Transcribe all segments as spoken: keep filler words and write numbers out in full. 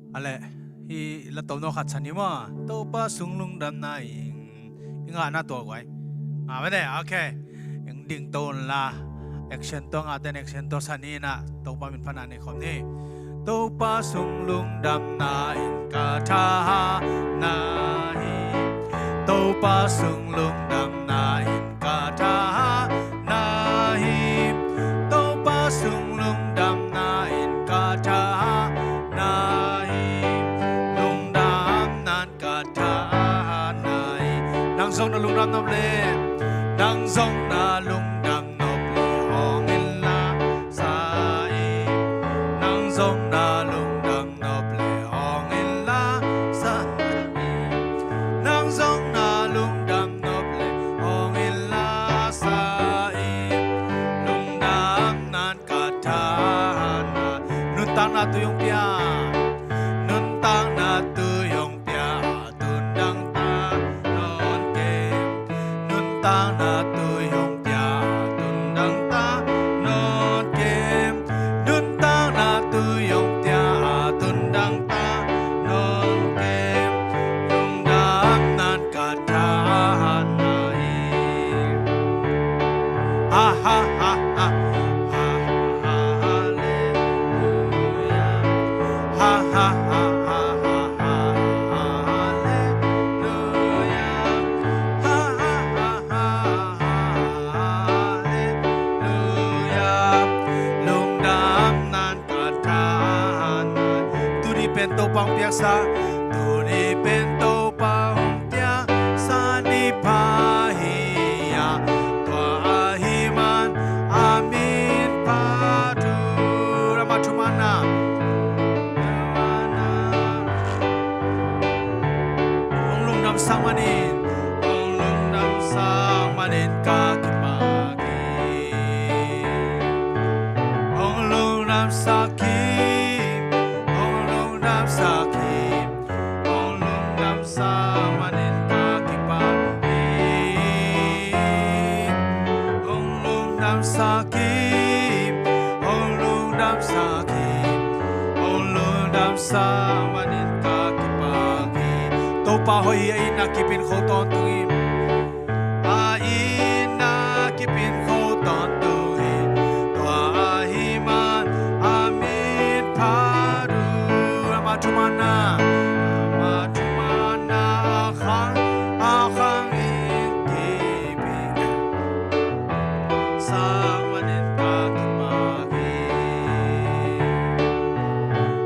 A leh, hih la tomno khat sa ni maw? Topa sung lungdamna in i ngahna tua guai. Ngah mah de, ok. Eng ding to unla, action tua ngahte in action tua sa ni in ah Topa min phatna nei khawm ni. Topa sung lungdamna in ka thahatna hi. Topa sung lungdamna in ka thahatna hi. Topa sung lungdamna in ka thahatna hi. Lungdamna in ka thahatna hi. Nang zong na lungdam nop leh, nang zong na lungdam nop leh hong inla sa in. Nang zong na lungdam nop leh hong inla sa in. Nang zong na lungdam nop leh hong inla sa in. Lungdamna in ka thahatna. Nuntakna tui hong pia. Nuntakna tui hong pia, a tundang ta nawn kem. Nuntakna tui hong pia, a tundang ta nawn kem. Nuntakna tui hong pia, a tundang ta nawn kem. Lungdamna in ka thahatna hi. Ha, ha, ha, ha, ha, ha, halleluia. Ha, ha, ha, ha, ha, ha, halleluia. Ha, ha, ha, ha, ha, ha, halleluia. Lungdamna in ka thahatna. Tuni pen Topa hong piaksa, tuni pen Topa hong piaksa ni pha hi a, tua ahih man a min phat un. Ama thumanna. Hong lungdamsak manin, hong lungdamsak manin ka kipak hi. Hong lungdamsak hi, hong lungdamsak hi, hong lungdamsak manin ka kipak hi. Hong lungdamsak hi, hong lungdamsak hi, hong lungdamsak manin ka kipak hi. Topa hoih hi, a itna kip in kho tawntung hi. A itna kip in kho tawntung hi. Tua ahih man a min phat un. Ama thumanna, ama thumanna a khang, a khang in kip in sak manin ka kipak hi.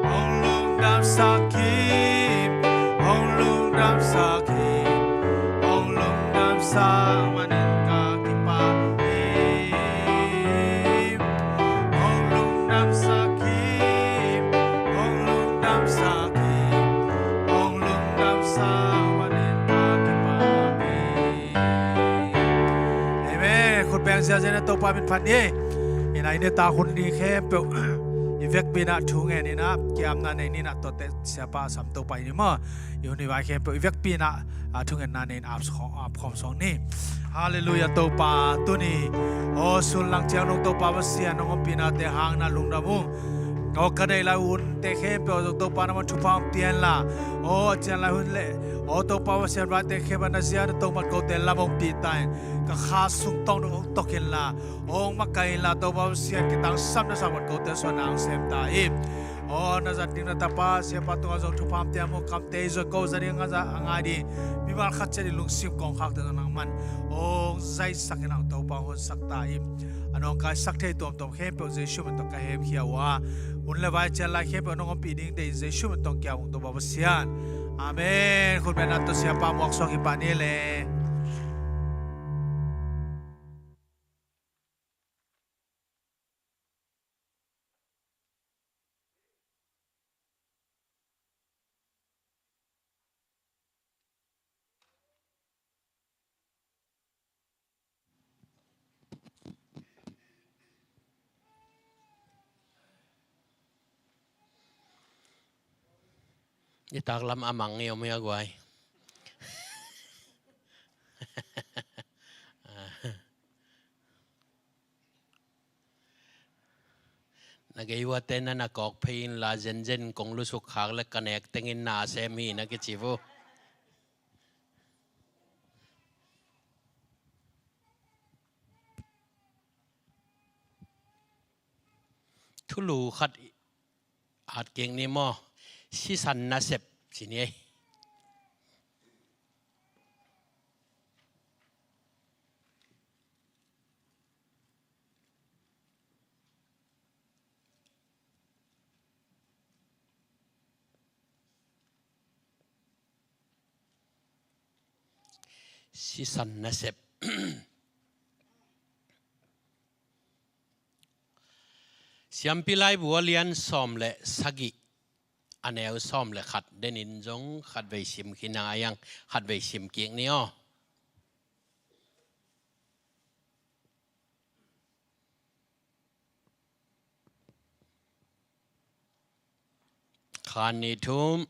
Hong lungdamsak hi, hong lungdamsak hi, hong lungdamsak manin ka kipak hi. Hong lungdamsak hi, hong lungdamsak hi, hong lungdamsak manin ka kipak hi. Amen. Khut beng ziahziah in ah Topa min phat ni. Ina i nitak hun ni khempeuh i vekpi in ah thu ngen in ah kiamna nei ni in ah, tuate siapa a sam Topa i ni maw. I hun i vai khempeuh i vekpi in ah, a, thungetna nei in ap khawm, ap khawm sawng ni. Halleluia Topa, tuni aw sullang ciang nong Topa Pasian nong ompihnate hang na lungdam ung. Aw ka nei lai hunte khempeuh aw Topa na man thupha hong pia inla, aw a cian lai hun leh aw Topa Pasian vaite khempeuh na zia na tongmat kote lam hong pi ta in, ka kha sung tawng dong hong tok inla, hong makaih inla Topa Pasian kitangsam na sa man kote suan na hong sem ta in. Aw na zat ding na tapa siapa tungah zong thupha hong pia mu, kamte i zui ko za ding a ngai ding mimal khat ciat i lungsim kongkhakte zong nangman hong zaisak in ah Topa hong honsak ta in. A nawngkaisak thei tuamtuam khempeuh Jesu min tawh ka hemkhia uh a, hun le vai cian lai khempeuh nong ompih ding deih in Jesu min tawh kiam ung Topa Pasian. Amen. Khut beng in ah tawh siapa muak suak hi pah ni le. I taklam a mang ngiau mi a guai. Na gei uate na na kawk phei inla, zenzen kong lusuk khak le ka nek tengin na sem hi na kici uh. Thulu khat at kik ni maw? Sisan nasep ci ni ei. Sisan nasep. Siampi Laibu a lian sawm le sagih, a neu sawm le khat denin zong khatvei sim khin a, a yang khatvei sim kik ni aw. Khan ni thum.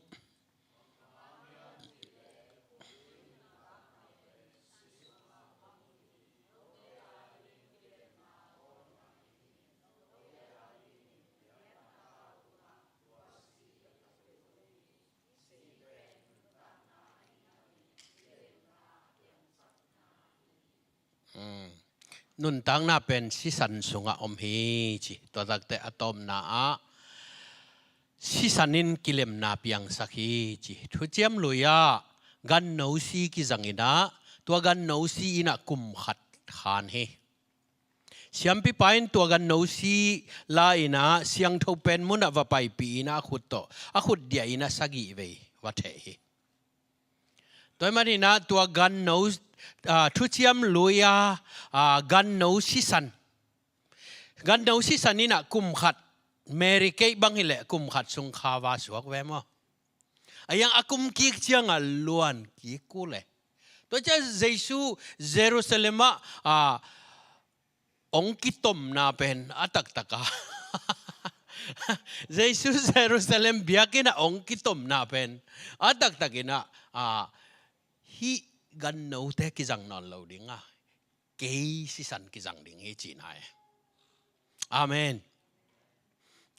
Nuntakna pen sisan sungah om hi ci. Tua takte a tawpna ah sisan in kilemna piangsak hi ci. Thuciam Lui ah ganno si kizang in ah, tua ganno si in ah kum khat khan hi. Siampipa in tua ganno si la in ah siangtho pen munah va paipih in ah a khut tawh, a khut diah in ah sagih vei va theh hi. Tua ahih manin ah tua ganno, ah, Thuciam Lui a, ah, ganno sisan. Ganno sisan in ah kum khat, Mary keih bang hileh kum khat sung kha va suak ve maw? A yang a kum kik ciangah luan kik uh le. Tua ciang Jesu Jerusalem ah, ah, ong kitomna pen a taktak a. Jesu Jerusalem biakinn ah ong kitomna pen a taktak in ah, ah, hih gannote kizang nawn lo ding a, kei sisan kizang ding hi cihna e. Amen.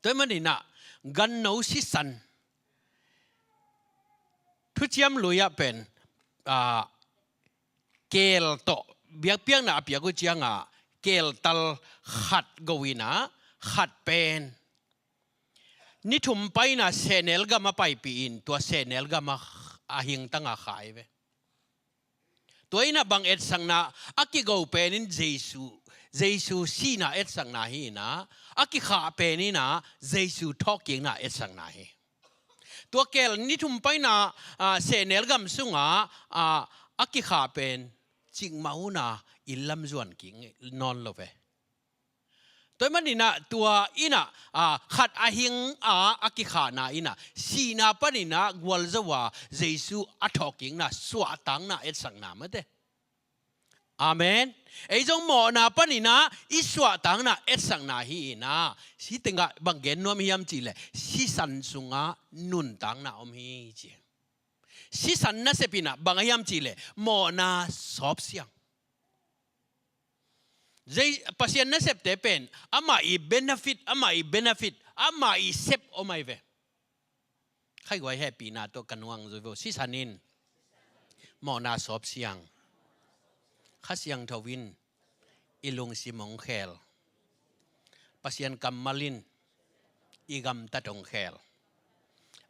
Tua ahih manin ah ganno sisan Thuciam Lui ah pen, ah, keel tawh biakpiakna a piak uh ciangah keel tal khat go in ah, khat pen ni thum pai in ah sehnel gam a paipih in, tua sehnel gam a, a hingtang a khai ve. Tua in ah bang etsakna, a kigo pen in Jesu, Jesu sihna etsakna hi in ah, a kikhah pen in ah Jesu thawhkikna etsakna hi. Tua keel ni thum pai in ah, ah, sehnel gam sungah, ah, a kikhah pen cikmah un ah inn lam zuan kik nawn lo ve. Tua ahih manin ah tua in ah, ah, khat a hing a, a kikhahna in ah sihna panin ah gualzo a Jesu a thawhkikna, suahtakna etsakna mate. Amen. Ei zong mawhna panin ah i suahtakna etsakna hi in ah, si tengah bang gen nuam hiam cihleh sisan sungah nuntakna om hi ci. Sisan nasep in ah bang a hiam cihleh mawhna sawpsiang. Zei, Pasian nasepte pen amah i benefit, amah i benefit, amah i sep om ahi ve. Khaiguai hehpihna tawh ka nuang zui vo. Sisan in mawhna sawpsiang. Kha Siangtho in i lungsim hong khel. Pasian kammal in i gamtat hong khel.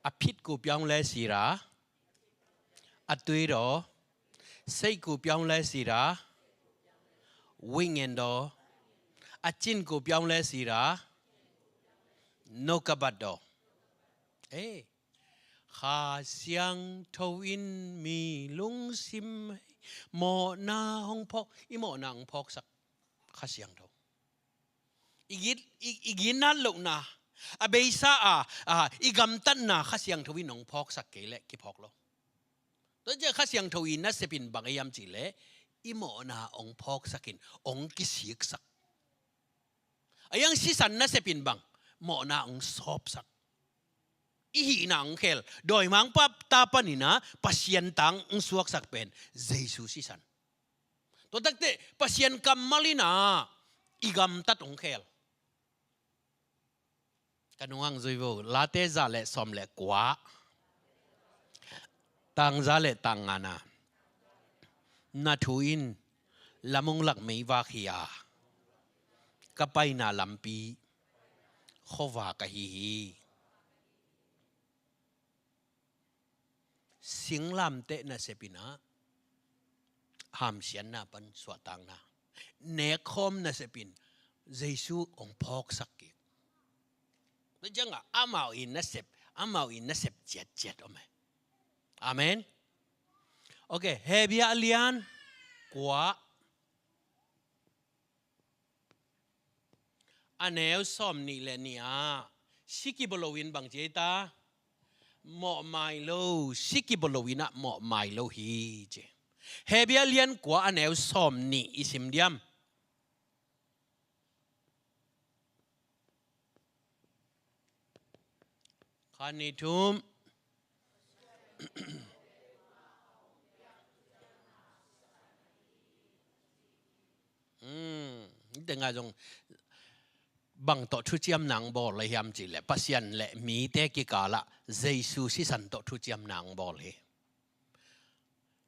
A phit kup pia hong le sira, a tui raw, seih kup pia hong le sira, wing en daw, a cin kup pia hong le sira, no kabat daw. Eh, Kha Siangtho in mi lungsim mawhna hong phawk, i mawhna hong phawksak Kha Siangtho. I gin, i, i ginat lohna, a beisa a, a, i gamtatna Kha Siangtho in hong phawksak kei leh kiphawk lo. Tua ciang Kha Siangtho i nasep in bang a hiam cihleh i mawhna hong phawksak in hong kisiksak. A hiang sisan nasep in bang mawhna hong sawpsak. I hihna hong khel. Dawimangpa ta panin ah Pasian tang hong suaksak pen Jesu sisan. Tua takte Pasian kammal in ah i gamtat hong khel. Ka nung ang zui vo. Late za le sawm le kua, tang za le tang ngana. Na thu in lamung lak meivak hi a, ka paina lampi khuavak ahi hi. Singlamteh nasep in ah hamsiatna pan suahtakna, nekkhawm nasep in Jesu hong phawksak kik. Tua ciangah amau in nasep, amau in nasep ciatciat om e. Amen. Ok, Hebru a lian kua, a neu sawm nih le nih ah, si kibawl lo in bang ci ei ta? Mawhmai lo, si kibawl lo in ah mawhmai lo hi ci. Hebru a lian kua, a neu sawm nih i sim diam? Khat, nih, thum. Hmm, hih tengah zong bang tawh thuciamna hong bawl le hiam cih leh, Pasian le mite kikalah Jesu sisan tawh thuciamna hong bawl hi.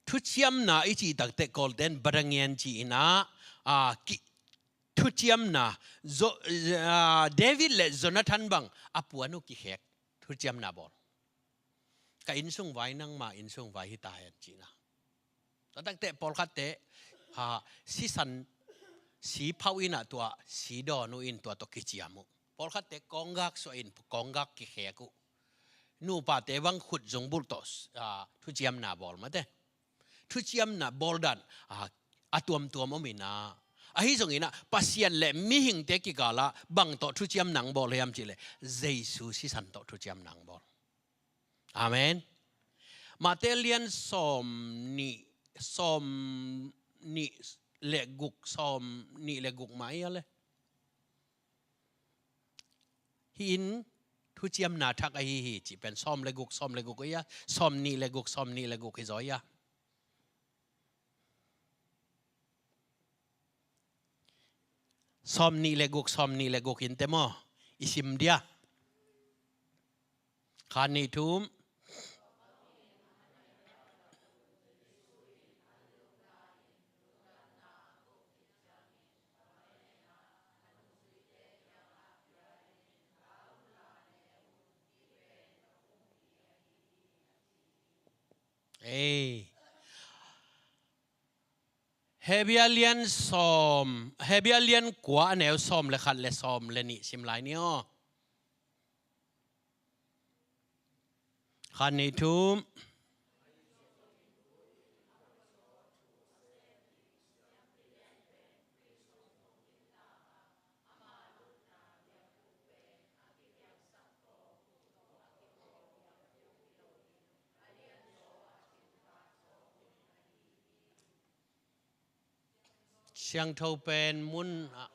Thuciamna i cih takteh Kawlte'n badangian ci-in ah, a, ki, thuciamna, zo-, a, David le Jonathan bang a puan uh kikhek thuciamna bawl. Ka innsung vai, nangma innsung vai hi ta hen cihna. Tua takteh pawlkhatte, ha, sisan si phauh in ah tua si dawn uh in tua tawh kiciam uh. Pawlkhatte kawnggak suah in kawnggak kikhek uh. Nupate bang khutzungbulh tawh, a, thuciamna bawl mate. Thuciamna bawl dan, a, a tuamtuam om in ah. Ahi zongin ah Pasian le mihingte kikalah bang tawh thuciamna hong bawl hiam cih leh, Jesu sisan tawh thuciamna hong bawl. Amen. Mate lian sawm nih, sawm nih le guk, sawm nih le guk mah hi a le. Hih in thuciamna thak ahi hi cih pen sawm le guk, sawm le guk hi a, sawm nih le guk, sawm nih le guk hi zaw hi a. Sawm nih le guk, sawm nih le guk hi inteh maw? I sim dia. Khat, nih, thum. Ei. Hebru a lian sawm, Hebru a lian kua, a neu sawm le khat le sawm le nih sim lai ni aw. Khat, nih, thum. Siangtho pen mun ah.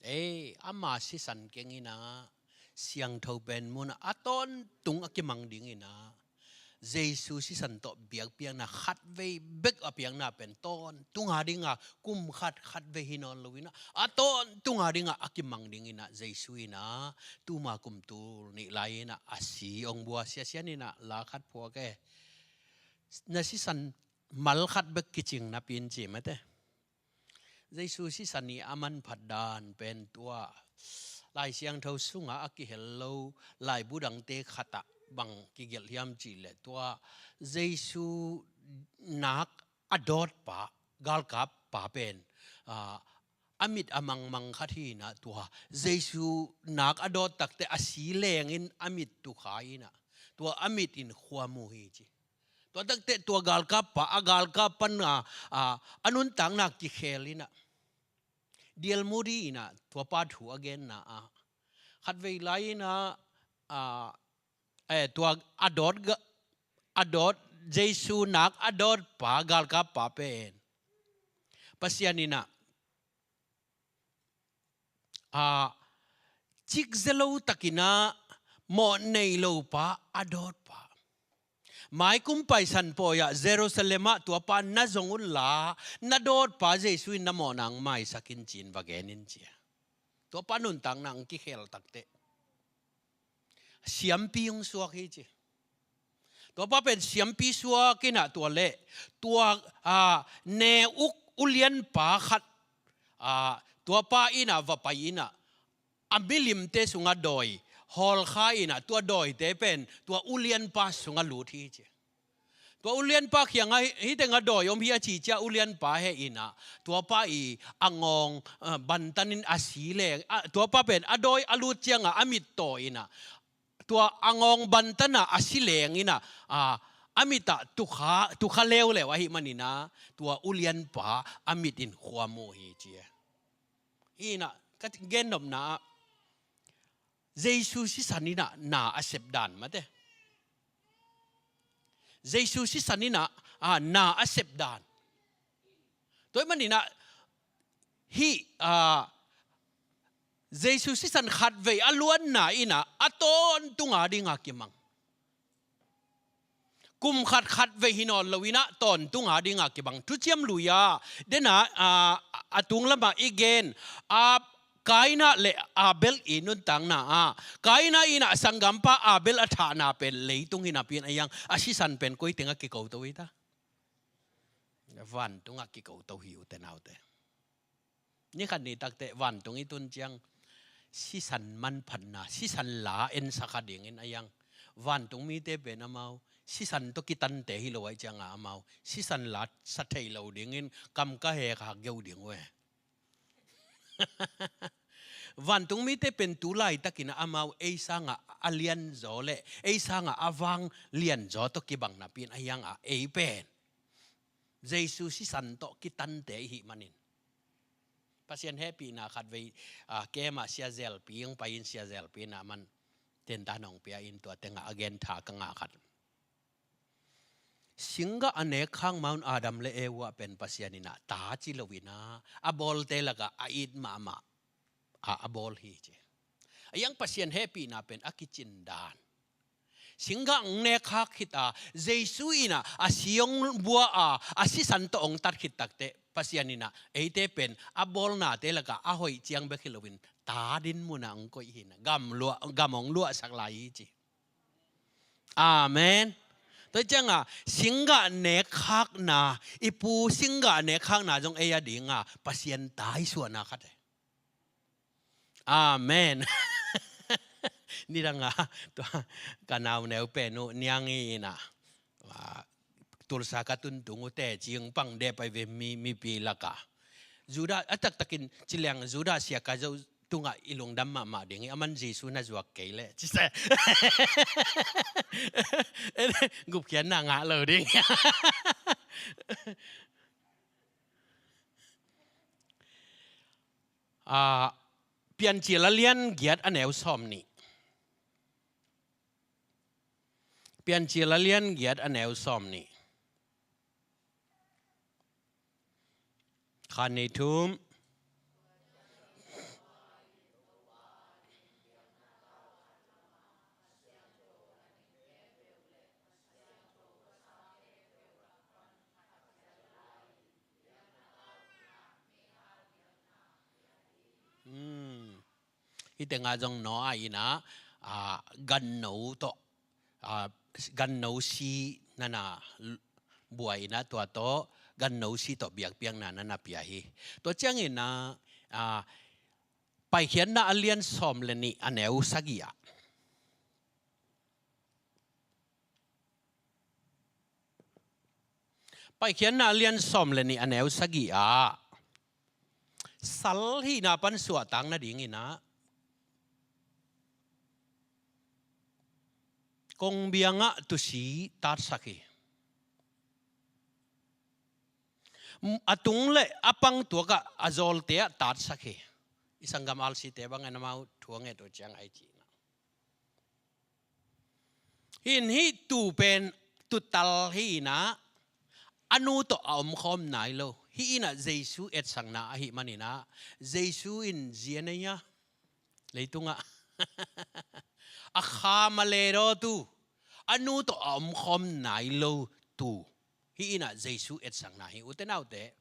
Ei, ama sisan keng in ah, siangtho pen mun ah a tawntung a kimang ding in ah, Jesu sisan tawh biakpiakna khatvei bek a piakna pen tawntung a ding a, kum khat khatvei hi nawn lo in ah, a tawntung a ding a, a kimang ding in ah, Jesu in ah, tuma kum tul nih lai in ah, a si hong bua, Sia Sian in ah la khat phuak e. Na sisan mal khat bek kicing napi in ci mate. Jesu sisan i a manphat dan pen tua Lai Siangtho sungah a kihel lo laibu dangte khatah bang kigelh hiam cih leh tua Jesu nak a dawtpa, galkappa pen, a, a mit a mangmang khat hi in ah tua Jesu nak a dawt takteh a si lengin a mit tukha in ah tua a mit in khua mu hi ci. Tua takteh tua galkappa, a galkap pan a, a, a nuntakna kikhel in ah, D L Moody in ah tua pa thu a genna ah, khatvei lai in ah, a, eh, tua a dawt ga-, a dawt, Jesu nak a dawtpa, galkappa pen Pasian in ah a, cikzia lo takin ah mawh nei lo pa, a dawt pa. Maikum Paisan pawi ah Jerusalem ah tua pa na zong un la, na dawt pa Jesu in na mawhna hong maisak in ci-in va gen in ci a. Tua pa nuntakna hong kikhel takteh siampi hong suak hi ci. Tua pa pen siampi suak in ah tua leh, tua, a, ne uk ulianpa khat, a, tua pa in ah va pai in ah, a milimte sungah dawi hawlkha in ah, tua dawite pen tua ulianpa sungah lut hi ci. Tua ulianpa kiangah, "Hih tengah dawi om hi," a ci ciang ulianpa heh in ah, tua pa i a ngawng, a, bantanin a si leng, a, tua pa pen a dawi a lut ciangah a mit taw in ah, tua a ngawng bantan ah a si leng in ah, a, a mit ah tukha, tukha leuleu ahih manin ah, tua ulianpa a mit in khua mu hi ci. Hi in ah, ka gennopna ah, Jesu sisan in ah na a sep dan mate. Jesu sisan in ah, a, na a sep dan. Tua ahih manin ah, hih, a, Jesu sisan khatvei a luanna in ah, a tawntung a ding a kimang. Kum khat khatvei hi nawn lo in ah, tawntung a ding a kibang. Thuciam Lui ah, den ah, a, a tung lamah i gen, a, Kaina le Abel i nuntakna ah, Kaina in ah sanggampa Abel a thahna pen leitung hi napi in a hiang, a sisan pen koi tengah kiko to hi ta? Vantungah kiko to hi, ute naute. Ni khat ni takteh vantung i tun ciang, sisan manphatna, sisan la ensak a dingin a hiang, vantung mite pen amau sisan tawh kitante hi lo ahih ciangah amau sisan la sa thei lo dingin kam ka hek hak geu ding uh e. Vantung mite pen tu laitakin amau ei sangah a lianzaw le ei sangah a vang lianzaw tawh kibang napi in a hiangah ei pen Jesu sisan tawh kitante i hih manin. Pasian hehpihna khatvei, a, kem ah Sia Zelpi hong pai in, Sia Zelpi in ah man tentan hong pia in, tua tengah a gen tha ka ngah khat. Singgah a nek khak Mount Adam le Eva pen Pasian in ah ta ci lo in ah, a bawlte lakah a it mahmah a, a bawl hi ci. A hiang Pasian hehpihna pen a kicin dan. Singgah hong nek khak khit a, Jesu in ah a si hong bua a, a sisan tawh hong tat khit takteh Pasian in ah eite pen a bawlnate lakah a hoih ciang bek hi loin ta din munah hong koih hi in ah, gam luah, gam hong luahsak lai hi ci. Amen. Tua ciangah singgah nek khakna, i pu singgah nek khakna zong ei a dingah Pasian taisuahna khat e. Amen. Nidangah tua ka nauneu pen uh Niang i in ah, a, Tulsa ka tuntung uh teci hong pang dep ahi ve, mi, mipi lakah. Judah, a taktakin ci leng Judah sia ka zo tungah i lungdam mahmah ding hi, aman Jesu na zuak kei leh ci se. Gupkhiatna ngah lo ding. A, Piancil a lian giat a neu sawm nih. Piancil a lian giat a neu sawm nih. Khat, nih, thum. Hmm. Hih tengah zong Noah in ah, a, ganno tawh, a, ganno si nana l-, buai in ah tua tawh ganno si tawh biakpiakna nana pia hi. Tua ciangin ah, a, Paikhiatna a lian sawm le nih a neu sagih ah. Paikhiatna a lian sawm le nih a neu sagih ah, sal hihna pan suahtak nadingin ah, kongbiangah tusi tatsak hi. A tung le a pang tuakah a zawlte ah tatsak hi. I sanggam R C te bangin amau thu a nget uh ciang ai cihna. Hih in hih tuu pen tuutal hi in ah, a nu tawh a omkhawm nai lo. Hih in ah Jesu etsakna ahih manin ah, Jesu in zi a nei a, Leitungah a kha maledaw tu, a nu tawh a omkhawm nai lo tu. Hih innah Jesu etsakna hi, ute naute.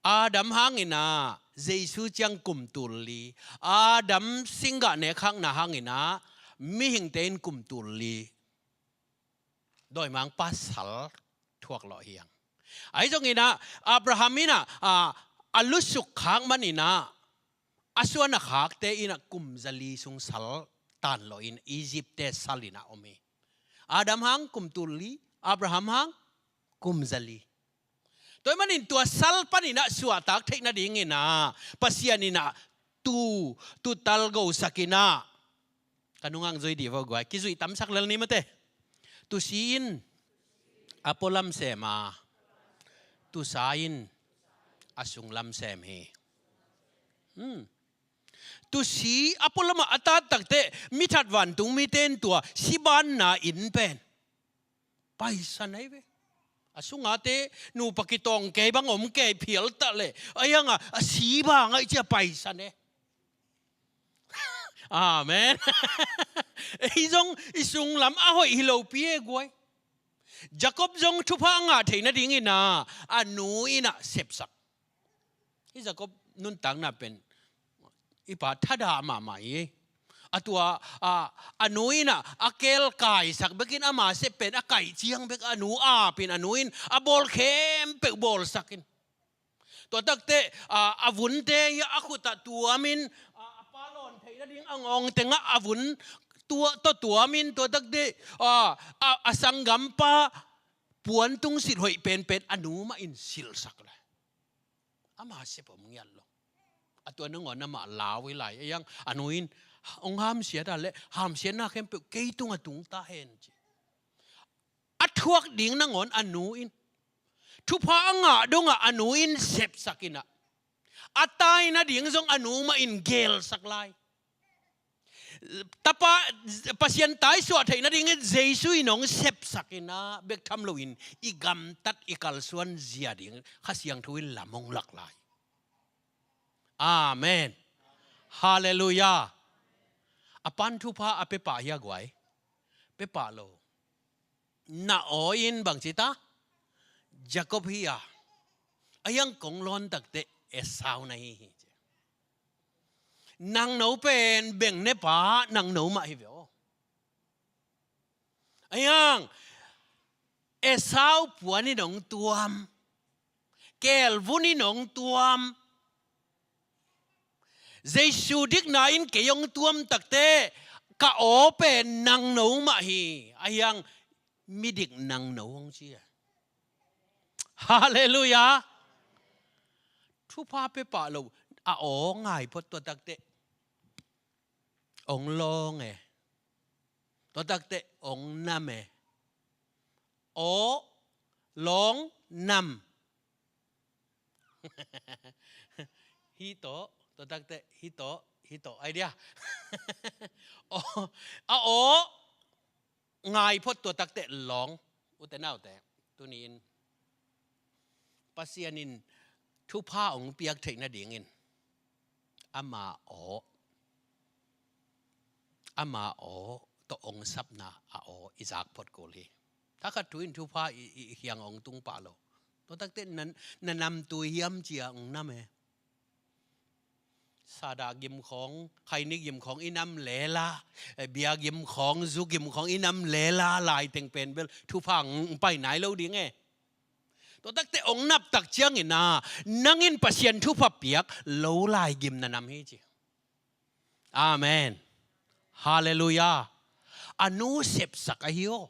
Adam hanginah Jesu ciang kum tul li, Adam singgah nekkhakna hanginah mihingte in kum tul li dawimangpa sal thuak lawh hiang. Ahi zonginah Abraham innah a, a lusuk khak maninah a suan a khakte innah kum zali sung sal tan lawhin Egypt-te sal innah om hi. Adam hang kum tul li, Abraham hang kum zali. Tua ahih manin tua sal paninah suahtak theih nadinginah Pasian innah tu, tutal gosak innah. Ka nungah zui dih vo guai, kizuih tamsak lel ni mate. Tusi in a pualam sem a, tusa in a sunglam sem hi. Hmm. Tusi a pualamah a tat takteh mithat vantung mite in tua sibanna inn pen paisan ahi ve. A sungate nupa kitawng kei bang om kei phial tah leh, a hiangah a si bang ahi cia paisan e. Amen. Ei zong i sunglam a hoih hi lopi e guai. Jacob zong thupha a ngah theih nadinginah a nu innah sepsak. Hih Jacob nuntakna pen i pa thadah mahmah hi. A tua a, a nu innah a keel kaisak bekin ama sep pen a kaih ciang bek a nu apin a nu in a bawl khempeuh bawlsakin. Tua takteh a, a vunte hi a khutah tuamin a, a pa lawn theih nading a ngawng tengah a vun tua, tawh tuamin tua takteh a, a, a sanggampa puantung silh hoih penpen a nu mah in silhsak lai. Ama sep om ngiat lo. A tua nangawn amah lau hi lai. A hiang a nu in hong hamsiat a leh hamsiatna khempeuh kei tungah tung ta hen ci. A thuak ding nangawn a nu in thupha a ngah dongah a nu in sepsak innah a tai nading zong a nu mah in gelsak lai. Tapa, Pasian taisuah theih nadingin Jesu in hong sepsak innah bek tham loin i gamtat i kalsuan zia ding Kha Siangtho in lam hong lak lai. Amen. Halleluiah. A pan thupha a pepah hi a guai? Pepah lo. Na aw in bangci ta? Jacob hi a. A hiang kong lawn takteh Esau na hi hi. Nangno pen beng nepa nangno mah hi ve aw. A hiang Esau puan in hong tuam, keelvun in hong tuam. Jesu dikna in kei hong tuam takteh ka aw pen nangno mah hi. A hiang midik nangno hong ci a. Halleluiah. Thupha pepah lo a aw ngai phot tua takteh hong lawng e. Tua takteh hong nam e. Aw, lawng, nam. Hih tawh, tua takteh hih tawh, hih tawh. Idea. Aw, a aw ngai phot tua takteh lawng. Ute naute, tuni-in Pasian in thupha hong piak theih nadingin ama aw, ama aw tawh hong sapna a aw i zak phot kul hi. Thakhat thu in thupha i, i, i hiang hong tung pah lo. Tua takteh na, na nam tui hiam cia hong nam e. Sada gim khawng, khaini gim khawng i nam lela, eh, bia gim khawng, zu gim khawng i nam lela, laiteng pen bel thupha hong pai nai lo ding e. Tua takteh hong nap tak ciangin ah nang in Pasian thupha piak lo lai gim na nam hi ci. Amen. Halleluiah. A nu sepsak ahi aw.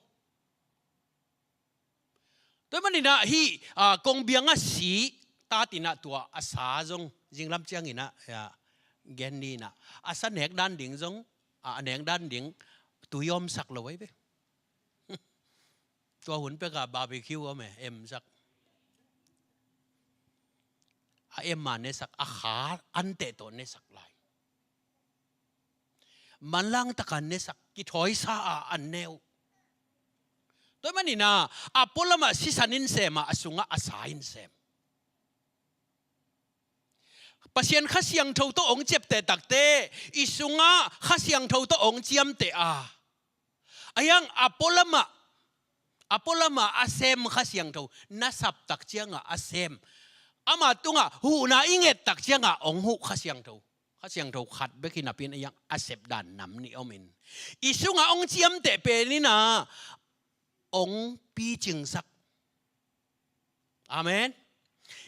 Tua manin ah hih, ah, kong biang a si tatin ah tua a sa zong zinglam ciangin ah, ya, gen ni in ah a sa nek dan ding zong, ah, a nek dan ding tui omsak lo ahi ve. Tua hun pek ah barbecue om e, emsak. A em a nesak, a kha anteh tawh nesak lai. Manlang takin nesak, kithawisa a an ne uh. Tua manin ah a pualam ah sisan in sem a, a sungah a sa in sem. Pasian Kha Siangtho tawh hong ciapteh takte, i sungah Kha Siangtho tawh hong ciamteh a, a hiang a pualamah, a pualamah a sem Kha Siangtho, na sap tak ciangah a sem, ama tungah huhna i nget tak ciangah hong huh Kha Siangtho. Kha Siangtho khat bek hi napi-in a hiang a sep dan nam nih om in, i sungah hong ciamteh pen in ah hong picingsak. Amen.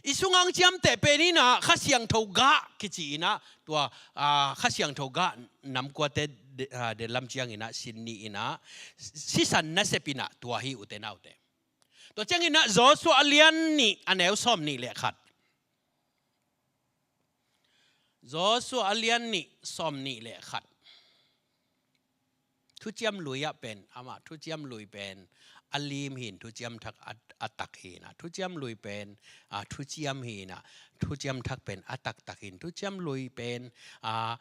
I sungah hong ciamteh pen in ah Kha Siangtho gah kici in ah, tua, ah, Kha Siangtho gah namkuate de-, ah, delam ciang in ah sin ni in ah, sisan nasep in ah tua hi, ute naute. Tua ciang in ah Joshua a lian nih a neu sawm nih le khat. Joshua a lian nih sawm nih le khat. Thuciam Lui ah pen, amah Thuciam Lui pen a lim hi in, Thuciam Thak a, a tak hi in ah, Thuciam Lui pen, a, thuciam hi in ah, Thuciam Thak pen a taktak hi in, Thuciam Lui pen, a,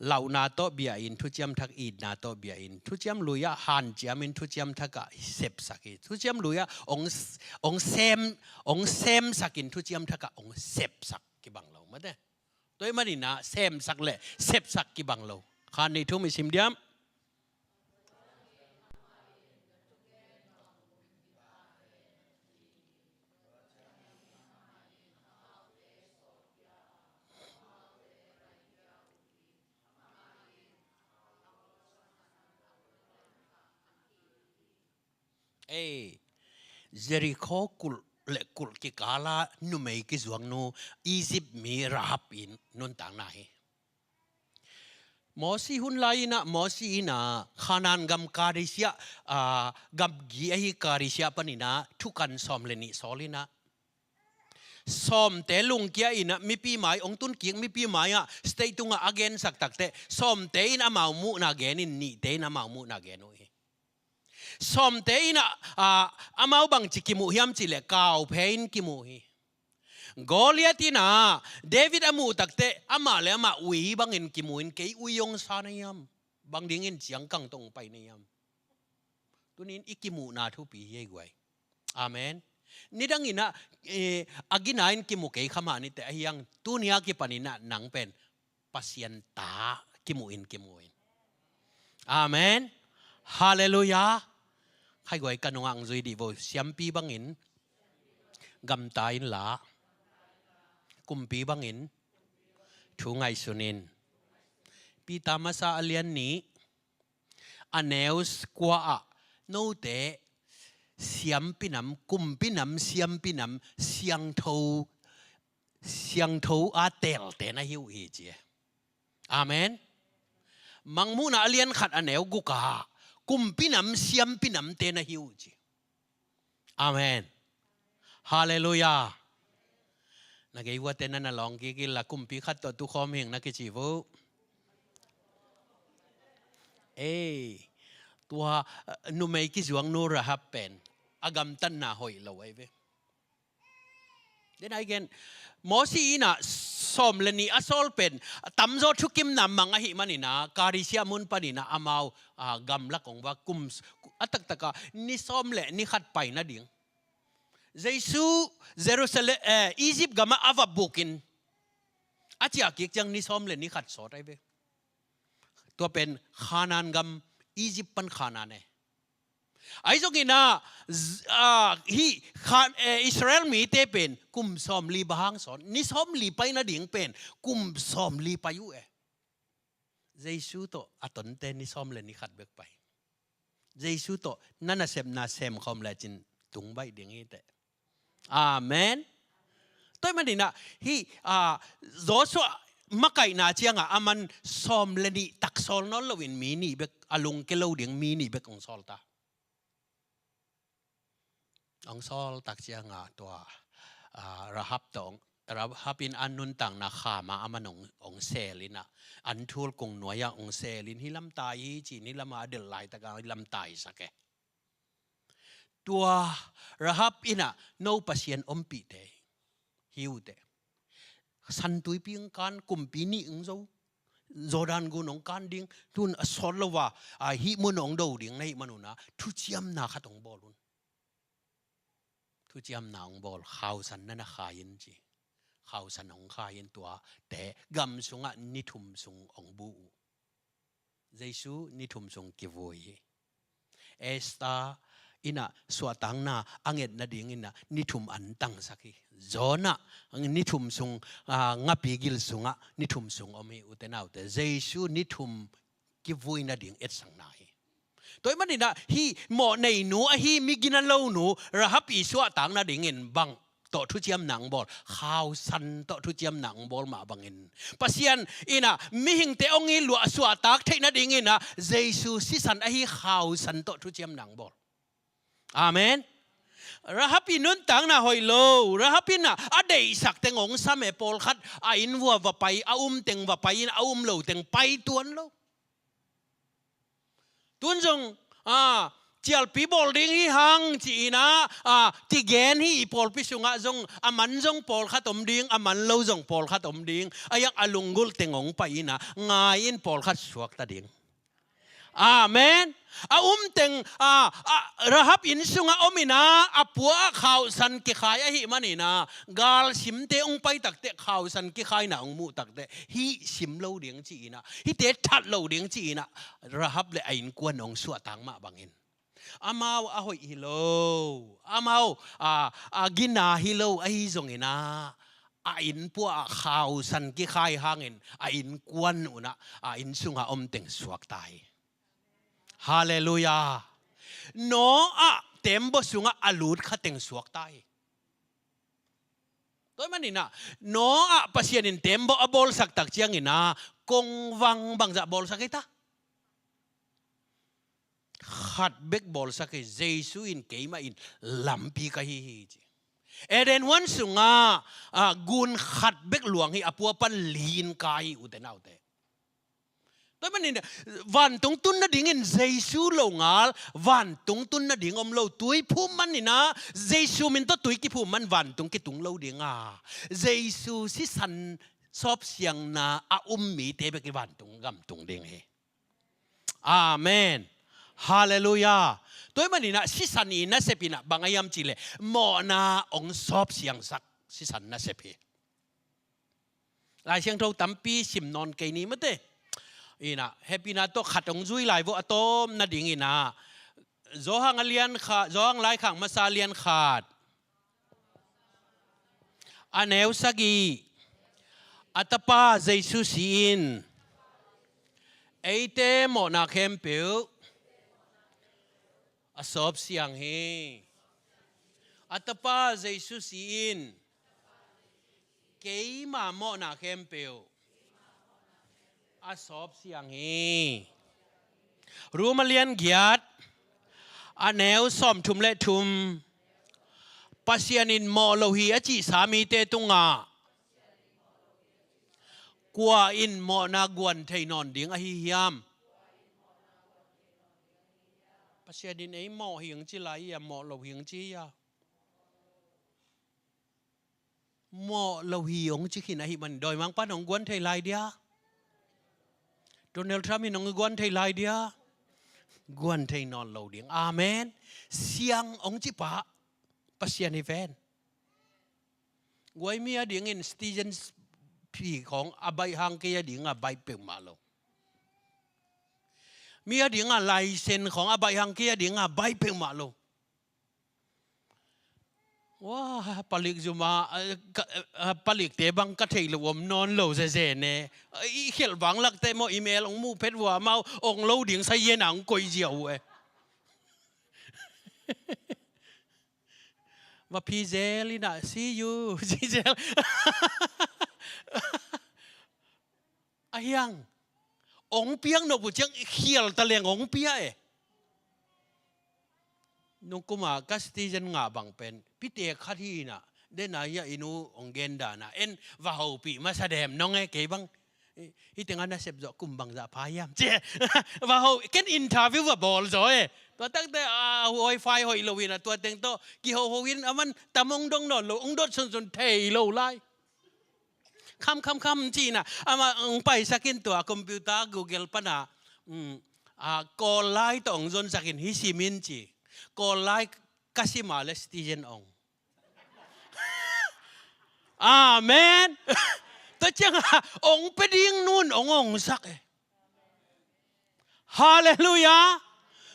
lauhna tawh bia in, Thuciam Thak itna tawh bia in, Thuciam Lui ah hanciam in, Thuciam Thak ah sepsak hi. Thuciam Lui ah hong, hong sem, hong semsak in, Thuciam Thak ah hong sepsak kibang lo mate. Tua ahih manin ah semsak le sepsak kibang lo. Khan nih thum i sim diam. Ei, Jerikho kulh le kulh kikala numei kizuaknu Egypt mi Rahab in nuntakna hi. Mosi hun lai in ah, Mosi in ah Khanaan gam Kadesh ah, ah, gamgi ahi Kadesh ah panin ah thukan sawm le nih sawl in ah, sawmte lungkia in ah, mipi mai hong tunkik, mipi mai ah stage tungah a gensak takte, sawmte in amau muhna gen in, nihte in amau muhna gen uh hi. Sawmte in ah, ah, amau bangci kimuh hiam cih leh kauphe in kimuh hi. Goliath in ah David a muh takte, amah le amah ui bangin kimu in, kei ui hong sa na hiam? Bang dingin ciangkang tawh hong pai na hiam? Tuni in i kimuhna thupi hi ei guai. Amen. Nidang in ah, eh, a gina in kimu kei kha mah ni teh, a hiang tuni a kipan in ah nang pen Pasian ta kimuh in kimu in. Amen. Halleluiah. Khai guai, ka nungah hong zui dih vo. Siampi bangin gamta inla, kumpi bangin thu ngaihsun in. Peter masa a lian nih a neu kua ah, note siampi nam, kumpi nam, siampi nam, siangtho, siangtho a teelte na hi uh hi ci. Amen. Mangmuhna a lian khat a neu guk ah kumpi nam, siampi namte na hi uh ci. Amen. Halleluiah. Na gei uate na na lawng kik inla, kumpi khat tawh tukhawm hing na kici vo. Ei, tua, eh, numei kizuaknu Rahab pen a gamtatna hoih lo ahi ve. Then again, Mosi in ah sawm le nih a sawl pen tamzaw thukimna mang ahih manin ah, Kadesh mun panin ah amau, ah, gamlak hong va kum, a taktak ah ni sawm le ni khat pai nading. Jesu Jerusalem, eh, Egypt gamah a va bukin a ciah kik ciang ni sawm le ni khat sawt ahi ve. Tua pen Khanaan gam, Egypt pan Khanaan e. Ahi zongin ah, z-, ah, hih Khan-, eh, Israel mite pen kum sawmli bang hang sawt, ni sawmli pai nading pen kum sawmli pai uh e. Jesu tawh a tonte ni sawm le ni khat bek pai. Jesu tawh na nasepna semkhawm lecin tung baih ding hi teh. Amen. Tua ahih manin ah, hih, ah, Joshua makaihna ciangah aman sawm le nih tak sawl nawn loin mi nih bek, a lungke lo ding mi nih bek hong sawl ta. Hong sawl tak ciangah tua, ah, Rahab tawh, Rahab in a nuntakna kham ah aman hong, hong seel in ah, an thul kung nuai ah hong seel in, hih lam tai hi ci-in, hih lamah a delh laitakah hih lam taisak e. Tua Rahab in ah, no Pasian ompihte hi uh teh. San Tuipi hong kan, kumpi nih hong zo, Jordan gun hong kan ding, tun a sawt lo a, a, hih mun hong do ding na hih manun ah, thuciamna khat hong bawl un. Thuciamna hong bawl, khausan na na khai in ci. khausan hong khai in tuate gam sungah ni thum sung hong bu uh. Jesu ni thum sung kivui hi. Esther in ah suahtakna a nget nadingin ah ni thum an tangsak hi. Jonah ni thum sung, ah, ngapi gil sungah ni thum sung om hi, ute naute. Jesu ni thum kivui nading etsakna hi. Tua ahih manin ah hih mawhnei nu ahi, mi gina lo nu Rahab i suahtak nadingin bang tawh thuciamna hong bawl? Khausan tawh thuciamna hong bawl mah bangin, Pasian in ah mihingte hong it luah suahtak theih nadingin ah Jesu sisan ahi khausan tawh thuciamna hong bawl. Amen. Rahab i nuntakna hoih lo. Rahab in ah a deihsak teng hong sam e, pawlkhat a inn uah va pai, a um teng va pai in, a um lo teng pai tuan lo. Tun zong, ah, cialpi bawl ding hi hang ci-in ah, ah, kigen hi. I pawlpi sungah zong a man zong pawlkhat om ding, a man lo zong pawlkhat om ding. A yak a lunggulh teng hong pai in ah, ngai in, pawlkhat suakta ding. Amen. A um teng, ah, ah, Rahab inn sungah om in ah, a pua ah khausan kikhai ahih manin ah, galsimte hong pai takteh, khausan kikhaina hong muh takteh, hih sim lo ding ci-in ah, hihte that lo ding ci-in ah, Rahab le a innkuan hong suahtak mah bangin, amau a hoih hi lo, amau, ah, a gina hi lo ahi zongin ah, a inn pua ah khausan kikhai hangin a innkuan un ah, a inn sungah om teng suakta hi. Halleluiah. Noah tembaw sungah a lut kha teng suakta hi. Tua ahih manin ah, Noah Pasian in tembaw a bawlsak tak ciangin ah, kongvang bangzah bawlsak hi ta? Khat bek bawlsak hi. Jesu in, "Keimah in lampi ka hi hi," ci. Eden huan sungah, ah, gun khat bek luang hi, a pua pan li-in kai hi, ute naute. Tua ahih manin vantung tun nadingin Jesu lo ngal vantung tun nading om lo. Tui phum manin ah, Jesu min tawh tui kiphum man vantung kitung lo ding a, Jesu sisan sawpsiangna a um mite bek hi vantung gam tung ding hi. Amen. Halleluiah. Tua ahih manin ah sisan i nasep in ah bang a hiam cih leh, mawhna hong sawpsiangsak sisan nasep hi. Lai Siangtho tampi sim nawn kei ni maw te. In ah, hehpihna tawh khat hong zui lai vo, a tawpna dingin ah. Johan a lian khat, Johan Laikhak Masa a lian khat, a neu sagih. A Tapa Jesu si-in eite mawhna khempeuh a sawpsiang hi. A Tapa Jesu si-in keima mawhna khempeuh a sawpsiang hi. Rom a lian giat, a neu sawmthum le thum. Pasian in mawh lo hi a cihsa mite tungah kua in mawhna guan thei nawn ding ahi hiam? Pasian in ei mawh hi hong ci lai hi a, mawh lo hi hong ci hi a? Mawh lo hi hong ci khin ahih man, dawimangpa'n hong guan thei lai dia? Donald Trump in hong guan thei lai dia? Guan thei nawn lo ding. Amen. Siang hong ci pa Pasian hi ven. Guai, mi a dingin citizen phi khawng a baih hang kei a ding a baih peuhmah lo. Mi a ding a license khawng a baih hang kei a ding a baih peuhmah lo. Wah, palik zum a, a, ka, a, palikte bang ka theih loh om nawn lo zeze ne. I khialh vang lakte maw, email hong muh phet vua, amau hong lo ding sa hian a hong koih ziau uh e. Va phi zel in ah, see you, see zel. A hiang, hong piak nop uh ciang khial ta leng hong pia e. Nung kum a ka citizen ngah bang pen, pite khat hi in ah, den a hia i nu hong gen dan a, en va hopih masa dem nong e, kei bang. Hih teng a nasep zawh kum bangzah pha hiam? Ci. Va ho, ken interview va bawl zaw e. Tua takte a wifi hoih lo in ah, tua teng tawh kihoho in, aman tam hong dong nawn lo, hong dot sunsun thei lo lai. Kham, kham, kham ci in ah, amah hong paisak in tua computer Google pan a, um, a, Kawl lai tawh hong zonsak in, hih sim in ci. Kawl lai ka sim a le citizen hong. Amen. Tua ciangah ong pia ding nun ong ongsak e. Halleluiah.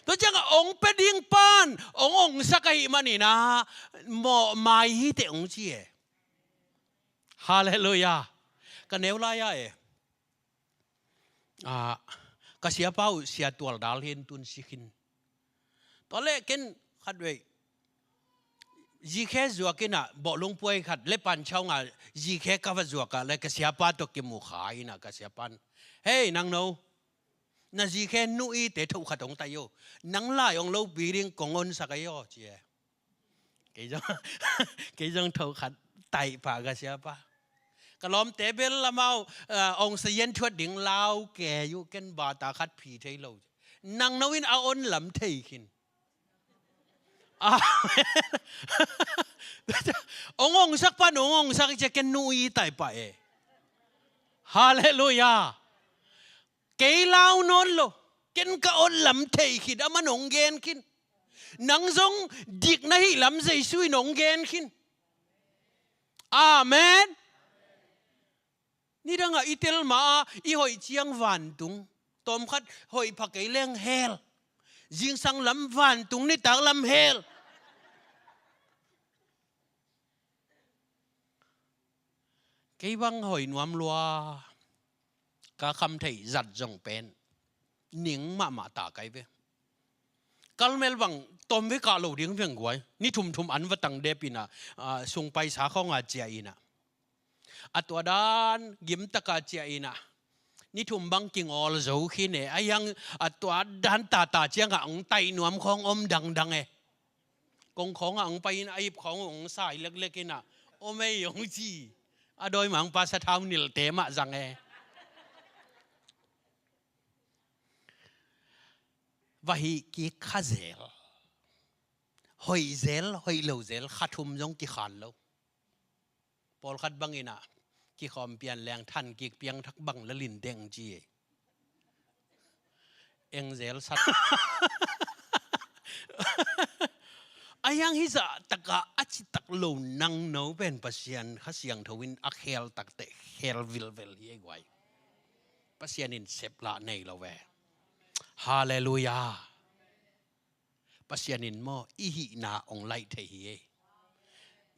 Tua ciangah ong pia ding pan ong ongsak ahih manin ah, mawhmai hi teh ong ci e. Halleluiah. Ka neu lai-ah e, ah, ka siapa uh sia tual dal hi in tun si khin. Tua leh ken khatvei zikhe zuak in ah, bawhlung puai khat le panchau nga zikhe ka va zuak ah le ka siapa tawh kimu kha in ah, ka siapa in, "Hei, nang no, na zikhe nu ite thoh khat ong tai o. Nang lai ong lopi ding kong onsak ahi aw," ci e. Kei zong, kei zong tho khat taih pah ka siapa. Ka lawmte bel amau, ah, ong sayan thuat ding lau ke uh, ken bata khat phi thei lo. Nang no in a on lam thei khin. Amen. Ong ongsak pan ong ongsak ciah ken nu i tai pah e. Halleluiah. Kei lau nawn lo. Ken ka on lam thei khin, aman ong gen khin. Nang zong dik na hih lam Jesu in ong gen khin. Amen. Nidangah i tel ma-a i hoih ciang vantung. Tawmkhat hoih pha kei leng hell. Zingsang lam vantung, nitak lam hell. Kei bang hoih nuam lua. Ka khamtheih zat zong pen ning mahmah ta kai ve. Kalmel bang tawm ve kah lo ding veng guai. Ni thumthum an va tang dep in ah, ah, sung paisa khawng a ciah in ah, a tua dan gimtak a ciah in ah, ni thum bang kingawl zo khin e. A hiang a tua dan tata ciangah ong taih nuam khawng om dangdang e. Kong khawngah ong pai in a ip khawng ong sai leklek in ah, "Om ei," ong ci. A dawi mangpa sathau nilte mah zang e. Va hih kik kha zel. Hoih zel, hoih lo zel, kha thum zong kikhan lo. Pawlkhat bang in ah, kikhawm pian leng than kik piangthak bang la lin deng ci e. Eng zel sat. A hiang hizah takah a citak lo nang no pen Pasian Kha Siangtho in a khel takteh khel vilvel hi ei guai. Pasian in sep lah nei lo ve. Halleluiah. Pasian in maw i hihna ong laih thei hi ei.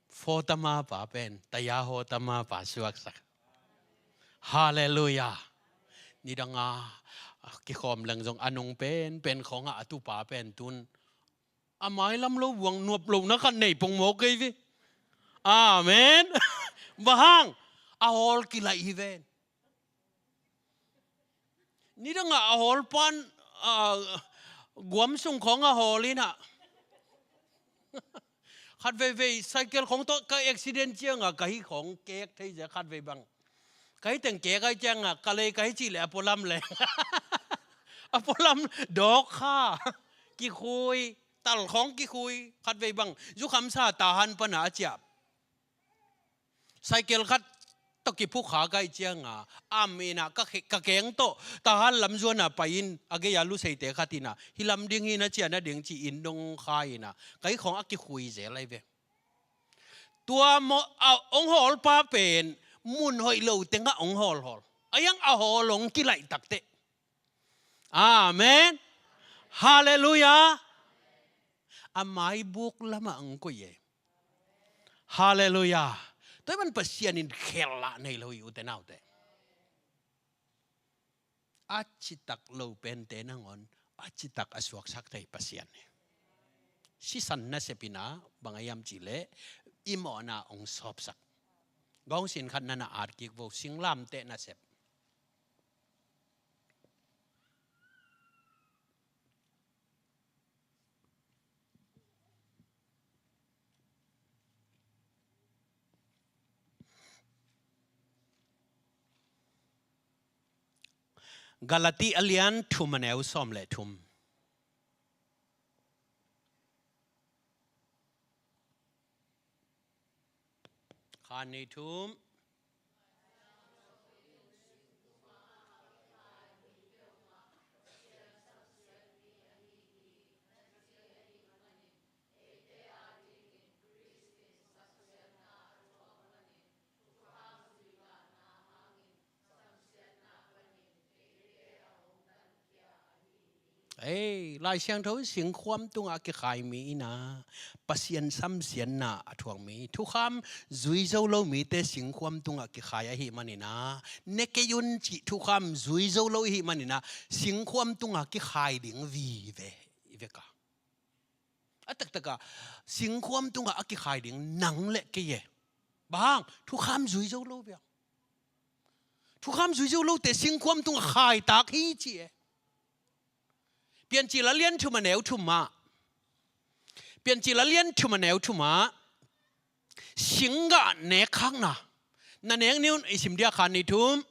Fawtama pa pen taya hawtama pa suaksak. Halleluiah. Nidanga kikhawm leng zong a nung pen pen khawngah a tupa pen tun a mailam lo buang nuap lohna khat nei pongmawk kei ve. Amen. Bang hang? A hawl kilaih hi ven. Nidangah a hawl pan, ah, guam sung khawng a hawl in ah, khat veivei cycle khawng tawh ka accident ciangah ka hi khawng kek thei zia khat vei bang. Ka hi teng kek ai ciangah ka lei ka hi cih leh a pualam leh a pualam dawk kha, kikhui, tal khawng kikhui, khat vei bang zukhamsa tahan pana a ciah. Cycle khat tawh kiphukha ka hih cianga, am inah ka khe-, ka keng tawh tahan lam zuana pai-in a gei-a luseite khat inah, hih lam ding hi na ciah nading ci-in dong kha inah, ka hih khawng a kikhui zel ahi ve. Tua maw, a hong hawlpa pen mun hoih lo tengah hong hawlhawl. A hiang a hawl hong kilaih takteh. Amen. Halleluiah. A maibuk lamah ang koih e. Halleluiah. Tua hi man Pasian in khel lah nei lo hi, ute naute. A citak lo pente nangawn a citak a suaksak thei Pasian hi. Sisan nasep inah bang a hiam cihleh i mawhna hong sawpsak. Gawngsin khat nana at kik vo, singlamteh nasep. Galati a lian thum a neu sawm le thum. Khan ni thum. Ei, Lai Siangtho singkhuam tungah a kikhai mi in ah Pasian samsiatna a thuak mi, thukham zui zo lo mite singkhuam tungah kikhai ahih manin ah, ne kei un cih thukham zui zo lo i hih manin ah, singkhuam tungah kikhai ding vive i vek a. A taktak ah singkhuam tungah a kikhai ding nang le kei e. Bang hang? Thukham zui zo lo bia. Thukham zui zo lote singkhuam tungah khaitak hi ci e. Piancil a lian thum a neu thum ah, Piancil a lian thum a neu thum ah, singgah nekkhakna. Na nek ni un, i sim dia kha ni thum.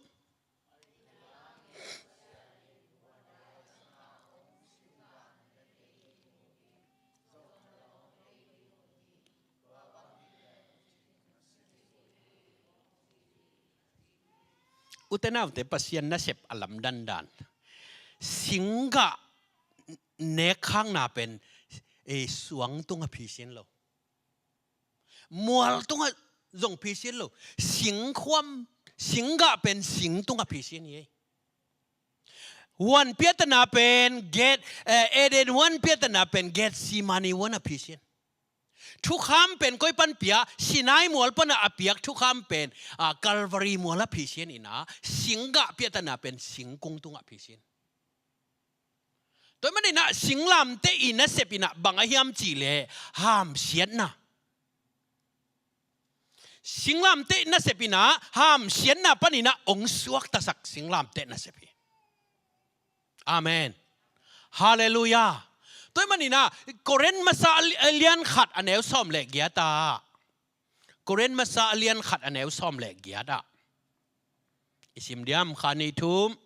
Ute naute, Pasian nasep a lamdang dan. Singgah nekkhakna pen, eh, suang tungah phisin lo. Mual tungah zong phisin lo. Singkhuam, singgah pen sing tungah phisin hi. Huan piatana pen Get, eh, Eden huan piatana pen Gethsemane huan a phisin. Thukham pen koi pan pia? Sinai mual pana a piak thukham pen, ah, Calvary mual a phisin in ah, singgah piatana pen singkung tungah phisin. Tua ahih manin ah singlamteh i nasep in ah bang a hiam cih leh hamsiatna. Singlamteh nasep in ah hamsiatna panin ah hong suaktasak singlamteh nasep hi. Amen. Halleluiah. Tua ahih manin ah Korin masa a li-, a lian khat a neu sawm le giat ah. Korin masa a lian khat a neu sawm le giat ah. I sim diam kha ni thum.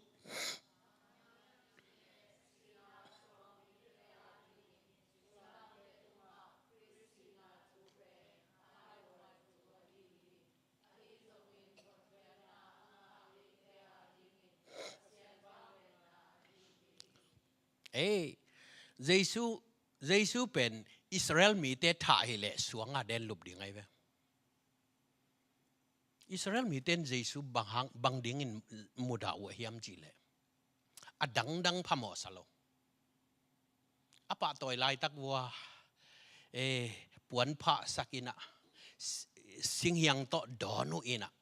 Ei, Jesu, Jesu pen Israel mite thah hileh suanga den lup ding ahi ve. Israel mite in Jesu bang hang, bang dingin mudah uh a hiam cih leh, a dangdang phamawh sa lo. A pahtawi laitak vua, eh, puan phahsak in ah, s-, singhiang tawh dawn uh in ah,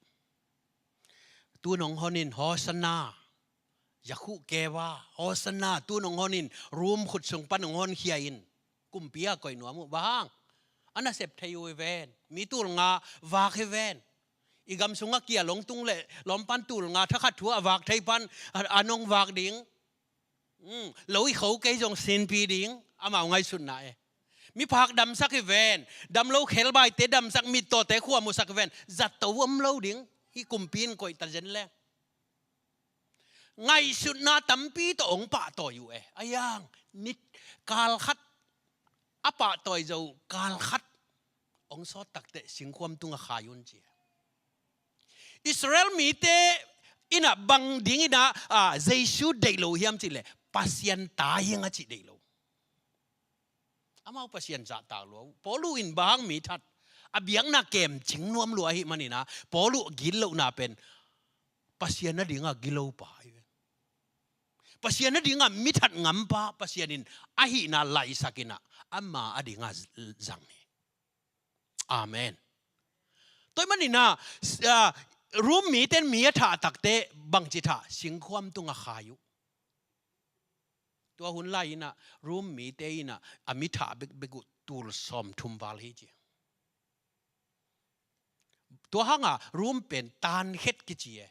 tu-in hong hon in, Hosanna, Yaku keva, Hosanna, tu-in hong hon in, Rom khut sung pan hong honkhia in, kumpi a koih nuam uh. Bang hang? A nasep thei uh hi ven. Mi tul nga vak hi ven. I gam sungah kial hong tung leh lawm pan tul nga thakhat thu a vak thei pan a, a nong vak ding. Hmm, lo i kho kei zong sinpi ding, amau ngaihsutna e. Miphak damsak hi ven, damlo khelbaite damsak, mittawte khua musak hi ven, zato om lo ding, hih kumpi in koih ta zen leng. Ngaihsutna tampi tawh hong pahtawi uh e. A yang, nit kal khat, a pahtawi zo kal khat hong sawt takteh singkhuam tungah khai un ci. Israel mite in ah bang dingin ah, ah, Jesu deih lo hiam cih leh, Pasian ta hi ing a cih deih lo. Amau Pasian zahtak lua uh. Paul uh in bang hang mi that, a biakna kemcing nuam lua ahih manin ah, Paul uh gitlohna pen Pasian a dingah gilo pa hi ve. Pasian a dingah mi that ngam pa, Pasian in ahihna laisak in ah, ama a dingah zang hi. Amen. Tua ahih manin ah, s-, ah, Rom mite in mi a thah takteh bangci thah, singkhuam tungah khai uh. Tua hun lai in ah Rom mite in ah a mi thah bekbek uh tul sawmthum val hi ci. Tua hangah Rom pen tankhet kici e.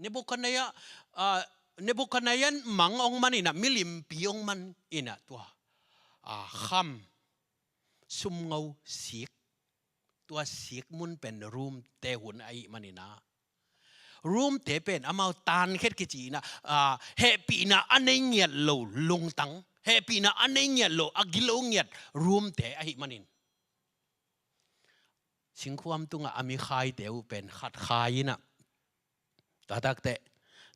Nebuchadnezzar, ah, Nebuchadnezzar mang hong man in ah, milimpi hong man in ah, tua, ah, kham, sumngo, sik, tua sik mun pen Romte hun ahih manin ah, Romte pen amau tankhet kici in ah, ah, hehpihna a nei ngiat lo lungtang, hehpihna a nei ngiat lo, a gilo ngiat Romte ahih manin, singkhuam tungah a mi khaite uh pen khat khai in ah, tua takteh,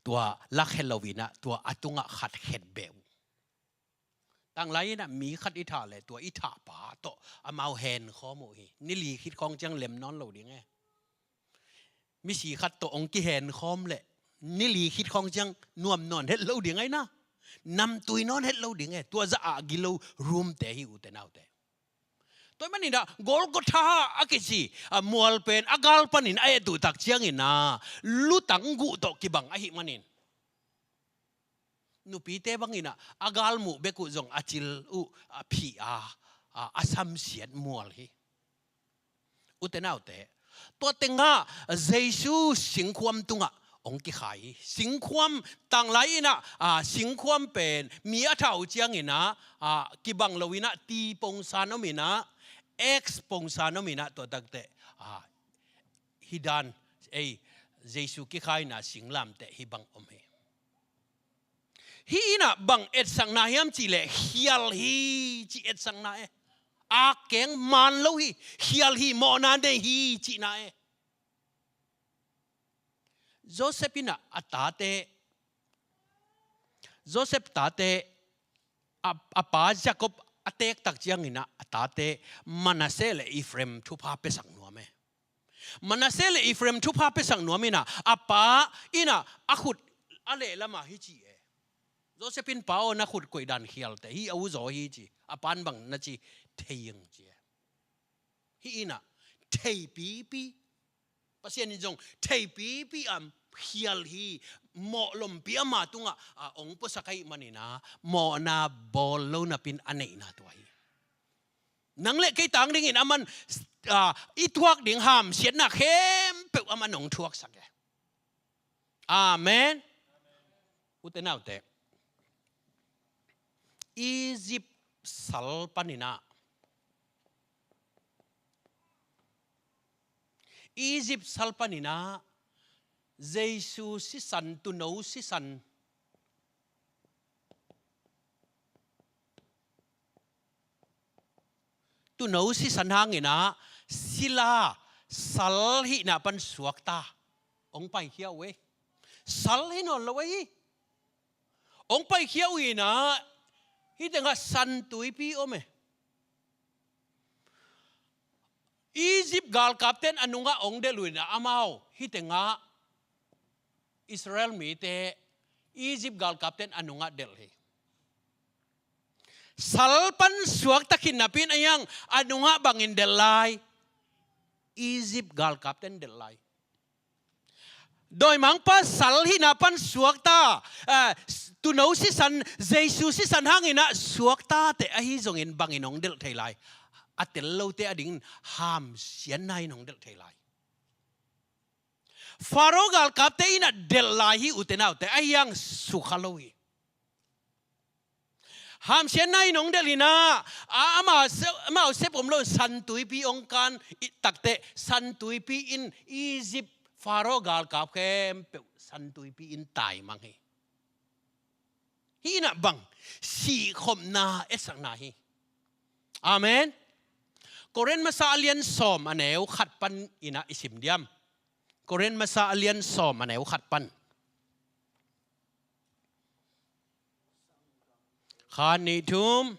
tua lakhia lo in ah, tua a tungah khat khet beh uh. Tanglai in ah mi khat i thah leh, tua i thahpa tawh amau henkhawm uh hi. Ni li khit khawng ciang lem nawn lo ding e. Misi khat tawh hong kihenkhawm leh, ni li khit khawng ciang nuam nawn het lo ding ahi na. Namtui nawn het lo ding e. Tua zah a gilo room te hi, ute naute. Tua ahih manin ah Golgotha a kici a mual pen a gal panin a et uh tak ciangin ah lutang guh tawh kibang ahih manin nupite bangin ah a gal muh bek uh zong a cil uh a phih a, a, a samsiat mual hi. Ute naute, tua tengah Jesu singkhuam tungah hong kikhai hi. Singkhuam, tanglai in ah, a, singkhuam pen mi a thah uh ciangin ah, a, kibang lo in ah, T pongsan om in ah, X pongsan om in ah, tua takteh, a, hih dan, ei, Jesu kikhaina singlamteh hih bang om hi. Hih in ah bang etsakna hiam cih leh khial hi cih etsakna e. Akkeng man lo hi, khial hi, mawhna nei hi cihna e. Joseph in ah a tate, Joseph tate, a, a pa Jacob a teek tak ciangin ah a tate Manasseh le Ephraim thupha piasak nuam e. Manasseh le Ephraim thupha piasak nuam in ah, a pa in ah a khut a lehlam ah hih ci e. Joseph in, "Pa aw, na khut koih dan khial teh, hih a uzaw hi," ci. A pan bang na ci thei ing ci e. Hih in ah theipipi, Pasian in zong theipipi a khial hi, mawhlompi ama tungah, a, hong puasak ahih manin ah mawhna bawl lo napin a neihna tua hi. Nang le kei tang dingin aman, a, i thuak ding hamsiatna khempeuh aman hong thuaksak e. Amen. Ute naute, Egypt sal panin ah, Egypt sal panin ah Jesu sisan, tuuno sisan, tuuno sisan hangin ah sila, sal hihna pan suakta hong paikhia uh e. Sal hi nawn lo ahi. Hong paikhia uh in ah, hih tengah San Tuipi om e. Egypt galkapten a nungah hong delh uh in ah, amau hih tengah Israel mite Egypt galkapten a nungah delh hi. Sal pan suakta khin napin a hiang, a nungah bangin delh lai? Egypt galkapten delh lai. Dawimangpa sal hihna pan suakta, eh, tuuno sisan, Jesu sisan hangin ah suakta teh ahi zongin bangin hong delh thei lai? A tel lote adingin hamsiatna in hong delh thei lai. Pharaoh galkapte in ah delh lai hi, ute naute, a hiang sukha lo hi. Hamsiatna in hong delh in ah, a, ama se-, amau sep om lo in San Tuipi hong kan i takteh, San Tuipi in Egypt Pharaoh galkap khempeuh San Tuipi in taimang hi. Hih in ah bang sihkhopna etsakna hi. Amen. Korin masa a lian sawm a neu khat pan in ah i sim diam. Korin masa a lian sawm a neu khat pan. Khat, nih, thum.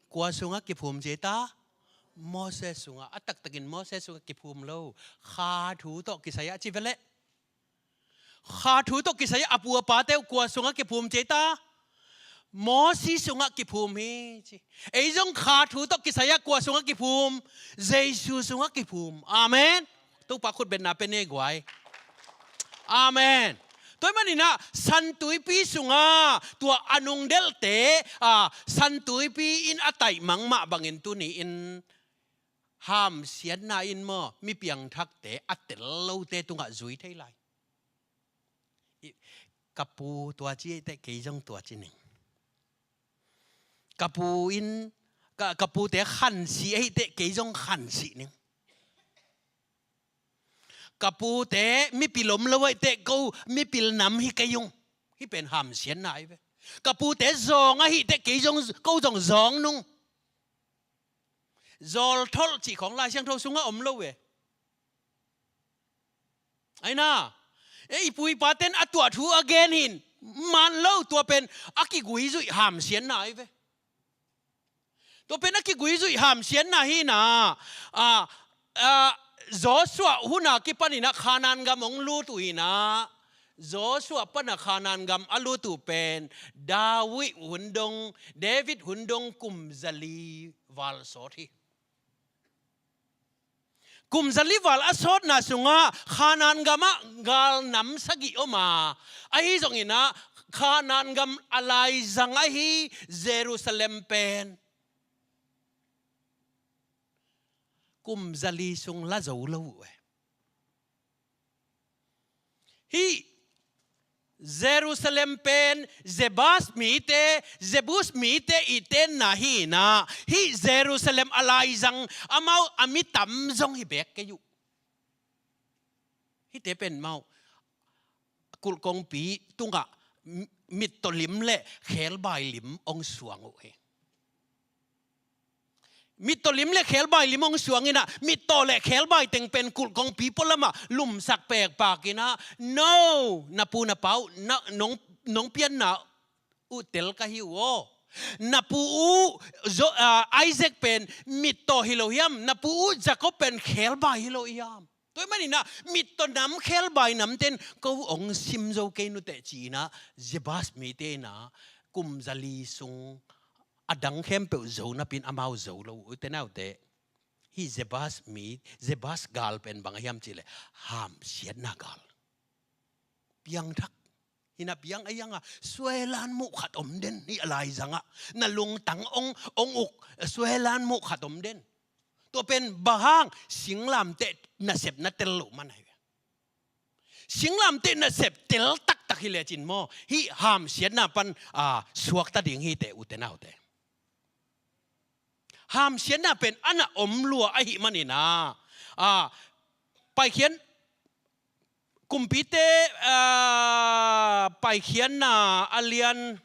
Kua sungah kiphum ci ei ta? Moses sungah. A taktakin Moses sungah kiphum lo. Kha thu tawh kisai ah ci ve leh. Kha thu tawh kisai ah a pu a pate uh kua sungah kiphum ci ei ta? Moses sungah kiphum hi ci. Ei zong kha thu tawh kisai ah kua sungah kiphum? Jesu sungah kiphum. Amen. Topa khutbetna pe ni guai. Amen. Tua ahih manin ah San Tuipi sungah tua a nungdelhte, a, San Tuipi in a taimang mah bangin tuni-in hamsiatna in maw, mi piangthakte, a tel lote tungah zui thei lai. I, ka pu tua ci ei teh, kei zong tua ci ning. Ka pu in, ka, ka pute khansih ei teh, kei zong khansih ning. Ka pute mipil om lo ei teh, ko mipil nam hi kei ung. Hih pen hamsiatna ahi ve. Ka pute zawng ahi teh, kei zong, ko zong zawng nung. Zawltholh cih khawng Lai Siangtho sungah om lo e. Aina, e, i pu i paten a tuah thu a gen hi in, man lo, tua pen a kiguizuih hamsiatna ahi ve. Tua pen a kiguizuih hamsiatna hi na, a, a, Joshua hun a kipanin ah Kanaan gam hong lut uh hi na, Joshua pan a Kanaan gam a lut uh pen David hun dong, David hun dong kum zali val sawt hi. Kum zali val a sawtna sungah Kanaan gamah galnam sagih om a, ahi zongin ah Kanaan gam a laizang ahi Jerusalem pen kum zali sung la zo lo uh e. Hih Jerusalem pen Jebus mite, Jebus mite i tenna hi na, hih Jerusalem a laizang amau a mi tam zong hi beek kei uh. Hihte pen amau kulhkongpi tungah m-, mittaw lim le khebai lim hong suang uh hi. Mittaw lim le khebai lim hong suang in ah, mittaw le khebai teng pen kulhkongpi pualamah lumsak pekpak in ah, no, na pu na pa uh, na, nong, nong pianna uh tel ka hi uh aw. Na pu uh, Zo-, ah, Isaac pen mittaw hi lo hiam, na pu uh Jacob pen khebai hi lo hiam. Tua ahih manin ah mittaw nam khebai namten ko hong sim zo kei nuteh ci-in ah, Jebus mite in ah kum zali sung a dang khempeuh zo napi-in amau zo lo uh. Ute naute, hih Jebus mi, Jebus gal pen bang a hiam cih leh hamsiatna gal. Piangthak. Hi na, piang a hiang a, suailan muh khat om den, hih a laizangah. Na lungtang hong, hong uk, suailan muh khat om den. Tua pen bang hang, singlamteh nasep na tel loh man ahi ve. Singlamteh nasep tel taktak hi lecin maw, hih hamsiatna pan, a, suakta ding hi teh, ute naute. Hamsiatna pen a na om lua ahih manin ah, a, Paikhiat, Kumpite, a, Paikhiatna a lian,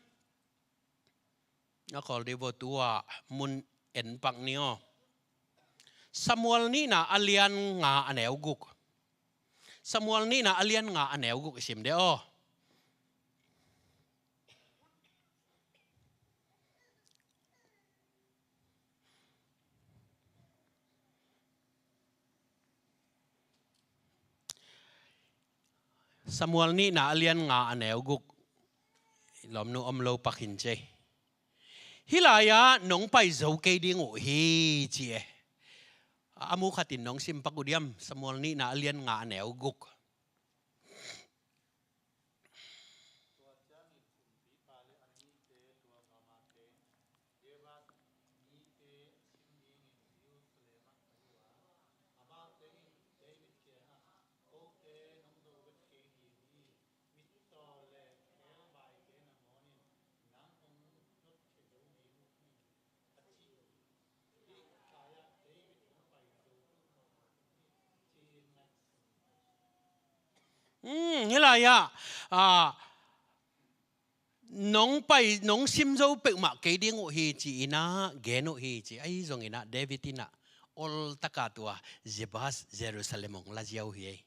a khawl dih vo, tua mun en pak ni aw. Samuel nihna a lian nga a neu guk. Samuel nihna a lian nga a neu guk i sim dih aw. Samuel nihna a lian nga a neu guk. Lawmnu om lo pak in cei. Hih lai-ah nong pai zo kei ding uh hi, ci e. A mu khatin nong sim pak uh diam, Samuel nihna a lian nga a neu guk. Hmm, hih lai-ah, a, nong pai, nong sim zo peuhmah kei ding uh hi ci-in ah, gen uh hi ci. Ahi zongin ah, David in ah, oltaka tua, Jebus, Jerusalem hong la ziau hi ei.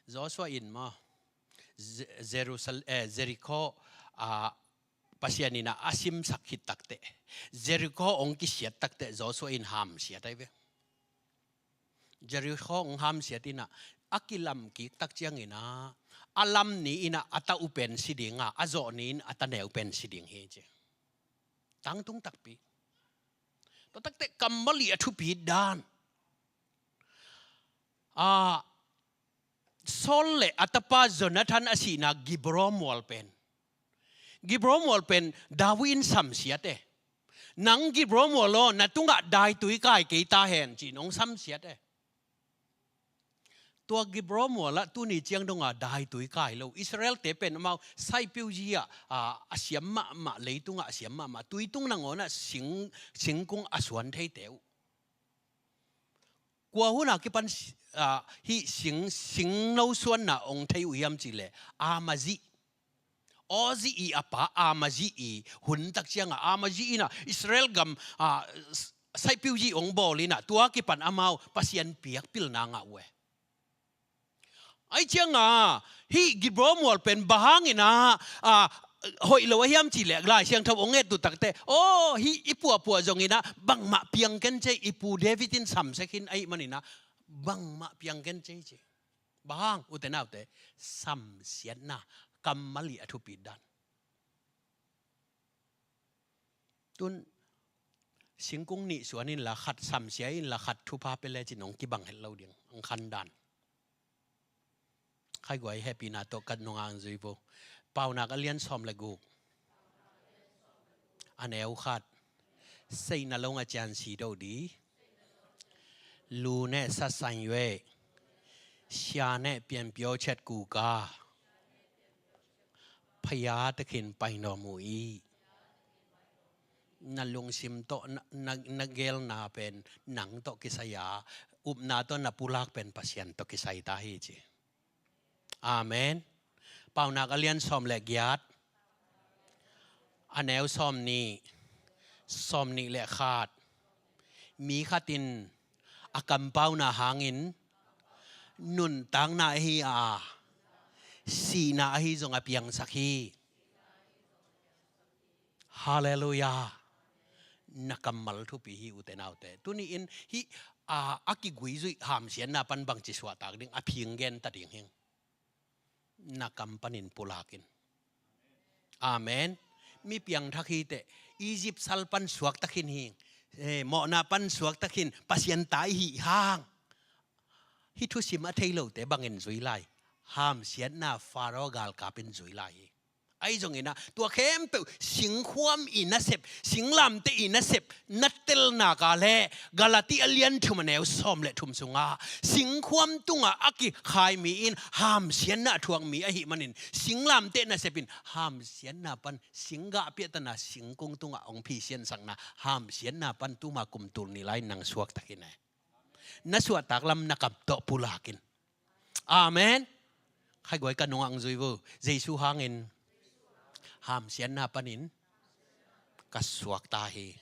Joshua in maw, Je-, Jerusal-, eh, Jericho, a, Pasian in ah a simsak khit takteh, Jericho hong kisiat takteh, Joshua in hamsiat ahi ve. Jericho hong hamsiat in ah, a kilam kik tak ciangin ah, a lam ni in ah a ta uh pen si ding a, a zawh ni in a ta neu pen si ding hi ci. Tangtung takpi. Tua takteh kammal i a thupi dan. A, Saul le a tapa Jonathan a sihna Gilboa mual pen. Gilboa mual pen David in samsiat e. Nang Gilboa mual aw, na tungah daitui kai kei ta hen ci-in hong samsiat e. Tua Gilboa mualah tuni ciang donga daitui kai lo. Israelte pen amau saipiu zi-ah, a, a siam mahmah, leitungah a siam mahmah. Tui tung nangawnah sing, singkung a suan theite uh. Kua hun a kipan, a, hih sing, singno suanna hong thei uh hiam cih leh, Amazigh. Aw zi i a pa Ama zi i hun tak ciangah Ama zi inah Israel gam, ah, Saipiu zi ong bawl inah tua kipan amau Pasian piak pilna ngah uh e. Ai cianga hih Gilboa mual pen bang hangin ah, ah, hoih lo a hiam cih leh Lai Siangtho ong ngettu takte, aw, hih i puahpuah zongin ah bangmah piang ken cei, i pu David in samsia khin ahih manin ah bangmah piang ken cei ci. Bang hang, ute naute, samsiatna kammal i a thupi dan. Tun singkung nih suan inla khat samsia inla khat thupha pia lecin ong kibang het lo ding, ong khan dan. Khaiguai hehpihna tawh ka nunga ang zui vo. Paunak a lian sawm le guk, a neu khat. Seihna long a cian si do di, lu ne sa san yue, sia ne pian pio chet ku ka, phaya te khin pai naw mu i. Na lungsim tawh na, na, na gelna pen nang tawh kisai a, upna tawh na pulak pen Pasian tawh kisai ta hi ci. Amen. Paunak a lian sawm le giat, a neu sawm nih, sawm nih le khat. Mi khat in a kampauna hangin nuntakna ahi a, sihna ahi zong a piangsak hi. Halleluiah. Na kammal thupi hi, ute naute. Tuni in hih, a, a kiguizuih hamsiatna pan bangci suahtak ding, a phing gen ta ding hing. Na kam panin pulakin. Amen. Mi piangthak hi teh, Egypt sal pan suakta khin hi. Eh, mawhna pan suakta khin, Pasian ta i hih hang. Hih thusim a thei lote bangin zui lai? Hamsiatna Pharaoh galkap in zui lai hi. Ahi zongin ah, tua khempeuh singkhuam i nasep, singlamteh i nasep, na telna ka le Galati a lian thum a neu sawm le thum sungah singkhuam tungah a kikhai mi in hamsiatna a thuak mi ahih manin, singlamteh nasep in hamsiatna pan, singgah piahtana singkung tungah ong phisiansakna hamsiatna pan tuma kum tul nih lai nang suakta khin e. Na suahtak lam na kam tawh pulakin. Amen. Khaiguai ka nungah ang zui vo. Jesu hangin hamsiatna panin ka suakta hi.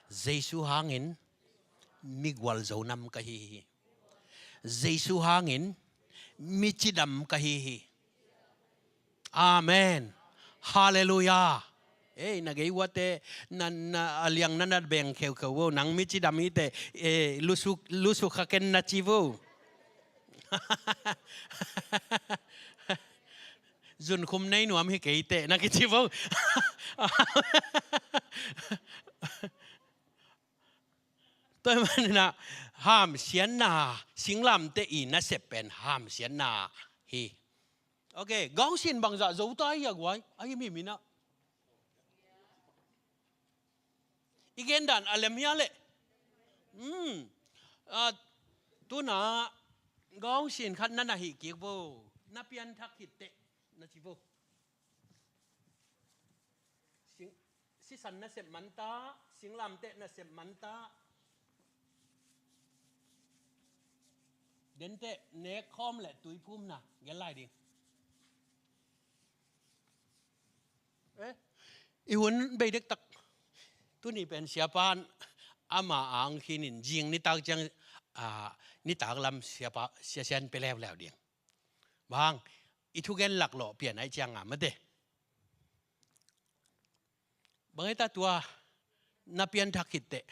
Jesu hangin migual zo nam ka hi hi. Jesu hangin micidam ka hi hi. Amen. Halleluiah. Ei, na gei uate, na, na, a liang na na beng kheukheu vo, nang micidam hi teh, eh, lusuk, lusuk kha ken na ci vo. Zunkhum nei nuam hi kei teh, na kici vo. Tua hi manin ah, hamsiatna, singlamteh i nasep pen hamsiatna hi. Ok, gausin bangzah zo ta hi a guai, a hi mi minah. I gen dan a lem hia leh. Hmm. Ah, tuna, gausin khat na na hih kik vo, na pianthak khit teh, na ci vo. Sing, sisan nasep manta, singlamteh nasep manta. Denteh, nekkhawm le tuiphumna, gel lai ding. Eh? I hun bei dektak. Tuni pen siapa ama ang khinin zing nitak ciang, ah, nitak lam siapa, sia sian pe leuleu ding. Bang, i thugen laklawh pian ai cianga mate. Bang ai ta tua, na pianthak khit teh.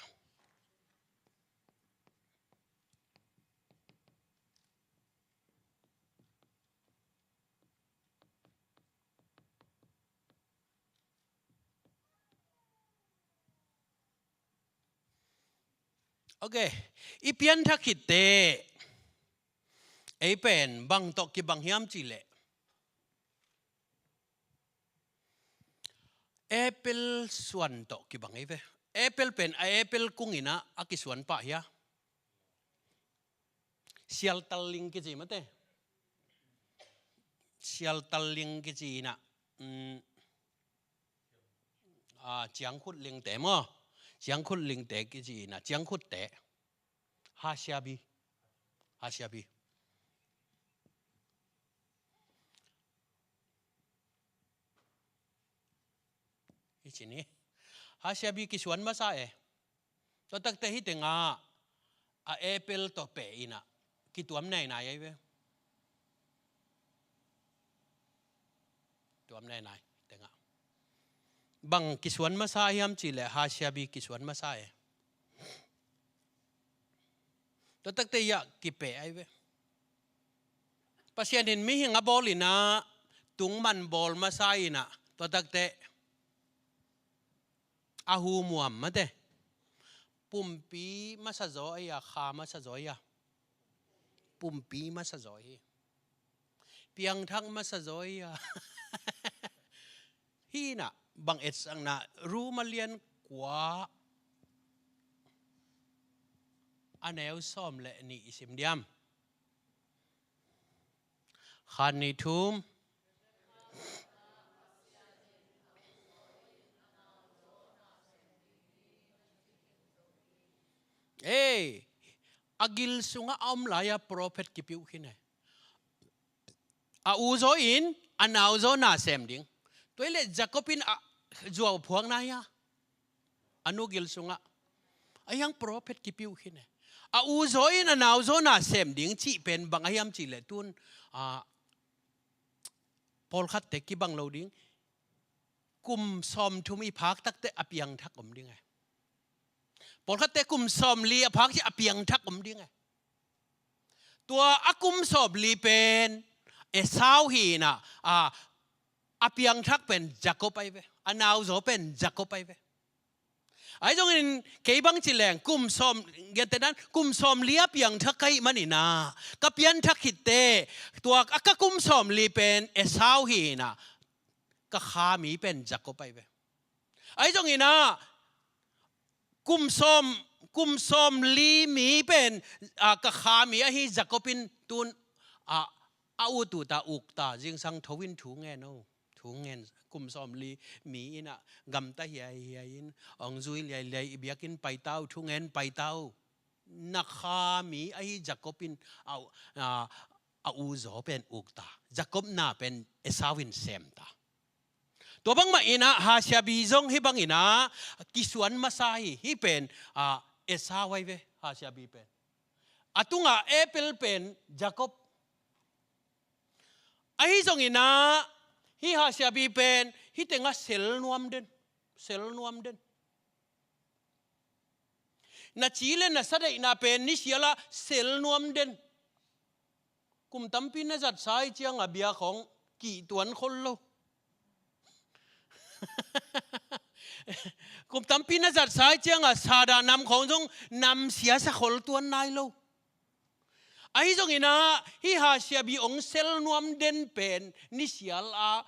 Ok, i pianthak khit teh. Ei pen, bang tawh kibang hiam cih leh. Apple suan tawh kibang ei ve. Apple pen, a apple kung inah, a kisuan pah hia. Sialtal ling kici mate. Sialtal ling kici inah. Mm. Ah, ciangkhut lingte maw. Ciangkhut lingte kici inah. Ciangkhutte. Hasiabi. Hasiabi. ci ni. Hasiabi kisuan masa e. Tua takte hih tengah a apple tawh peh in ah kituam nainai ahi ve. Tuam nainai tengah. Bang kisuan masa hiam cih leh hasiabi kisuan masa e. Tua takte hiah kipeh ahi ve. Pasian in mihing a bawl in ah tungman bawl masa in ah tua takte a hu muam mate. Pumpi masa zaw ahi a, kha masa zaw ahi a. Pumpi masa zaw hi. Piangthak masa zaw ahi a. Hih in ah bang etsakna, Rom a lian kua a neu sawm le nih i sim diam? Khat, nih, thum. Ei, a gil sungah a om lai-a prophet kipia uh khin e. A u zaw in a nau zaw na sem ding. Tua hi leh Jacob in a zuau phuak na hia? A nu gil sungah. A hiang prophet kipia uh khin e. A u zaw in a nau zaw na sem ding cih pen bang a hiam cih leh tun, a, pawlkhatte kibang lo ding. Kum sawmthum i phak takte a piangthak om ding e. Pawlkhatte kum sawmli a phak ciang a piangthak om ding e. Tua a kum sawmli pen Esau hi in ah, a, a piangthak pen Jacob ahi ve. A nau zaw pen Jacob ahi ve. Ahi zongin kei bang ci leng kum sawm, gentehna-in kum sawmli a piangthak ka hih manin ah ka pianthak khit teh tua a ka kum sawmli pen Esau hi in ah ka kha mi pen Jacob ahi ve. Ahi zongin ah kum sawm, kum sawmli mi pen, a, ka kha mi ahi Jacob in tun, a, a ut ut a uk ta, zingsang tho in thu ngen o. Thu ngen, kum sawmli mi in ah gamta hiaihiai in, ong zui liailiai, i biakinn pai ta o, thu ngen pai ta o. Na kha mi ahi Jacob in a, a, a u zaw pen uk ta. Jacob na pen Esau in sem ta. Tua bangmah in ah hasiabi zong hih bangin ah kisuan masa hi. Hih pen, a, Esau ahi ve, hasiabi pen. A tungah apple pen Jacob. Ahi zongin ah hih hasiabi pen hih tengah sel nuam den. Sel nuam den. Na ci le na sadeihna pen nisial ah sel nuam den. Kum tampi na zatsa ahih ciangah bia khawng kihtuan khol lo. Kum tampi na zatsa ahih ciangah sa dah nam khawng zong namsia sa khol tuan nai lo. Ahi zongin ah hih hasiabi ong sel nuam den pen nisial ah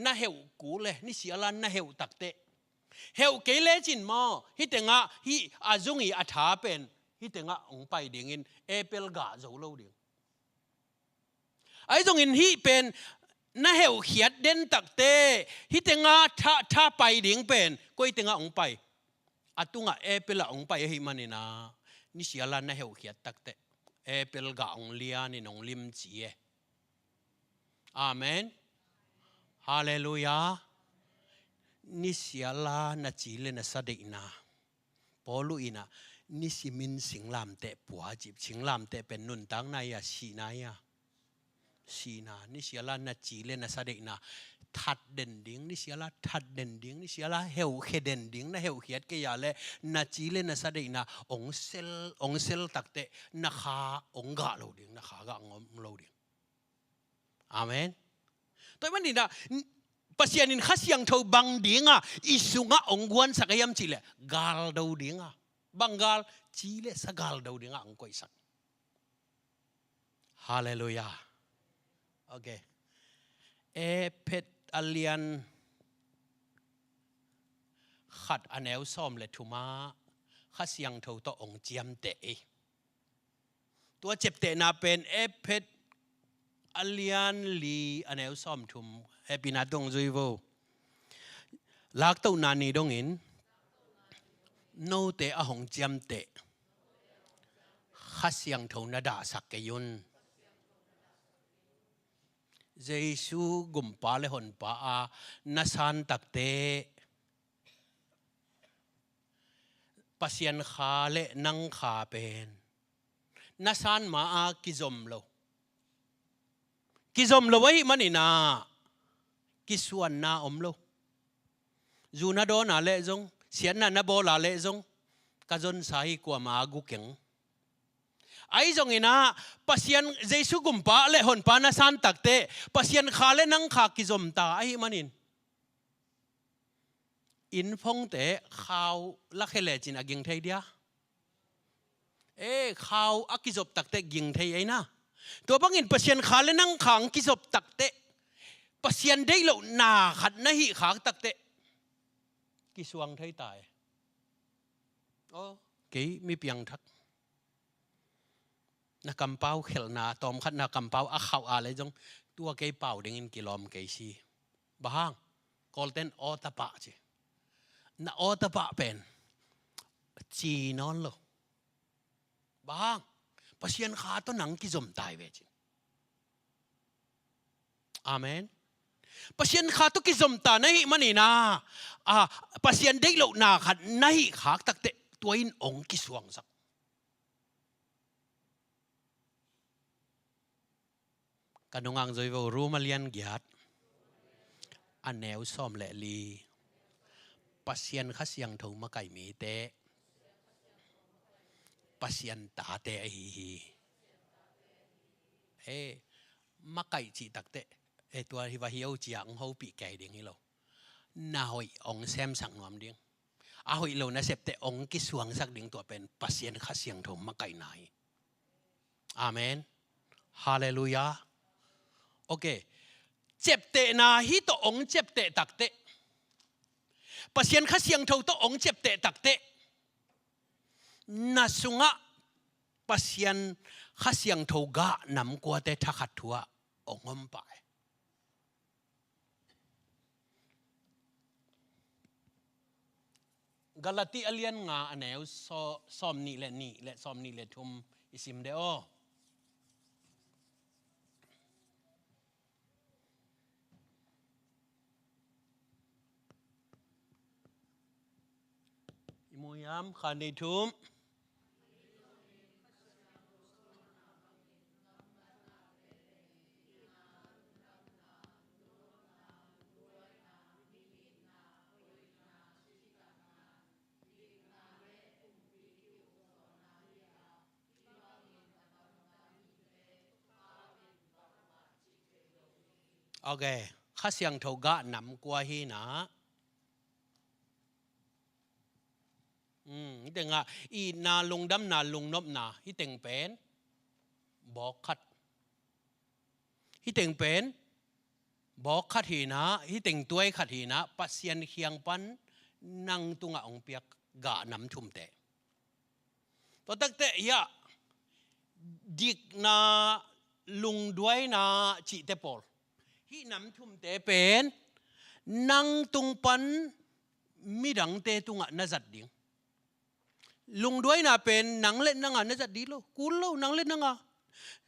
na heuh kul e, nisial ah na heuh takteh. Heuh kei lecin maw, hih tengah hih a zung i a tha pen hih tengah ong pai dingin apple gah zo lo ding. Ahi zongin hih pen na heuhkhiat den takteh hih tengah tha, tha pai ding pen koi tengah ong pai? A tungah apple ah ong pai ahih manin ah nisial ah na heuhkhiat takteh apple gah ong lianin ong limci e. Amen. Halleluiah. Nisial ah na ci le na sadeihna. Paulu in ah nisimin singlamteh pua cih, singlamteh pen nuntakna hi a, sihna hi a. Sihna, nisial ah na ci le na sadeihna that den ding, nisial ah that den ding, nisial ah heuhkhia den ding, na heuhkhiat kei a leh na ci le na sadeihna ong sel, ong sel takteh na kha ong gah lo ding, na kha gah ngom lo ding. Amen. Tua ahih manin ah, Pasian in Kha Siangtho bang dingah i sungah ong guansak a hiam cih leh gal do dingah. Bang gal? Ci le sa gal do dingah ong koihsak. Halleluiah. Okay. Efesa a lian khat a neu sawm le thum ah Kha Siangtho tawh ong ciamteh ei. Tua ciaptehna pen Efesa a lian li a neu sawmthum, hehpihna tawh ong zui vo. Laktohna ni dongin note a hong ciamteh Kha Siangtho na dahsak kei un. Jesu Gumpa le Honpa a na san takteh Pasian kha le nang kha pen na san ma-a kizom lo. Kizom lo ahih manin ah kisuanna om lo. Zu na dawn a leh zong, siatna na bawl a leh zong, ka zonsa hi, kuamah gu keng. Ahi zongin ah Pasian, Jesu gumpa le honpa na san takteh Pasian kha le nang kha kizom ta ahih manin, inn phongte khau lakhia lecin a ging thei dia? E, khau a kizop takteh ging thei ei na. Tua bangin Pasian kha le nang kha hong kizop takteh, Pasian deih loh na khat na hih khak takteh kisuang thei ta e. Aw, kei mi piangthak, na kampau khelhna, tawmkhat na kampau a khauh a leh zong, tua kei pau dingin kilawm kei si. Bang hang? Kawlten aw tapah ci. Na aw tapah pen ci nawn lo. Bang hang? Pasian kha tawh nang kizom ta hi ve ci. Amen. Pasian kha tawh kizom ta na hih manin ah, a, Pasian deih loh na khat na hih khak takteh tua in hong kisuangsak. Ka nungak zui vo, Rom a lian giat, a neu sawm le li. Pasian Kha Siangtho makaih mite Pasian tate ahi hi. E, makaih cih takteh, e, tua hi va hi o ci-a hong hopih kei ding hi lo. Na hoih hong semsak nuam ding, a hoih lo na septeh hong kisuangsak ding, tua pen Pasian Kha Siangtho makaihna hi. Amen. Halleluiah. Ok. Ciaptehna hih tawh hong ciapteh takteh, Pasian Kha Siangtho tawh hong ciapteh takteh, na sungah Pasian Kha Siangtho gah namkuate thakhat thu-ah hong om pah hi. Galati a lian nga, a neu saw-, sawm nih le nih le sawm nih le thum i sim de aw. I mu hiam? Khan dei thum. Ok. Kha Siangtho gah namkua hi na. Hmm, hih tengah itna, lungdamna, lungnopna, hih teng pen bawk khat. Hih teng pen bawk khat hi na, hih teng tuai khat hi na, Pasian kiang pan nang tungah hong piak gah nam thumte. Tua takteh hiah dikna, lungduaina cihte pawl, hih nam thumte pen nang tung pan midangte tungah na zat ding. Lungduaina pen nang le nang a na zat ding lo, kul lo, nang le nang a.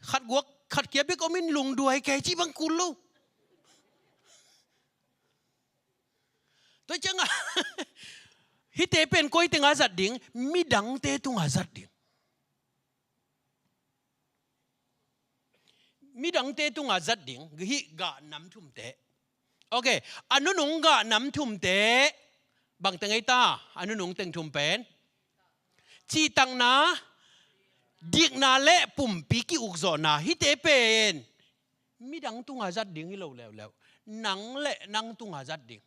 Khat guak, khat kia bek om in lungduai kei cih bang kul lo. Tua ciangah hihte pen koi tengah zat ding, midangte tungah zat ding. Midangte tungah zat ding, hih gah nam thumte. Ok, a nunung gah nam thumte. Bang teng ei ta, a nunung teng thum pen? Cihtakna, dikna le pumpi ki-ukzawhna, hihte pen midang tungah zat ding hi lo leuleu. Nang le nang tungah zat ding.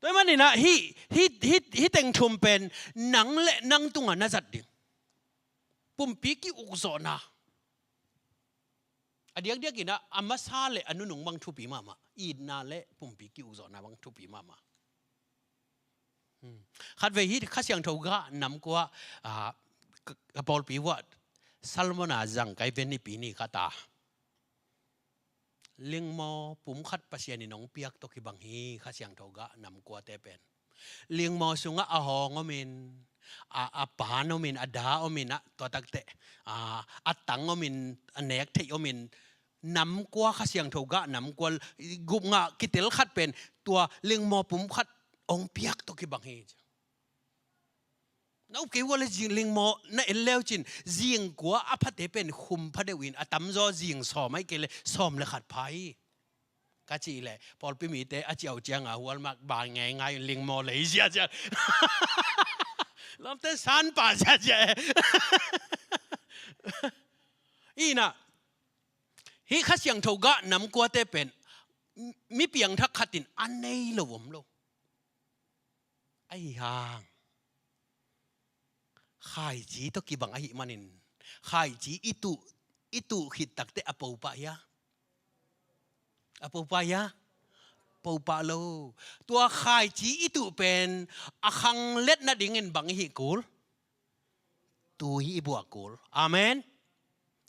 Tua ahih manin ah hih, hih, hih, hih teng thum pen nang le nang tungah na zat ding. Pumpi ki-ukzawhna. A diakdiakin ah a masa le a nunung bang thupi mahmah. Itna le pumpi ki-ukzawhna bang thupi mahmah. Hmm. Khatvei hih Kha Siangtho gah namkua, ah, ka, ka pawlpi vuah Solomon a zang kai ven nipi ni khat a, lingmaw pum khat Pasian in hong piak tawh kibang hi, Kha Siangtho gah namkuate pen. Lingmaw sungah a hawng om in, a, a pan om in, a da om in, a tua takteh, a, a tang om in, a nek theih om in, nam kua, Kha Siangtho gah nam kua, gupngah kitel khat pen tua lingmaw pum khat hong piak tawh kibang hi. Na up kei uh a leh zing lingmaw na en leu cin, zing kua a phate pen khum pha deuh in, a tamzaw zing sawm ahih kei leh sawm le khat pha hi. Ka cih leh pawlpi mite a ciau cianga Walmart ba ngeingai in lingmaw lei ziahziah. Lawmte sanpa ziahziah e. Inah hih Kha Siangtho gah nam kuate pen mi piangthak khat in a nei lo om lo. Ahi hang khaici tawh kibang ahih manin, khaici i tuh, i tuh khit takte a po pah hia? A po pah hia? Po pah lo. Tua khaici i tuh pen a khang let nadingin bang i hih kul? Tui i buah kul. Amen.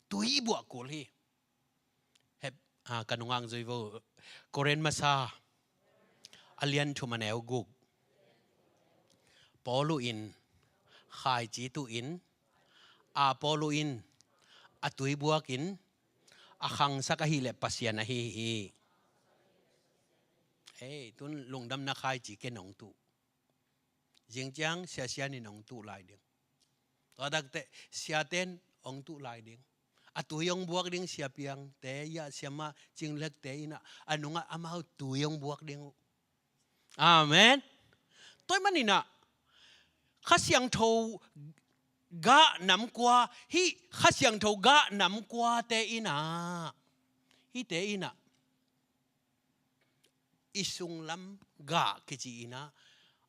Tui i buah kul hi. Hep, ah, ka nungak zui vo. Korin masa a lian thum a neu guk. Paulu in khaici tuh in, Apolu in a tui buak in, a khangsak ahih leh Pasian ahi hi. Ei, tun lungdamna khaici ken hong tuh. Zing ciang Sia Sian in hong tuh lai ding. Tua takte siaten hong tuh lai ding. A tui hong buak ding sia piangte, ia sia mah cinglekte inah, a nungah amau tui hong buak ding uh. Amen. Tua ahih maninah Kha Siangtho gah nam kua, hih Kha Siangtho gah nam kuate inah, hihte inah i sunglam gah kici inah,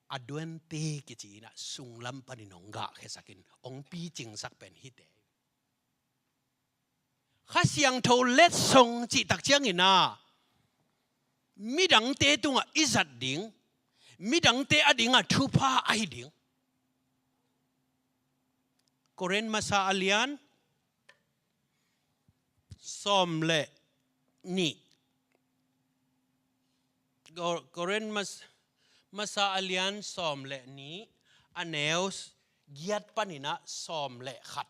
a duanti kici inah, sunglam panin hong gahkhiasakin hong picingsak pen hihte. Kha Siangtho letsong cih tak ciangin ah midangte tungah i zat ding, midangte a dingah thupha ahi ding. Korin masa a lian sawm le nih. Ko-, Korin mas-, masa a lian sawm le nih, a neu giat paninah sawm le khat.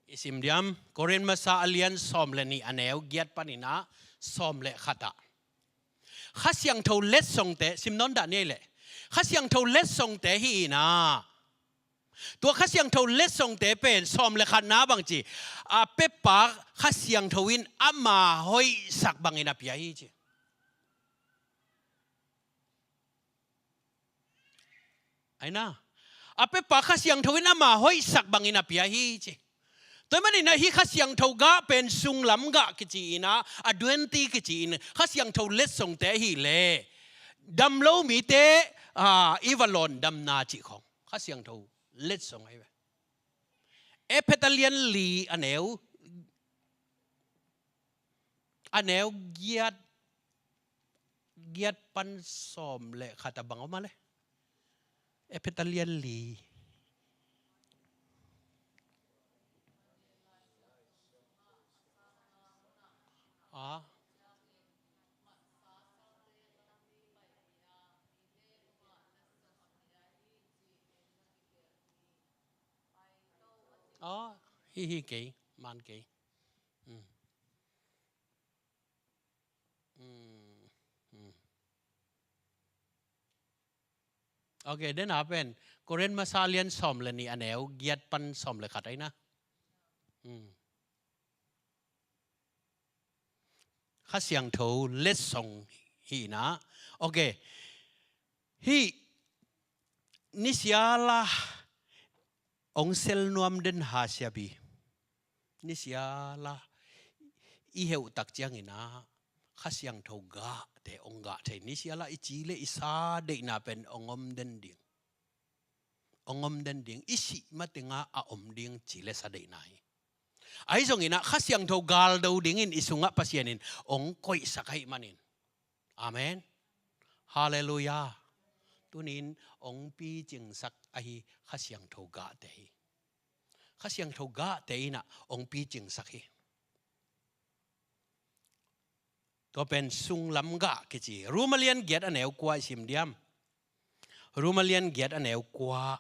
I sim diam, Korin masa a lian sawm le nih, a neu giat paninah sawm le khatah. Kha Siangtho letsongte, sim nawn dah ni ei leh. Kha Siangtho letsongte hi inah, tua Kha Siangtho letsongte pen sawm le khatna bangci, a pepa Kha Siangtho in ama hoihsak bangin a pia hi ci. Aina, a pepa Kha Siangtho in ama hoihsak bangin a pia hi ci. Tua ahih maninah hih Kha Siangtho gah pen sunglam gah kici inah, a duanti kici in Kha Siangtho letsongte ahih leh, dam lo mite, ah, i va lawndamna cih khawng Kha Siangtho letsong ahi ve. Efesa a lian li, a neu, a neu giat, giat pan sawm le khat ah bang om a leh? Efesa a lian li. Ah. Ah, hi hi kei, man kei. Hmm. Hmm. Hmm. Ok, den a pen Korin masa a lian sawm le nih, a neu giat pan sawm le khat aina. Hmm. Kha Siangtho letsong hi inah. Ok. Hih nisiala hong sel nuam den ha siapi. Nisiala i heuh tak ciangin ah Kha Siangtho gahte hong gah thei. Nisiala i ci le i sa deihna pen hong om den ding. Hong om den ding, i sih matengah a om ding ci le sa deihna hi. Ahi zongin ah Kha Siangtho galdo dingin i sungah Pasian in hong koihsak ahih manin. Amen. Halleluiah. Tuni-in hong picingsak ahi Kha Siangtho gahte hi. Kha Siangtho gahte inah hong picingsak hi. Tua pen sunglam gah kici. Rom a lian giat a neu kua i sim diam. Rom a lian giat a neu kua.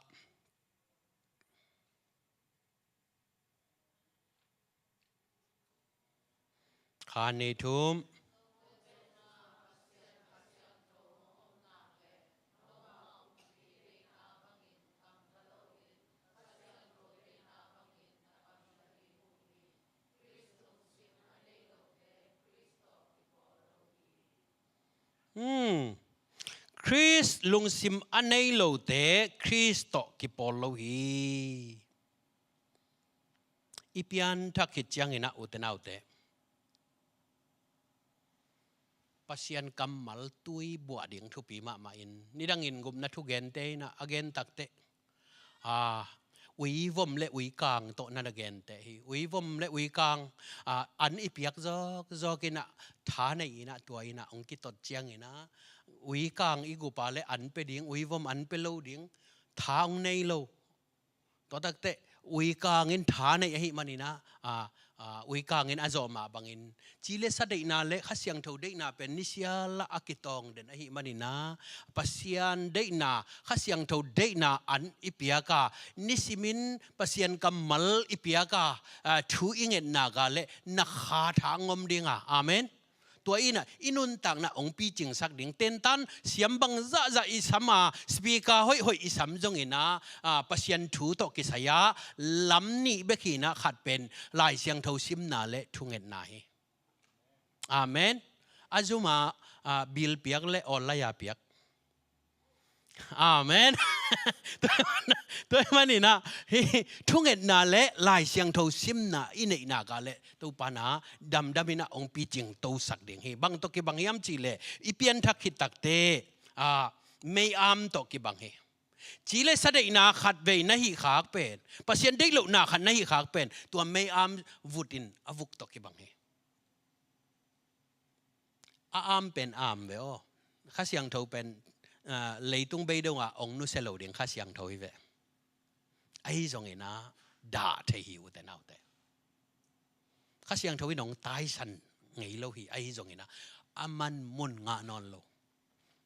Kha ni thum. Hmm. Khrist lungsim a nei lote Khrist tawh kipawl lo hi. I pianthak khit ciangin ah, ute naute, Pasian kammal tui buah ding thupi mahmah in, nidangin gupna thugente in ah a gen takteh, a, uivom le uikang tawh na na genteh hi. Uivom le uikang, a, an i piak zawkzawk in ah, tha nei in ah, tua in ah hong kitot ciangin ah, uikang i gup a le an pia ding, uivom an pia lo ding, tha hong nei lo. Tua takteh uikang in tha nei ahih manin ah, a, a, uikang in a zawh mah bangin, ci le sa deihna le Kha Siangtho deihna pen nisial ah a kitawng den ahih manin ah, Pasian deihna, Kha Siangtho deihna an i piak a, nisimin Pasian kammal i piak a, a, thu i ngetna ga le na kha tha ngom ding a. Amen. Tua in ah i nuntakna hong picingsak ding, tentan siam bang zahzah i sam a, speaker hoihhoih i sam zongin ah, a, Pasian thu tawh kisai ah lam nih bek hi in ah, khat pen Lai Siangtho simna le thungetna hi. Amen. A zum ah, a, bill piak le online ah piak. Amen. Tua ahih manin ah, hi, thungetna le Lai Siangtho simna i neihna ga le Topa in ah damdam in ah hong picing tosak ding hi. Bang tawh kibang hiam cih leh, i pianthak khit takteh, a, mei-am tawh kibang hi. Ci le sa deihna khatvei na hih khak pen, Pasian deih lohna khat na hih khak pen, tua mei-am vut in a vuk tawh kibang hi. A am pen am ve aw. Kha Siangtho pen, a, leitung beidong ah hong nusia lo ding Kha Siangtho hi ve. Ahi zongin ah dah thei hi, ute naute. Kha Siangtho in hong taisan ngei lo hi, ahi zongin ah a man mun ngah nawn lo.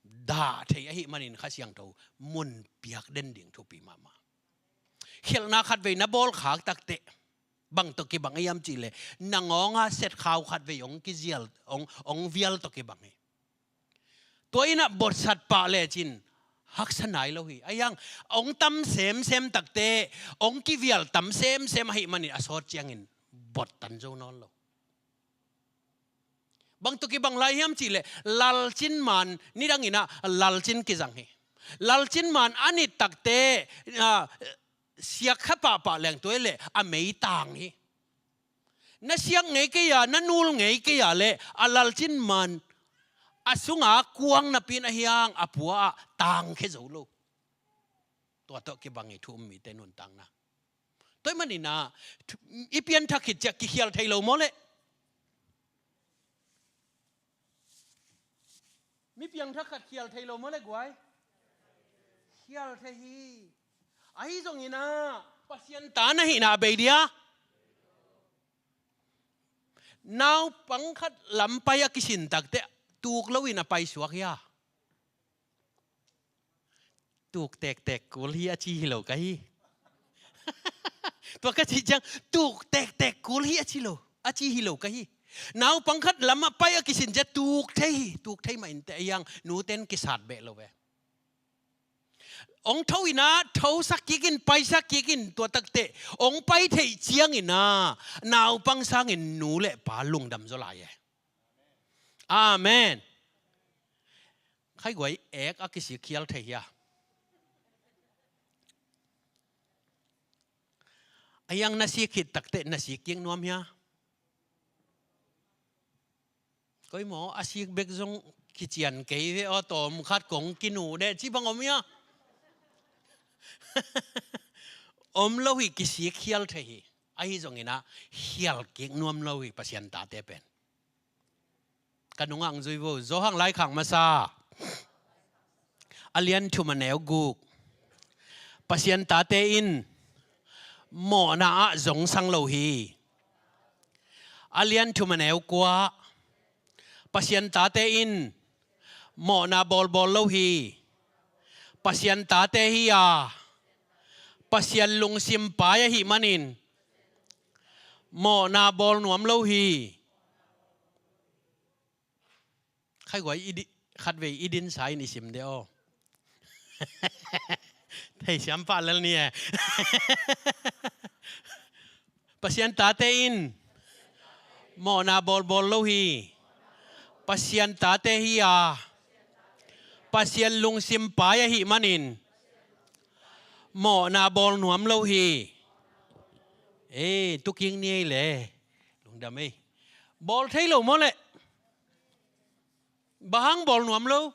Dah thei ahih manin Kha Siangtho mun piak den ding thupi mahmah. Khialhna khatvei na bawl khak takteh, bang tawh kibang hiam cih leh, na ngawng a set khau khatvei hong kizial, hong, hong vial tawh kibang hi. Tua in ah botsat pah lecin haksa nai lo hi. Ahi hang, hong tam semsem takteh, hong kivial tam semsem ahih manin a sawt ciangin bot tan zo nawn lo. Bang tawh kibang lai hiam cih leh, lalcin man, nidangin ah lalcin kizang hi. Lalcin man a nit takteh, a, siak kha pahpah leng tua hi leh a mei tang hi. Na siak ngei kei a, na nul ngei kei a leh, a lalcin man a sung a kuang napi in ahi hang, a pua ah tangkhia zo lo. Tua tawh kibang hi thu um mite nuntakna. Tua ahih manin ah, thu-, i pianthak khit ciang kikhial thei lo maw leh? Mi piangthak khat khial thei lo maw leh guai? Khial thei hi. Ahi zongin ah, Pasian ta na hihna a bei dia. Naupang khat lam pai a kisin takteh, tuk lo in a paisuak hia? Tuk tektek kul hi a ci hi lo ka hi. Tua ka cih ciang, tuk tektek kul hi a ci lo, a ci hi lo ka hi. Naupang khat lam ah pai a kisin ciang tuk thei hi, tuk thei mah inteh, ahi hang nuten kisat beh lo ve. Hong tho in ah, thosak kik in, paisak kik in, tua takteh hong pai theih ciangin ah, naupang sangin nu le pa lungdam zaw lai e. Amen. Khai guai, ek a kisik khial thei hia? Ahi hang na sik khit takteh na sik kik nuam hia? Koi maw, a sik bek zong kician kei ve aw, tawm khat kong kinu deh ci bang om hia? Om lo hi, kisik khial thei hi. Ahi zongin ah khial kik nuam lo hi Pasian tate pen. Ka nungah hong zui vo. Johan laikhak masa, a lian thum, a neu guk. Pasian tate in mawhna ah zongsang lo hi. A lian thum, a neu kua. Pasian tate in mawhna bawlbawl lo hi. Pasian tate hi a, Pasian lungsim pai ahih manin mawhna bawl nuam lo hi. Khaiguai i di-, khatvei i dinsa in i sim de aw. Thei siam pah lel ni e. Pasian tate in mawhna bawlbawl lo hi. Pasian tate hi a, Pasian lungsim pai ahih manin mawhna bawl nuam lo hi. Ei, tuking ni ei le. Lungdam ei. Bawl thei lo maw leh? Bang hang bawl nuam lo?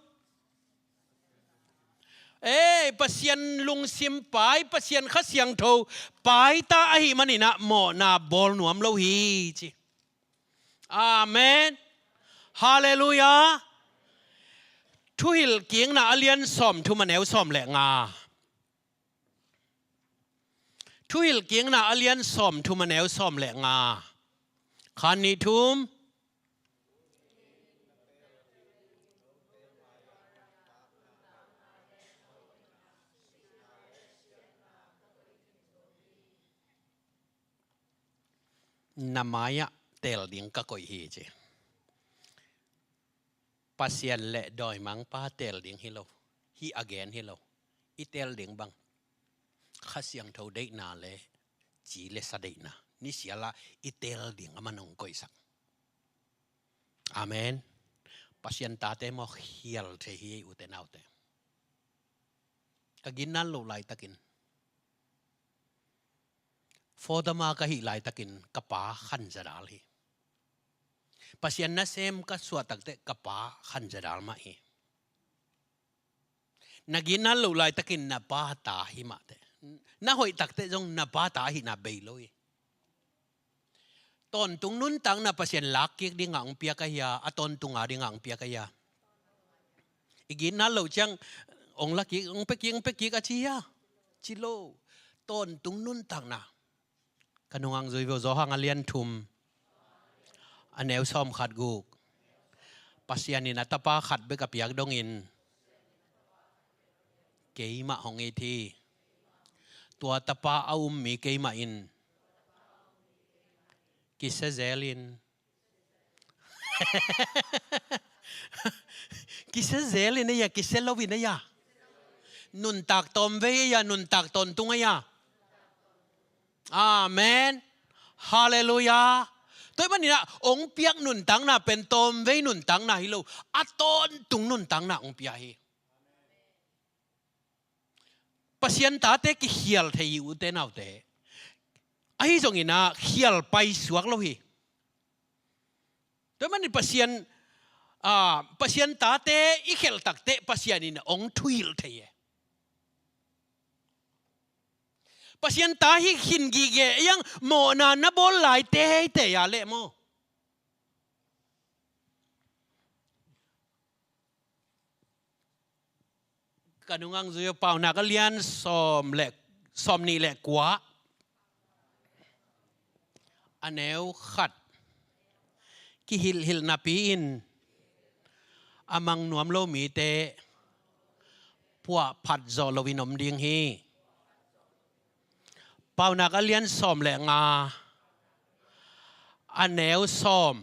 Ei, Pasian lungsim pai, Pasian Kha Siangtho pai ta ahih manin ah mawhna bawl nuam lo hi ci. Amen. Halleluiah. Thuhilhkikna a lian sawmthum a neu sawm le nga. Thuhilhkikna a lian sawmthum a neu sawm le nga. Khan nih thum. Na mai-ah teel ding ka koih hi ci. Pasian le dawimangpa teel ding hi lo. Hih a gen hi lo. I teel ding bang, Kha Siangtho deihna le ci le sa deihna, nisiala i teel ding a man hong koihsak. Amen. Pasian tate maw, khial thei hi ei, ute naute. Ka ginna loh laitakin, fawtama ka hih laitakin ka pa khanzadal hi. Pasian nasem ka suah takteh ka pa khanzadal mah hi. Na ginna loh laitakin na pa ta hi mahteh. Na hoih takteh zong na pa ta ahihna bei lo hi. Tawntung nuntakna Pasian lakkik dingah hong piak ahi a, a tawntung a dingah hong piak ahi a. I ginna loh ciang hong lakik, hong piakik, hong piakik a ci a. Ci lo. Tawntung nuntakna. Ka nungah zui vo, Johan a lian thum, a neu sawm khat guk. Pasian in a tapa khat bek a piak dongin keimah hong it hi. Tua tapa a um mi keimah in kisia zelin, kisia zelin ei a, kisia loin ei a. Nuntak tawmvei ei a, nuntak tawntung ei a. Amen. Halleluiah. Tua ahih manin ah hong piak nuntakna pen tawmvei nuntakna hi lo, a tawntung nuntakna hong pia hi. Pasian tate kikhial thei hi, ute naute. Ahi zongin ah khial paisuak lo hi. Tua ahih manin Pasian, ah, Pasian tate i khelh takteh Pasian in hong thuhilh thei e. Pasian ta hi khin gige ei ang, mawhna na bawl lai teitei a leh maw. Ka nungah zui vo, Paunak a lian sawm le, sawm nih le kua, a neu khat. Kihilhhilh napi-in a mang nuam lo mite puahphat zawh loin om ding hi. Paunak a lian sawm le nga, a neu sawm.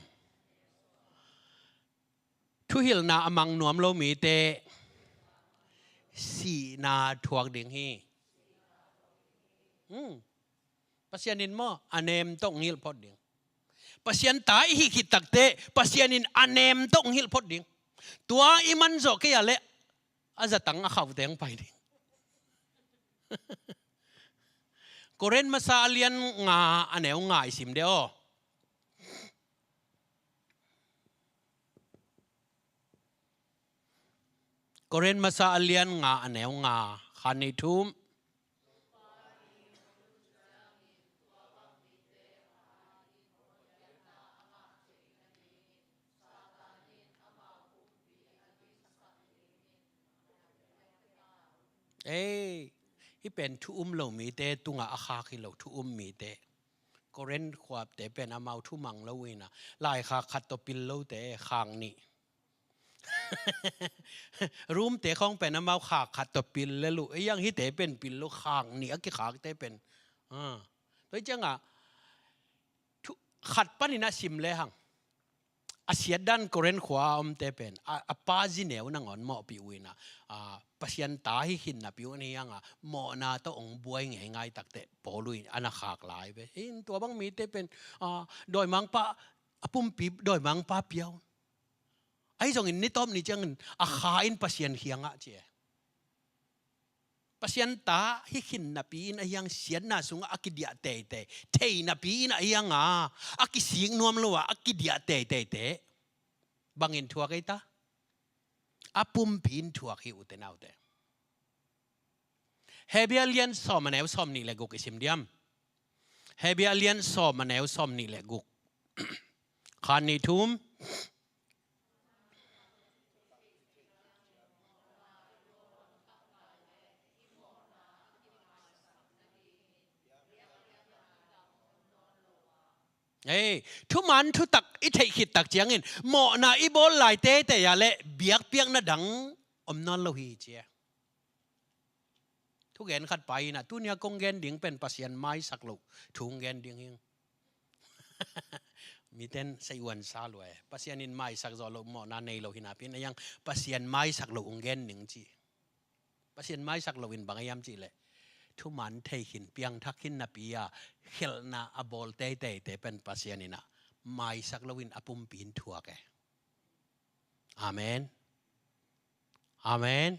Thuhilhna a mang nuam lo mite sihna thuak ding hi. Hmm. Pasian in maw, a nem tawh hong hilh phot ding. Pasian ta i hih khit takteh Pasian in a nem tawh hong hilh phot ding. Tua i man zawh kei a leh a zatang a khaute hong pai ding. Korin masa a lian nga, a neu nga i sim de aw. Korin masa a lian nga, a neu nga, khan nih thum. Ei, hih pen thu um lo mite tungah a khak hi lo, thu um mite. Korin khuapte pen amau thumang lo uh hi na, laikhak khat tawh pil lote khak nih. Roomte khawng pen amau khak khat tawh pil lel uh. Ei ang hihte pen pil lo, khak nih a kikhakte pen. Ah. Tua hi ciangah thu khat panin a sim lehang, A siatdan Korin khua a omte pen a, a pa zineu nangawn mawhpih uh in ah, a, Pasian ta hi khin napi un hi hang a, mawhna tawh hong buai ngeingai takteh Paul uh in a na khak lai ve. Hih in tua bang mite pen, a, dawimangpa, a pumpi dawimangpa pia un. Ahi zongin ni tawp ni ciangin a kha in Pasian kiangah ci e. Pasian ta hi khin napi in ahi hang siatna sungah a kidiah teitei, thei napi in ahi hang a, a kisik nuam lo a, a kidiah teitei te bangin thuak ei ta? A pumpi in thuak hi, ute naute. Hebru a lian sawm, a neu sawm nih le guk i sim diam? Hebru a lian sawm, a neu sawm nih le guk. Khat, nih, thum. Ei, thuman thutak i theih khit tak ciangin mawhna i bawl lai teitei ah leh biakpiakna dang om nawn lo hi, ci e. Thugen khat pai in ah, tuni a kong gen ding pen Pasian maisak loh thu hong gen ding hi. Miten sei uan sa lua e. Pasian in maisak zawh loh mawhna nei lo hi napi in ahi hang Pasian maisak loh hong gen ding ci. Pasian maisak loh in bang a hiam cih leh, thuman thei khin, piangthak khin napi a, khelhna a bawl teiteite pen Pasian in ah maisak loh in a pumpi in thuak e. Amen. Amen.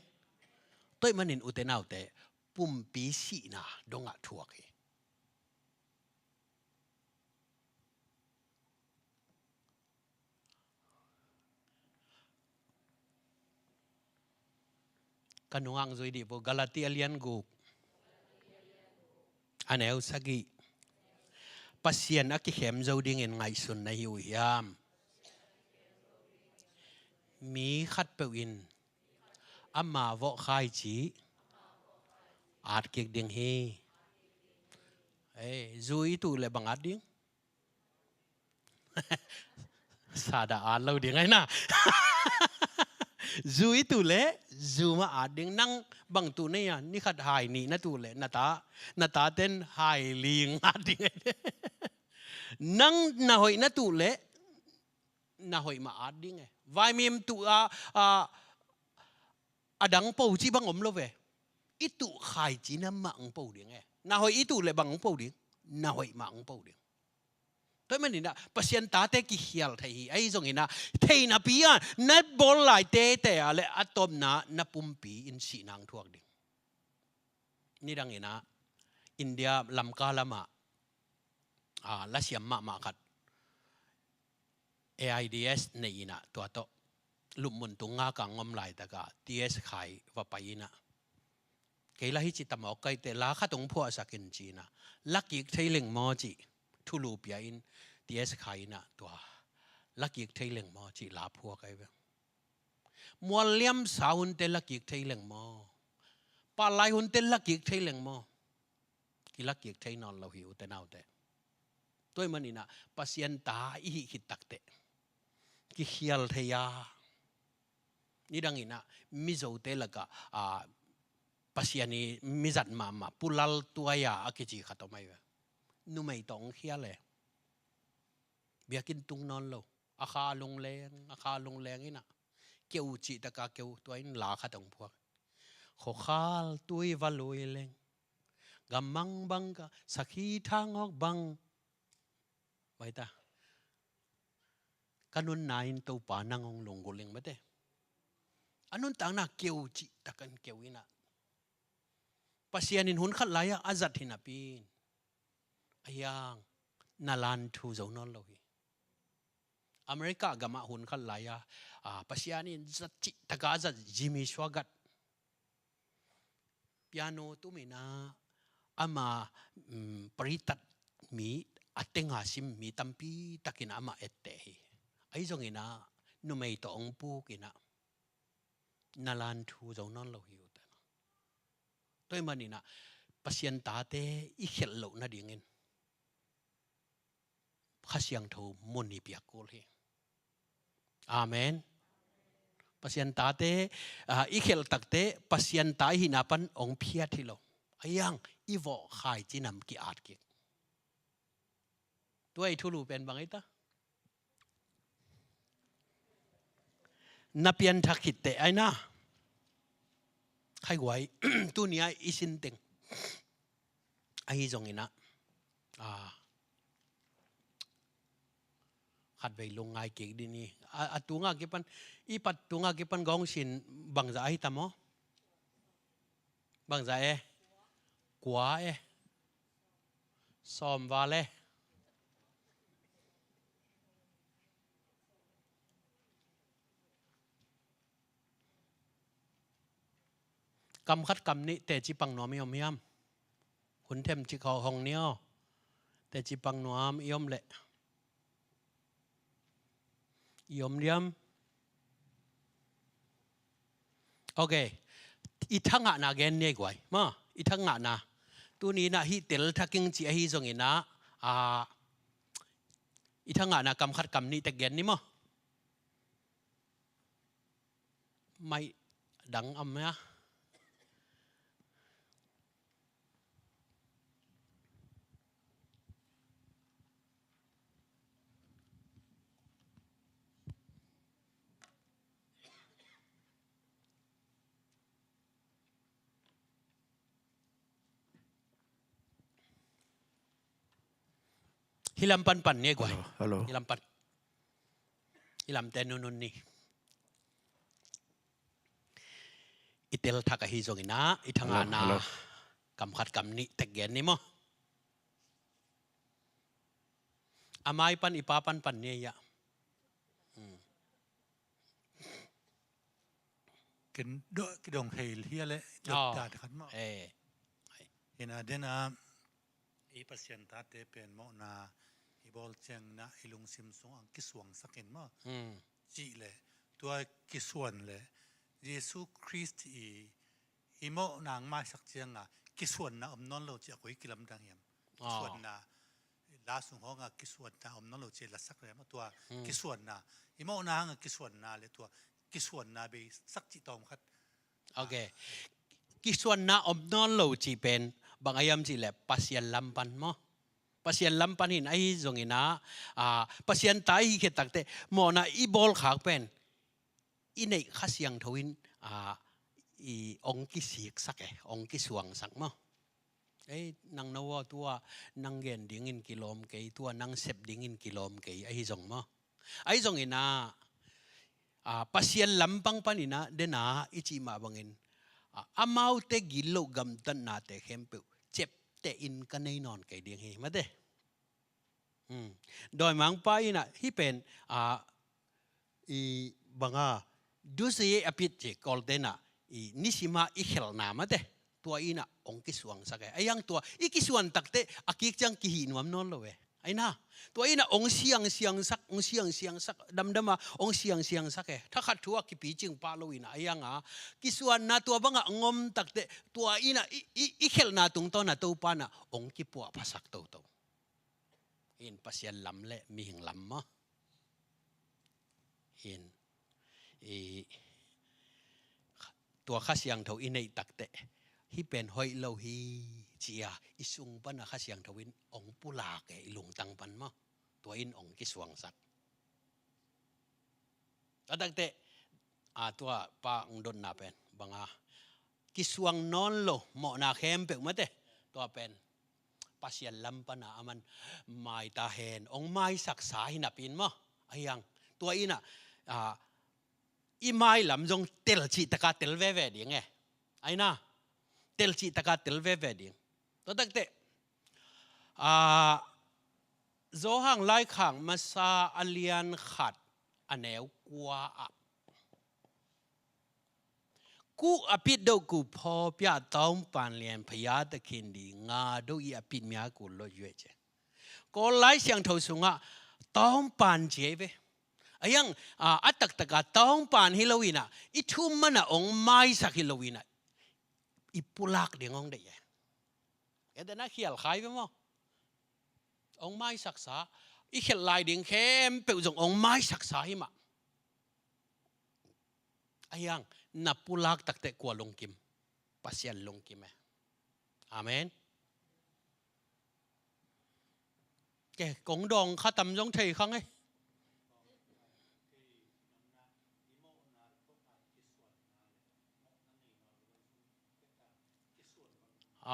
Tua ahih manin ute naute, pumpi sihna dongah thuak hi. Ka nungah zui dih vo, Galati a lian guk, a neu sagih. Pasian a kikhem zo dingin ngaihsun na hi uh hiam? Mi khatpeuh in ama vawh khaici at kik ding hi. Ei, zu i tuh leh bang at ding? Sa dah at lo ding ahi na. Zu i tuh leh zu mah at ding. Nang bang tuh na hia? Ni khat hai nih na tuh leh na ta, na taten hai li at ding ahi. Nang na hoih na tuh leh na hoih mah at ding e. Vaimim tuh a, a, a dang po cih bang om lo ve. I tuh khaici na mah hong po ding e. Na hoih i tuh leh bang hong po ding? Na hoih mah hong po ding. Tua ahih manin ah Pasian tate kikhial thei hi. Ahi zongin ah thei napi a na bawl lai teitei a leh a tawpna na pumpi in sihna hong thuak ding. Nidangin ah India Lamka lamah, a, lasiam mahmah khat, AIDS nei in ah tua tawh lupmun tung ngak a hong om laitak ah T S Khai va pai in ah, kei la hici tamawk ka hi teh, la khat hong phuahsak in ci in ah, la kik thei leng maw cih thulu pia in, T S Khai in ah tua la kik thei leng maw cih la phuak ahi ve. Mual liamsa hunte la kik thei leng maw? Palai hunte la kik thei leng maw? Kila kik thei nawn lo hi, ute naute. Tua ahih manin ah Pasian ta i hih khit takteh kikhial thei a, nidangin ah Mizote lakah, a, Pasian i mizat mahmah Pu Lal Tuai a kici khat om ahi ve. Numei tawh hong khial e. Biakinn tung nawn lo. A kha lungleng, a kha lungleng in ah keu cih taka keu, tua in la khat hong phuak. Khuakhal tui va lui leng, gammang bang ka sakhi thang awk bang. Bai ta. Ka nunna in Topa nang hong lunggulh leng mate. A nuntakna keu cih takin keu in ah, Pasian in hun khat lai-ah a zat hi napi in, ahi hang na lan thu zo nawn lo hi. America gamah hun khat lai-ah, a, Pasian in zat cih taka a zat Jimmy Swaggart. Piano tum in ah ama, um, paritat mi, a tenga sim mi tampi takin amah etteh hi. Ahi zongin ah numei tawh hong puk in ah na lan thu zo nawn lo hi, ute. Tua ahih manin ah Pasian tate i khelh loh nadingin Kha Siangtho mun i piak kul hi. Amen. Pasian tate, ah, i khelh takteh Pasian ta i hihna pan hong phiat hi lo. Ahi hang i vawh khaici nam ki-at kik. Tua i thulu pen bang hi ta? na pianthak khit teh ai na. Khai guai, tuni a i sin teng ahi zongin ah, a, khatvei lungngai kik dih ni. A, a tunga kipan, i pat tunga kipan gawng sin bangzah ahi tam aw? Bangzah e? Kua e? Sawm val e? Kam khat kam nih teci pang nuam i om hiam? Hun them cik hong ni aw. Teci pang nuam i om leh. I om diam? Ok. I thangahna gen ni ei guai. Ma, i thangahna. Tuni in ah hih tel thak ing ci ahi zongin ah, a, i thangahna kam khat kam nih tek gen ni maw? Mai dang am ya. Hih lam pan pan ni guai. Hello, hello. Hih lam pan. Hih lam te nunun ni. I tel thak ahi zongin ah, i thangahna. Hello, hello. Kam khat kam nih tek gen ni maw? A mai pan, i pa pan pan ni ya. Hmm. Ken do, kidong hei hia le, dot, oh, dat khat maw. Eh. Hi na den a, i Pasian tate pen mawhna i bawl ciangin ah i lungsim sungah kisuangsak in maw. Hmm. Cih leh tua kisuan leh Jesu Khrist i, i mawhna hong maisak ciangin kisuanna om nawn lo cih a koi kilamdang hiam? Ah. Kisuanna, la sung hawngah kisuanna om nawn lo cih lasak leh maw, tua, hmm, kisuanna, i mawhna hangah kisuanna leh tua kisuanna bei sak cih tawm khat. Ok. Kisuanna om nawn lo cih pen bang a hiam cih leh Pasian lam pan maw? Pasian lam pan hi in ahi zongin ah, a, Pasian ta i hih khit takteh mawhna i bawl khak pen i neih Kha Siangtho in, a, i ong kisiksak e, ong kisuangsak maw? Ei, nang no aw, tua nang gen dingin kilawm kei, tua nang sep dingin kilawm kei, ahi zong maw? Ahi zongin ah, a, Pasian lampang panin ah, den a i cih mah bangin, a, amaute gilo gamtatnate khempeuh ciapteh in ka nei nawn kei ding hi, mate. Hmm. Dawimangpa in ah, hih pen, a, i bang a, dusi a pit ci Kawlte in ah, i nisim a i khelhna mate. Tua in ah ong kisuangsak e. Ahi hang tua, i kisuan takteh, a kik ciang kihih nuam nawn lo e. Ahi na, tua in ah ong siangsiangsak, ong siangsiangsak, damdam a, ong siangsiangsak e. Thakhat thu a kipicing pah lo in ah, ahi hang a, kisuanna tua bang a ong om takteh, tua in ah, i, i, i khelhna tungtawn a Topa in ah ong kipuahphasak toto. In Pasian lam le mihing lam maw? In, i, tua Kha Siangtho i neih takteh, hih pen hoih lo hi, ci a, i sung pan a Kha Siangtho in ong pulak e, i lungtang pan maw? Tua in ong kisuangsak. A takteh, a, tua pa ong dotna pen bang a, kisuang nawn lo mawhna khempeuh mate. Tua pen Pasian lam pan a aman mai ta hen, ong maisaksa hi napi in maw? Ahi hang, tua in ah, a, i mai lam zong telcih taka tel veve ding e. Ahi na, telcih taka tel veve ding. Tua takteh, a, Johan Laikhak Masa a lian khat a neu kua ah, kuh a pit doh kuh phaw pia a tawngpan lian phaya takhin di nga doh i a pit mia kul lo yue ce. Kawl Lai Siangtho sungah tawngpan ci ei ve. Ahi hang, a, a taktak a tawngpan hi lo in ah, i thu man a ong maisak hi lo in ah, i pulak ding ong deih e. Eden a khial khai ve maw? Ong maisaksa, i khelh lai ding khempeuh zong ong maisaksa hi mah. Ahi hang, na pulak takteh kua lungkim? Pasian lungkim e. Amen. Ke, kong dawng kha tam zong thei khang e.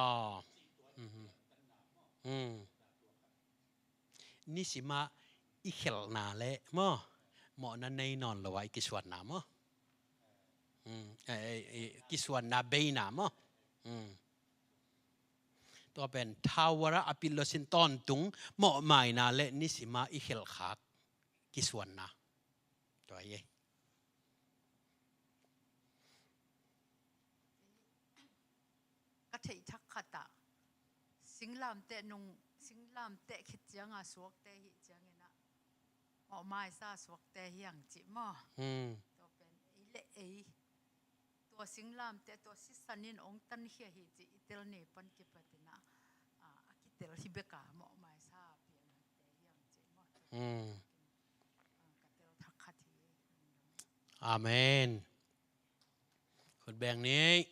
Aw. Mhm. Mm. Nisimah i khelhna le maw, mawhna nei nawn lo a i kisuanna maw. Mm. Eh, eh, eh, kisuanna beina maw. Mm. Tua pen thawara a pillosin tawntung mawhmaina le nisimah i khelhkhak kisuanna. Tua hi. Ka theih thak khat ah singlamteh nung, singlamteh khit cianga suakte hi ciangin ah mawhmaisa suakte hi ang cih maw. Hmm. Tua pen ei le ei tua singlamteh tua sisan in ong tankhia hi cih i tel ni pan kipatin ah, ah, a kitel hi beka mawhmaisa piang hangte hi ang cih maw. Hmm. Ah, ka tel thak khat hi. Amen. Khut beng ni.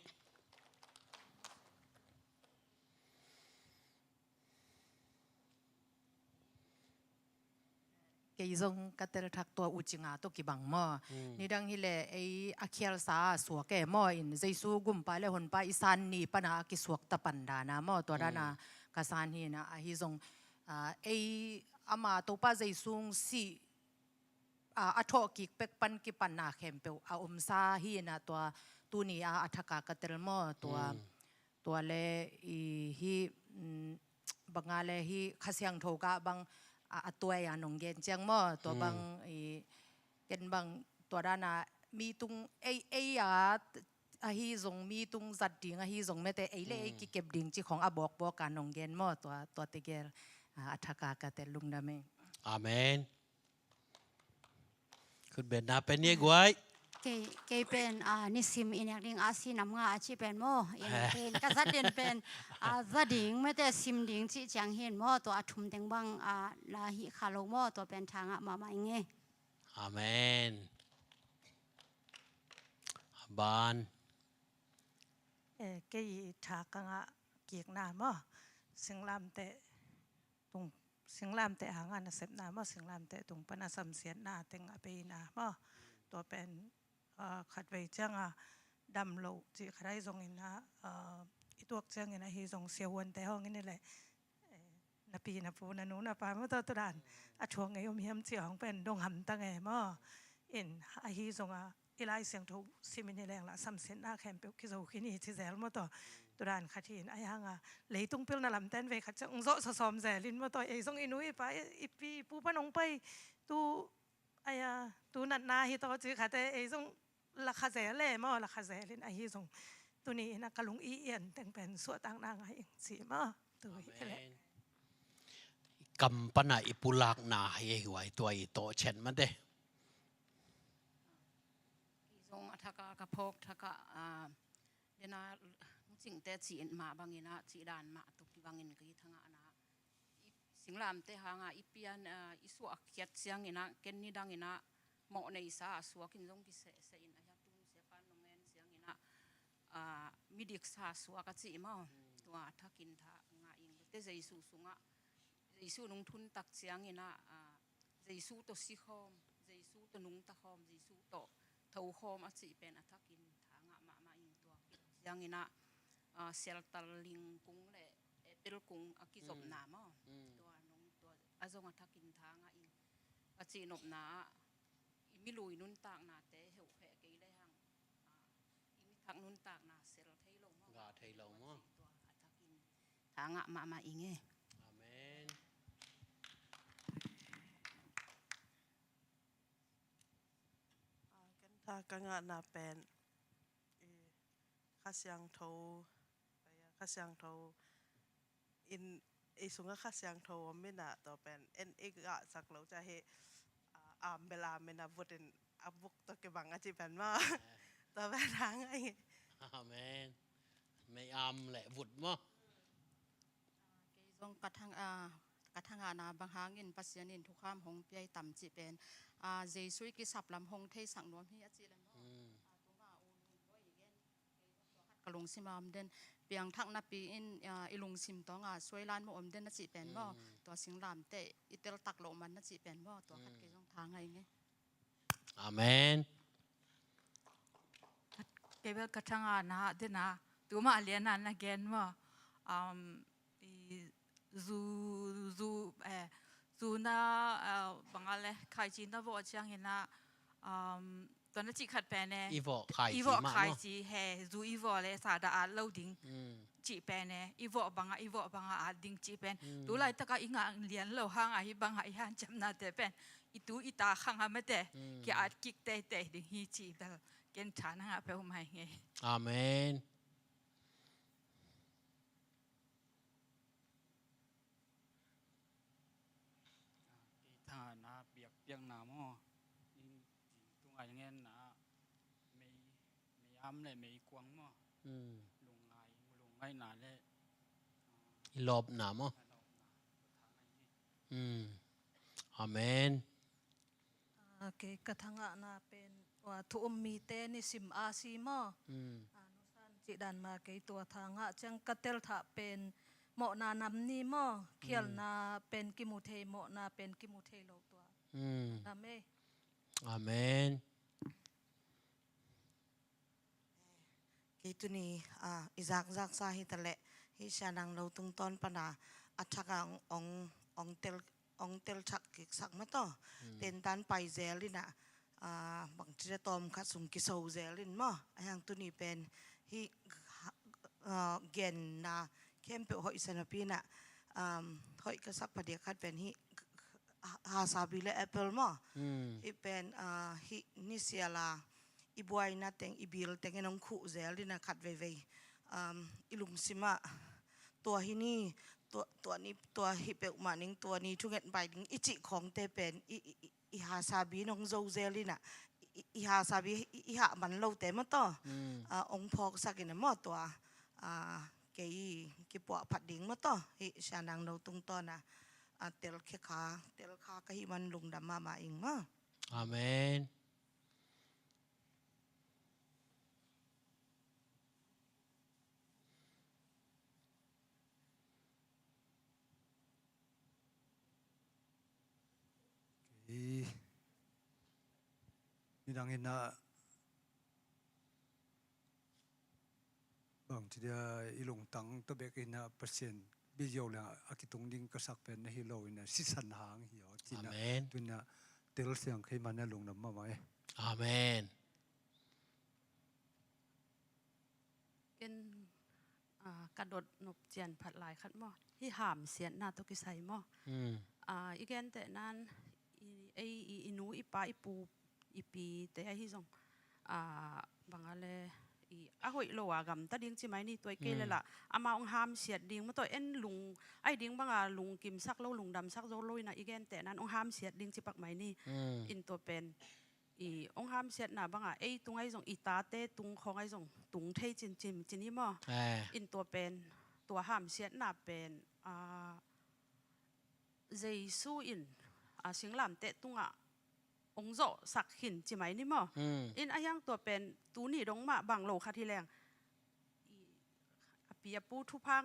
Kei zong ka tel thak tua U Cinga tawh kibang maw. Hmm. Nidang hileh ei a khialsa a suak e maw in Jesu gumpa le honpa i san ni pana a kisuak ta pan dana maw. Tua dana, hmm, ka san hi na ahi zong, ah, ei ama Topa Jesu si a, a thawhkik pek pan kipanna khempeuh a omsa hi na tua tuni a a thaka ka tel maw tua, mm, tua le i hi, mm, banga le hi Kha Siangtho gah bang a, a tuai a nong gen ciang maw tua, mm, bang i ken bang tua dana mi tung ei, ei a ahi zong mi tung zat ding ahi zong mete ei le ei, mm, kikep ding ci khong a bawkbawk a nong gen maw tua, tua tegel a, a thaka ka tel lungdam e. Amen. Khut beng na pen ye guai. Kei, kei pen, ah, nisim i nek ding a si nam nga a ci pen maw. In, in ka zat din pen, ah, za ding mete sim ding ci ciang hin maw. Tua a thum teng bang, ah, na hi kha lo maw. Tua pen tha ngah mahmah ing e. Amen. A ban. Eh, kei tha ka ngah kikna maw. Singlamteh tung, singlamteh hanga nasepna maw, singlamteh tung pana samsiatna teng a peina maw. Tua pen, ah, khatvei cianga dam lo cih khat ahi zongin ah, ah, i tuak ciangin ahi zong siahuante hawngin i leh, eh, na pi na pu na nu na pa maw tua tudan a thuak ngei om hiam cih hawng pen dong hamtang e maw. In ahi zonga i Lai Siangtho simin hi lengla samsiatna khempeuh kizo khin hi ci zel maw taw. Tudan khat hi in ahi hanga leitung pilna lamten vei khat ciang ung zawh sawsawm zelin maw taw. Ei zong i nu i pa i, i pi i pu pan ong pai tu, aya, tu natna hi taw ci khate ei zong lakha zel e maw, lakha zelin ahi zong tuni ina ka lung i ian teng pen suahtakna ngai ing ci maw. Tu hi le. Amen. Kam pana i pulakna hi e huai tua i tawh chen mate. Kei zong a thaka ka phawk thaka, ah, dena hong cingte cih mah bangin ah, cih dan mah tuk bangin kei thangahna. I singlamte hanga i pian, ah, i suah khiat ciangin ah, ken nidangin ah, mawh neisa a suakin zong kisehseh in a hia tung sia pan nong en ciangin ah, ah, midiksa a suak a cih maw. Hmm. Tua a thakin tha ngah ing. Te Jesu sungah, Jesu nung thun tak ciangin ah, ah, Jesu tawh sikhawm, Jesu tawh nungtakhawm, Jesu tawh thokhawm a cih pen a thakin tha ngah mahmah ing tua. Ciangin ah, ah, sialtal ling kung le apple kung a kizopna maw. Mm. Tua nung tua a zong a thakin tha ngah ing. A cihnopna ah i milui nuntaknate heuhkheh kei le hang, ah, i mithak nuntakna sel thei lo maw. Ga thei lo maw. Tua a thakin tha ngah mahmah ing e. Amen. Ah, ken tha ka ngahna pen i Kha Siangtho, Kha Siangtho in, ei sungah Kha Siangtho om inah tua pen en i gahsak lo ca hi, ah, am bel am inah vut in a vuk tawh kibang a ci pen maw. Tua pen hang ahi. Amen. Mei am le vut maw. Kei zong ka thang, ah, ka thangahna bang hangin Pasian in thukham hong pia i tam cih pen, ah, Jesu i kisap lam hong theisak nuam hi a cih le maw. Mm. Ah, tunga u lungbawi i gen, kei zong tua khat ka lungsim a om den, piangthak napi in, ah, i lungsim tawnga suailan maw om den a cih pen maw. Mm. Tua singlamteh i teltak loh man a cih pen maw. Tua khat kei zong tha ngah ing e. Amen. Kei bel ka thangahna dena tuma liana na gen maw. um, i zu, zu, eh, zu na, ah, bang a le, khaici na vawh ciangin ah, um, tua na cih khat pen e. I vawh khaici I vawh mah maw? Khaici he, zu i vawh le sa dah at lo ding. Mm. Cih pen e, i vawh bang a, i vawh bang a at ding cih pen. Mm. Tu laitak a i ngah lian lo hang a hih bang a i hanciamnate pen i tu i ta khang a mate. Mm. Ki at kik teitei ding hi cih bel ken tha na ngah peuhmah ing e. Amen. Kei thangahna biakpiakna maw? Inn tung a i ngenna mei, mei am le mei kuang maw? Mm. Lungngai, lungngaihna le, ah, i lawpna maw? I lawpna. Mm. Amen. Ah, kei ka thangahna pen tua thu um mite nisim a si maw? Mm. Ah, nusan cih dan mah kei tua thangah ciang ka telthah pen mawhna nam ni maw? Mm. Khialhna pen kimu thei, mawhna pen kimu thei lo tua. Mm. Nam e. Amen. Kei tuni, ah, i zakzaksa hi taleh, hih Sia Nang Lo tungtawn pana a thak a ong, ong, ong tel, ong tel thak kiksak mah tawh. Mm. Tentan pai zel in ah, ah, bangci le tawm khat sung kiso zel in maw. A hiang tuni pen hih, ah, genna khempeuh hoih sa napi in ah, um, hoih ka sak phadiak khat pen hih, ha-, Hasabi le Apple maw. Mm. Hih pen, ah, hih nisial a i buaina teng, i bil teng in ong khuh zel in a khat veivei. Um, i lungsim ah tua hi ni, tua, tua ni, tua hi peuhmah ning, tua ni thunget pai ding i cih khawngte pen i, i, i, i Hasabi in ong zo zel in a, i, i, i Hasabi i, i hah man lote mah tawh. Mm. Ah, ong phawksak in a maw tua. Ah, kei kipuah phat ding mah tawh. Hih Sia Nang Lo tungtawn a, ah, telkhia kha, telkha ka hih man lungdam mahmah ing maw. Amen. Kei nidang in ah bangci dia i lungtang tawh bek in ah Pasian bia ziau le a kitung ding ka sak pen na hi lo in ah sisan hang hi aw. Ci-in ah Amen. Tu-in ah tel siang khei man a lungdam mahmah e. Amen. Ken, ah, ka dot nop cian phat lai khat maw. Hih hamsiatna tawh kisai maw. Mm. Ah, i genteh nan, i, ei, i, i nu, i pa, i pu, i pite ahi zong, ah, bang a le, i, a hoih lo a gamta ding ci mai ni, tua i kei le Mm. lah, amau ong hamsiat ding, mawtaw en lung, ai ding bang a lungkimsak lo, lungdamsak zo lo in ah i genteh nan, ong hamsiat ding ci pak mai ni. Mm. In tua pen, i, ong hamsiatna bang a, ei tung ahi zong, i tate tung khawng ahi zong, tung thei cin, cin, cin hi maw. Eh. In tua pen, tua hamsiatna pen, ah, Jesu in, a singlamteh tungah ong zawhsak khin ci mai ni maw. Mm. In a hiang tua pen tuni dong mah bang lo khat hi leng, i, a pi a pu thupha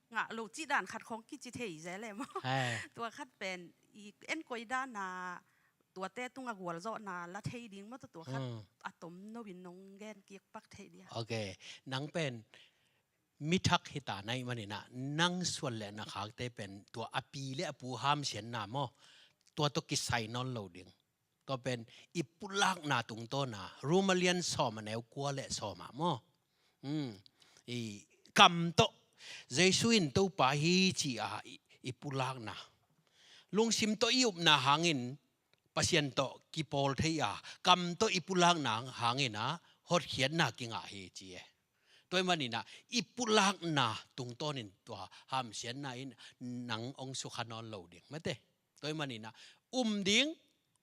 ngah lo cih dan khat khawng kici thei zel e maw. Eh. Tua khat pen i en koi dan a tuate tungah gualzawhna la thei ding maw, tua khat Mm. a tomno in nong gen kik pak thei dia. Ok. Nang pen mi thak hi ta na hih manin ah, nang suan le na khakte pen tua a pi le a pu hamsiatna maw, tua tawh kisai nawn lo ding. Tua pen i pulakna tungtawn a, Rom a lian sawm a neu kua le sawm ah maw. Hmm. I kam tawh, Jesu in Topa hi ci a i, i pulakna. Lungsim tawh i upna hangin, Pasian tawh kipawl thei a, kam tawh i pulakna hangin a, hotkhiatna kingah hi ci e. Tua ahih manin a, i pulakna tungtawnin tua hamsiatna in nang hong sukha nawn lo ding. Mate. Tua ahih manin a, um ding,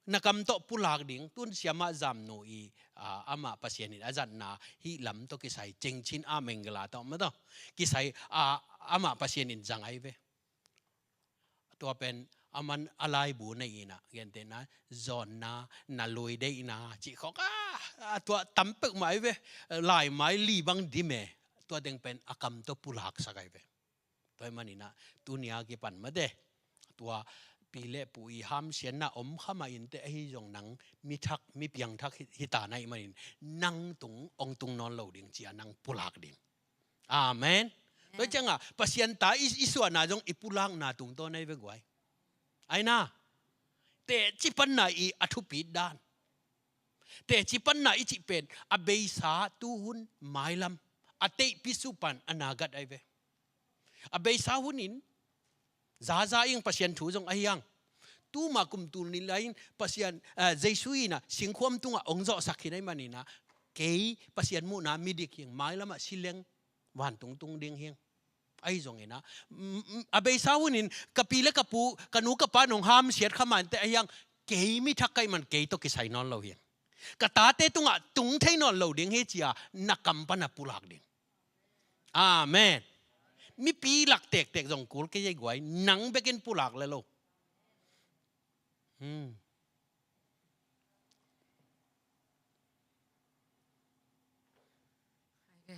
na kam tawh pulak ding, tun siamah zamnu i, a, amah Pasian in a zatna hih lam tawh kisai cengcin a mengela tawh, mate. Kisai, a, amah Pasian in zang ahi ve. Tua pen, aman a laibu nei in a, gentehna, zawnna, na lui deihna, cih khawng, a, a tua tam peuhmah ahi ve, laimai li bang dim e, tua teng pen a kam tawh pulaksak ahi ve. Tua ahih manin a, tuni a kipan mate. Tua pi le pu i hamsiatna om kha mah inteh ahi zong nang mi thak, mi piangthak hi, hi ta na hih manin, nang tung, hong tung nawn lo ding ci a nang pulak ding. Amen. Tua ciangah Pasian ta i, i suahna zong i pulakna tungtawn ahi ve guai. Aina, teci panna i a thupit dan. Teci panna i cih pen a beisa tuhun mailam a teihpi supan a nagat ahi ve. A beisa hunin zaza ing Pasian thu zong ahi ang. Tuma kum tul nih lai-in Pasian, eh, Jesu ina singkhuam tungah ong zawhsak khin ahi manina, kei Pasian muhna midik hing, mailamah sileng vantung tung ding hing. Ahi zongina, mm, mm, a beisa hunin ka pi le ka pu, ka nu ka pa nong hamsiat kha mante ahi ang, kei mi thak ka hih man kei tawh kisai nawn lo hing. Ka tate tungah tung thei nawn lo ding hi cia na kam pana pulak ding. Amen. Mipi lak tektek zong kul kei ei guai, nang bekin pulak le lo. Hmm.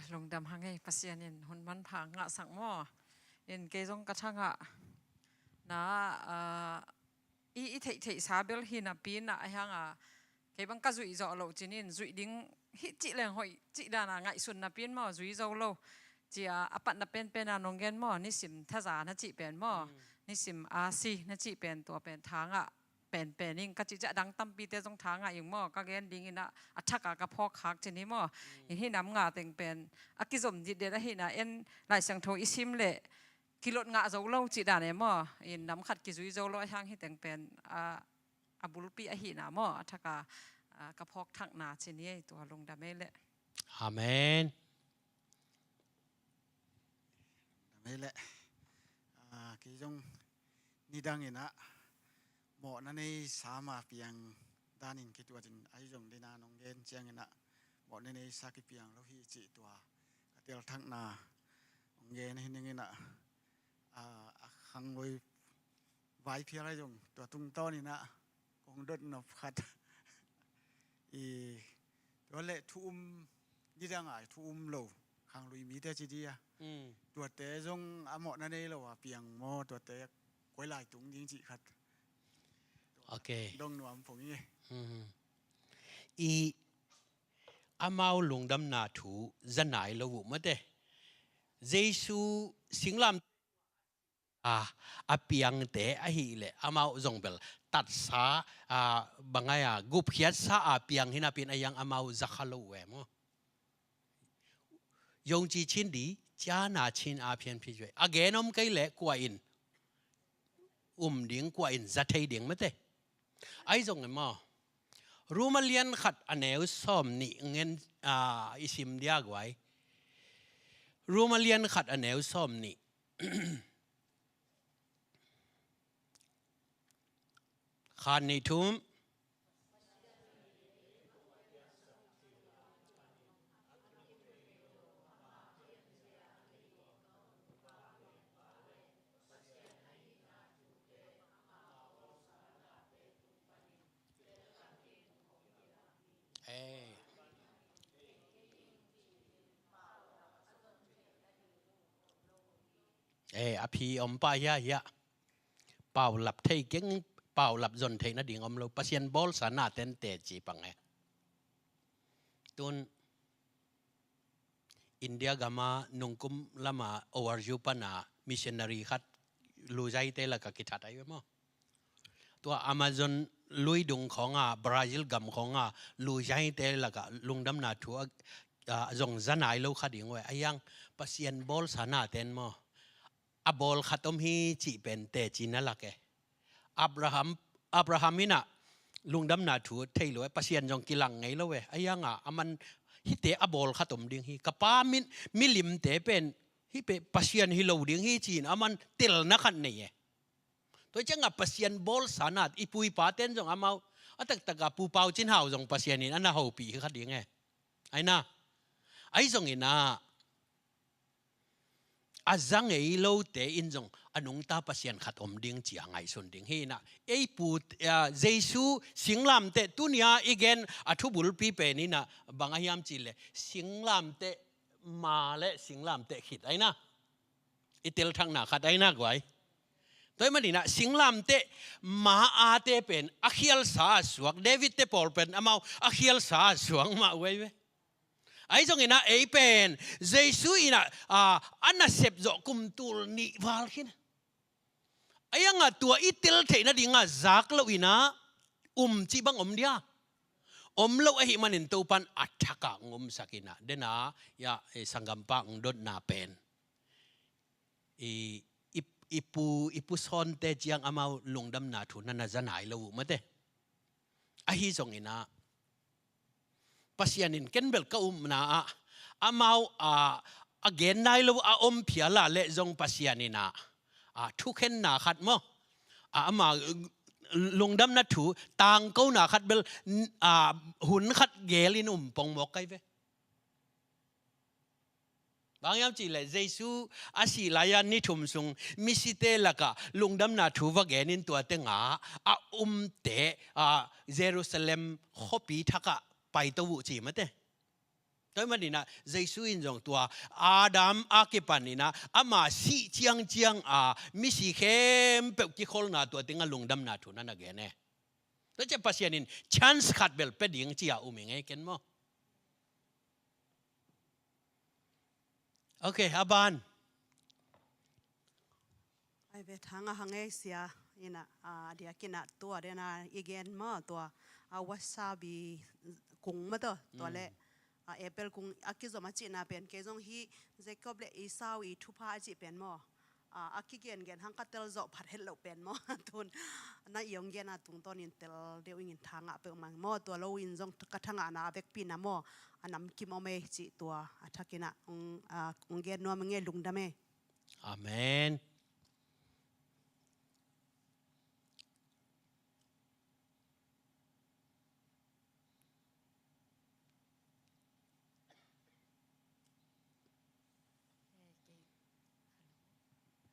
Lungdam hang ei, Pasian in hun manpha ngahsak maw. In kei zong ka thangah na, ah, i, i theihtheihsa bel hi napi-in ah, ahi hanga kei bang ka zuih zawh loh cinin zuih ding hi cih leng hoih cih dana ngaihsun napi-in maw, zui zo lo. Cia a patna penpen a nong gen maw, nisim thaza na cih pen maw, nisim asi na cih pen, tua pen thangah penpen ing ka cih ciah, dang tampite zong thangah ing maw, ka gen dingin ah a thaka ka phawk khak cin hi maw. In hi nam nga teng pen a kizom ditdet ahina, en Lai Siangtho i sim leh kilot ngah zo lo cih dan e maw, in nam khat kizui zo lo ahi hang hi teng pen a, a bulpi ahina maw, a thaka, a, ka phawk thakna cin hi ei, tua lungdam ei leh. Amen. Dam ei leh. A, kei zong nidang inah mawhna nei sa ma piang danin kituatin ahi zong dina nong gen cianginah mawhna nei sa kipiang lo hi cih tua ka telthakna nong gen hi ninginah, a, a khanglui vaiphial ahi zong tua tungtawninah kong dot nop khat. I, tua leh thu um, nidang ai thu um lo khanglui mite ci dia. Mm. Tuate zong a mawhna nei lo a piang maw, tuate koi lai tung ding cih khat. Ok. Dong nuam phong i. Mhm. I amau lungdamna thu za nai lo uh mate. Jesu singlam a, a piangte ahih leh amau zong bel tatsa, a, bangai a gupkhiatsa a piang hi napi-in a yang amau za kha lo uh e maw. ယုံကြည်ခြင်းသည် ကြားနာခြင်းအားဖြင့် ဖြစ်၍ အကယ်နှုန်း kei leh kua in um ding, kua in za thei ding mate. Ahi zongin maw, Roma lian khat a neu sawm nih ngen, a, i sim dia guai. Roma lian khat a neu sawm nih. Khat nih thum. Eh. Eh, a phi om pah hia hia. Paulap thei keng, paulap zon theih nading om lo. Pasian bawlsa na tente ci pang e. Tun India gama nungkum lama overseas pana missionary khat luzaite laka kithat ahi ve maw. Tua Amazon lui dung khawnga, Brazil gam khawnga luzaite laka lungdamna thu a, a, zong za nai lo kha ding uh e. A yang Pasian bawlsa na ten maw, a bawl khat om hi cih pen teci na lak e. Abraham, Abraham inah lungdamna thu thei lo e, Pasian zong kilang ngei lo e. A yanga aman hihte a bawl khat om ding hi. Ka pa min, milimte pen hih pen Pasian hi lo ding hi ci-in aman telna khat nei e. Tua cianga Pasian bawlsa na, i pu i pa ten zong amau a taktaka Pu Pau Cin Hau zong Pasian in a na hopih hi kha ding e. Aina. Ahi zongina a za ngei lote in zong a nungta Pasian khat om ding ci a ngaihsun ding hi inah. Ei pu, a, Jesu singlamteh tunia i gen a thubulpi pen inah bang a hiam cih leh singlamteh ma le singlamteh khit aina. I telthakna khat aina guai. Tua ahih maninah singlamteh ma ate pen a khialsa a suak. David te pawl pen amau a khialsa a suak mah uh ahi ve. Ahi zongin ah ei pen Jesu in ah, a, a nasep zawh kum tul nih val khin. Ahi hangah tua i tel theih nadingah zak loin ah um cih bang om dia? Om lo ahih manin Topan a thakah hong omsak in ah, den ah, ya, eh, sanggampa hong dotna pen i, i, i pu, i pu Sawnte ciang amau lungdamna thu na na za nai lo uh mate. Ahi zongin ah Pasian in ken bel ka upna ah amau, a, a gen nai lo a om phial ah leh zong Pasian in ah, a, thukhenna khat maw, a, ama lungdamna thu tangkona khat bel, a, hun khat gelin um pongmawk kai ve. Bang hiam cihleh Jesu a sih lai-a ni thum sung misite lakah lungdamna thu va genin tua tengah a umte, a, Jerusalem khuapi thakah paito uh ci mate. Tua ahih manin ah Jesu in zong tua Adam a kipanin ah ama sih ciangciang a misi khempeuh kikholna tua tengah lungdamna thu na na gen e. Tua ciah Pasian in chance khat bel pia ding ci-a um hi ngei ken maw? Ok, a ban. Ai ve, thangah hang ei sia, in ah, a, a diakin ah tua den a i gen maw, tua, a, wasabi kung maw tua, tua leh, a, apple kung a kizom a cihna pen, kei zong hih Jacob leh Esau i thupha a cih pen maw, a, a kigengen hang ka tel zawh phat het loh pen maw. Tun na i hong gen a tungtawnin tel deuh ingin thangah peuhmah maw, tua loin zong ka thangahna a vekpi na maw, a namkim om ei cih tua a thakin ah hong, a, hong gen nuam ing ei, lungdam ei. Amen.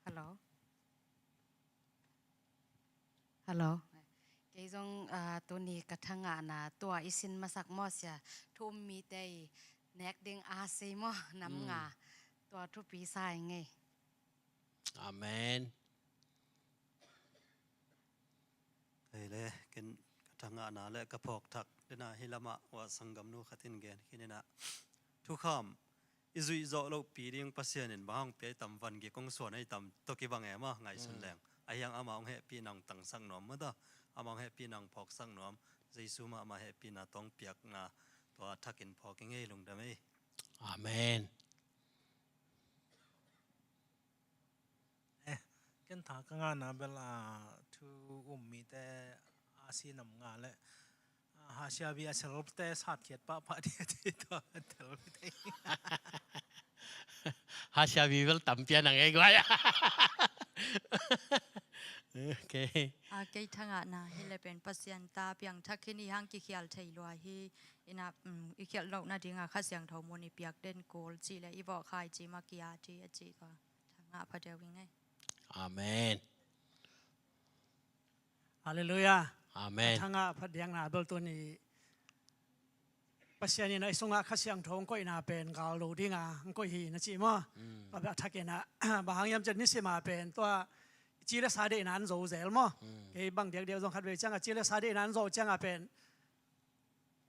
Hello. Hello. Kei zong, ah, tuni ka thangahna tua i sin masak maw sia, thu um mite i nek ding a sei maw, nam nga. Tua thupi sa ing ei. Amen. Kei le, ken ka thangahna le ka phawkthak den a hih lamah ua sanggamnu khat in gen khin in ah, thukham i zuih zawh lohpi ding Pasian in bang hong pia i tam, van gik hong suan i tam tawh kibang e maw, ngaihsun leng. Ahi hang amah hong hehpihna hong tangsak nuam maw tua, amah hong hehpihna hong phawksak nuam, Jesu mahmah hehpihna tawh hong piakna tua thakin phawk ing ei, lungdam ei. Amen. Eh, ken tha ka ngahna bel, ah, thu um mite a si nam nga le, ah, hasiabi a selte satkhiat pahpah ding a ci tua tel mite. Hasiabi bel tam pian a ngei guai. Ok. A, kei thangahna hi le pen Pasian ta piangthak khin i hang kikhial thei lua hi. In ah, um, i khialh loh nadingah Kha Siangtho mun i piak den kul cih le i vawh khai ci makia ci a ci tua. Thangah pha deuh ing ei. Amen. Halleluiah. Amen. Thangah pha diakna bel tuni Pasian in a i sungah Kha Siangtho hong koihna pen gal lo dinga hong koih hi na ci maw? Tua bel a thakin ah, bang hang hiam ciah nisim a pen tua ci le sa deihna an zo zel maw? Kei bang diakdiak zong khat vei ciangah ci le sa deihna an zo ciangah pen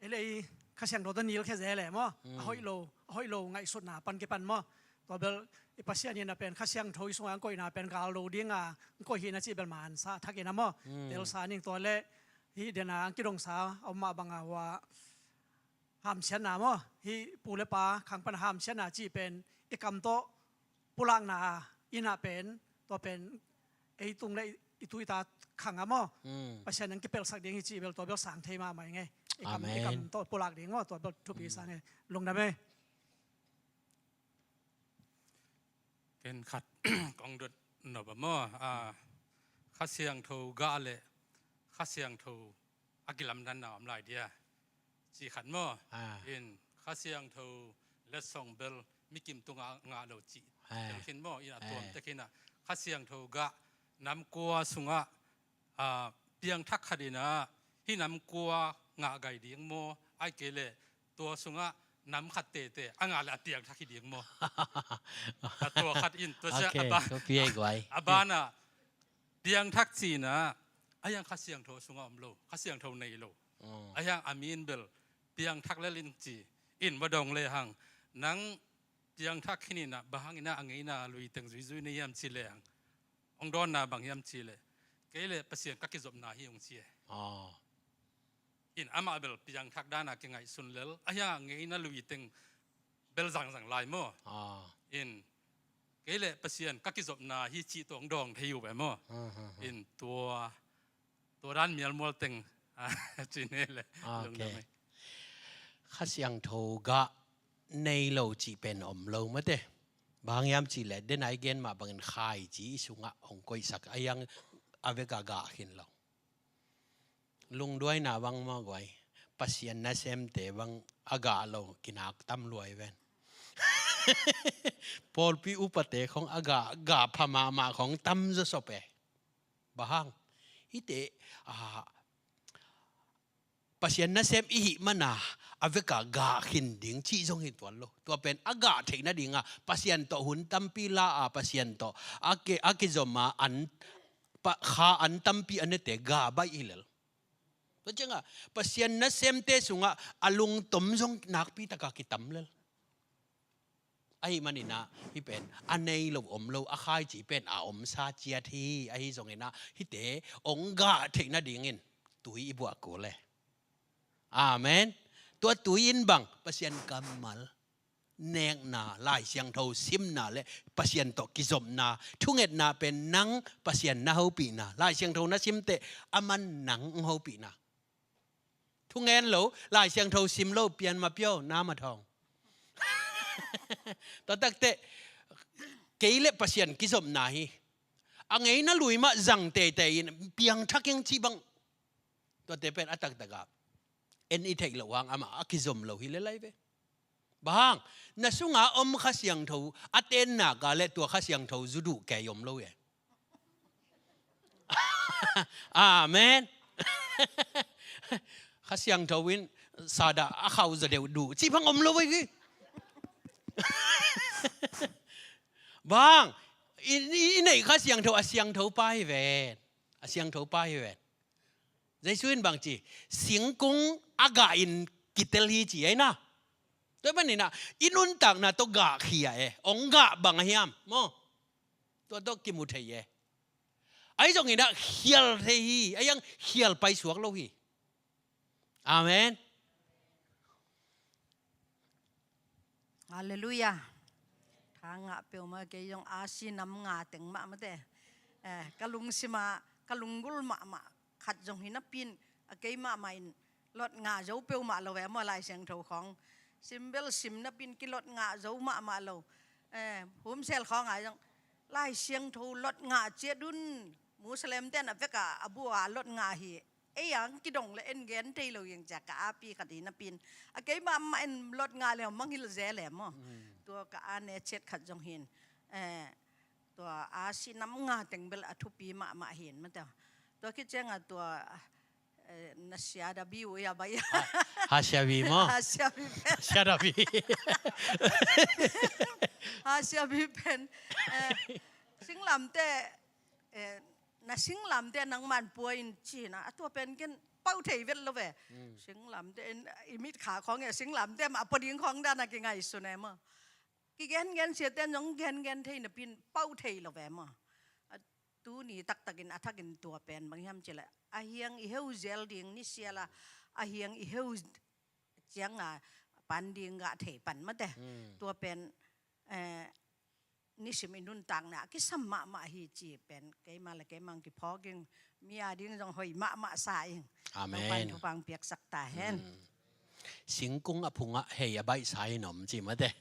ei le ei Kha Siangtho tawh nilkhia zel e maw? A hoih lo, a hoih lo ngaihsutna pan kipan maw? Tua bel i Pasian in a pen Kha Siangtho i sungah hong koihna pen gal lo dinga hong koih hi na cih bel mansa thakin a maw? Telsa ning tua le hih den a hong kidongsa a om mah banga hua hamsiatna maw? Hih pu le pa khang pan hamsiatna cih pen i kam tawh pulakna in a pen, tua pen ei tung le i tu i ta khang a maw? Pasian in hong kipelhsak ding hi cih bel tua bel sang thei mahmah ing ei. I kam, i kam tawh pulak ding maw? Tua bel thupi sang ei. Lungdam ei. Ken khat kong dot nop a maw? A, Kha Siangtho gah le Kha Siangtho a kilamdanna om lai dia ci khat maw? In Kha Siangtho letsong bel mikim tungah ngah lo cih tel khin maw? In a tuam tek khin ah Kha Siangtho gah nam kua sungah, a, piangthak khat in ah hih nam kua ngah gai ding maw? Ai kei le tua sungah nam khat tete a ngah le a piangthak hi ding maw? A tua khat in tua sia a ban, a ban ah piangthak cihna a hiang Kha Siangtho sungah om lo, Kha Siangtho nei lo. A hiang a min bel piangthak le ling ci. In va dong le hang, nang piangthak khin in ah, bang hangin ah a ngeina lui teng zuizui na hiam ci le hang, hong dawnna bang hiam ci le, kei le Pasian ka kizopna hi hong ci e. Ah. In amah bel piangthak dana kingaihsun lel, a hiang a ngeina lui teng bel zangzang lai maw? Ah. In kei le Pasian ka kizopna hi cih tawh hong dawng thei uh ve maw? Ah, ah, ah. In tua, tua dan mialmual teng, ah, ci ne le. Ah, okay. Lungdam e. Kha Siangtho gah nei lo cih pen om lo mate. Bang hiam cih le, den a i gen mah bangin khai ci i sungah hong koihsak, a hiang a vekah gah khin lo. Lungduaina bang maw guai. Pasian nasemte bang a gah lo kinak tam luai ven. Pawlpi upate khong a gah, gah pha mahmah khong tam zaw sop e. Bang hang? Hite, ah, Pasian nasem i hih mana a vekah gah khin ding cih zong hi tuan lo. Tua pen a gah theih nadinga Pasian tawh hun tampi la a, Pasian tawh a ke, a kizom a an pa, kha an tampi a nete gah baih hi lel. Tua ciangah Pasian nasemte sungah a lungtom zong nakpi taka kitam lel. Ahi maninah hih pen a nei lo om lo, a khaici pen a omsa ciat hi. Ahi zonginah hihte hong gah theih nadingin tui i buah kul e. Amen. Tua tui in bang Pasian kammal nekna, Lai Siangtho simna le Pasian tawh kizopna, thungetna pen nang Pasian na hopihna. Lai Siangtho na simteh aman nang hong hopihna. Thungen lo, Lai Siangtho sim lo, pian ma piau, na ma thawng. Tua takteh kei le Pasian kizopna hi. A ngeina lui mah zang teitei in piangthak ing cih bang. Tuate pen a taktakah en i theih loh hang amah a kizom lo hi le lai ve. Bang hang? Na sunga om Kha Siangtho a tennak a le tua Kha Siangtho zu duh kei om lo e. Amen. Kha Siangtho in sada a khauh zaw deuh duh cih bang om lo e. Bang hang? I, i, i neih Kha Siangtho a siangtho pa hi ven. A siangtho pa hi ven. Jesu in bang ci, singkung a gah in kitel hi ci ei na. Tua hi maninah i nuntakna tawh gah khia e, hong gah bang a hiam maw? Tua tawh kimu thei e. Ahi zonginah khial thei hi, a hiang khial paisuak lo hi. Amen. Halleluiah. Tha ngah peuhmah kei zong Asia nam nga teng mah mate. Eh, ka lungsimah, ka lunggulh mahmah khat zong hi napi-in, a kei mahmah in lot ngah zo peuhmah lo ve maw, Lai Siangtho khawng. Sim bel sim napi-in kilot ngah zo mahmah lo. Eh, Hun Sen khawng ah zong Lai Siangtho lot ngah ciat un. Muslim ten a vekah a bu a lot ngah hi. Ei ang kidong le en gen thei lo ing cia ka api khat hi napi-in. A kei mahmah in lot ngah le mangngilh zel e maw. Mm. Tua ka a ne ciat khat zong hi-in. Eh, tua Asia nam nga teng bel a thupi mahmah hi-in mate. Tua khit ciangah tua, eh, na sia da bi uh ia bai. Ha, ha sia bi maw? Ha sia bi pen. Sia da bi. Ha sia bi pen. Eh, singlamteh, eh, na singlamteh nangman pua in cihna, a tua pen ken pau thei vet lo ve. Mm. Singlamteh in, i mitkha khawng e, singlamteh mah pua ding khawng dan a kingaihsun e maw. Kigengen siate zong gengen thei napi-in pau thei lo ve maw. A tuni taktakin a thakin tua pen bang hiam cih leh a hiang i heu zel ding ni sia la, a hiang i heu cianga pan ding gah thei pan mate. Hmm. Tua pen, eh, nisim i nuntakna a kisam mahmah hi ci pen keimah le keimah kiphawk ing. Mi a ding zong hoih mahmah sa ing. Amen. Topa'n thupha piaksak ta hen. Hmm. Singkung a phungah hei a baihsa in om ci mate.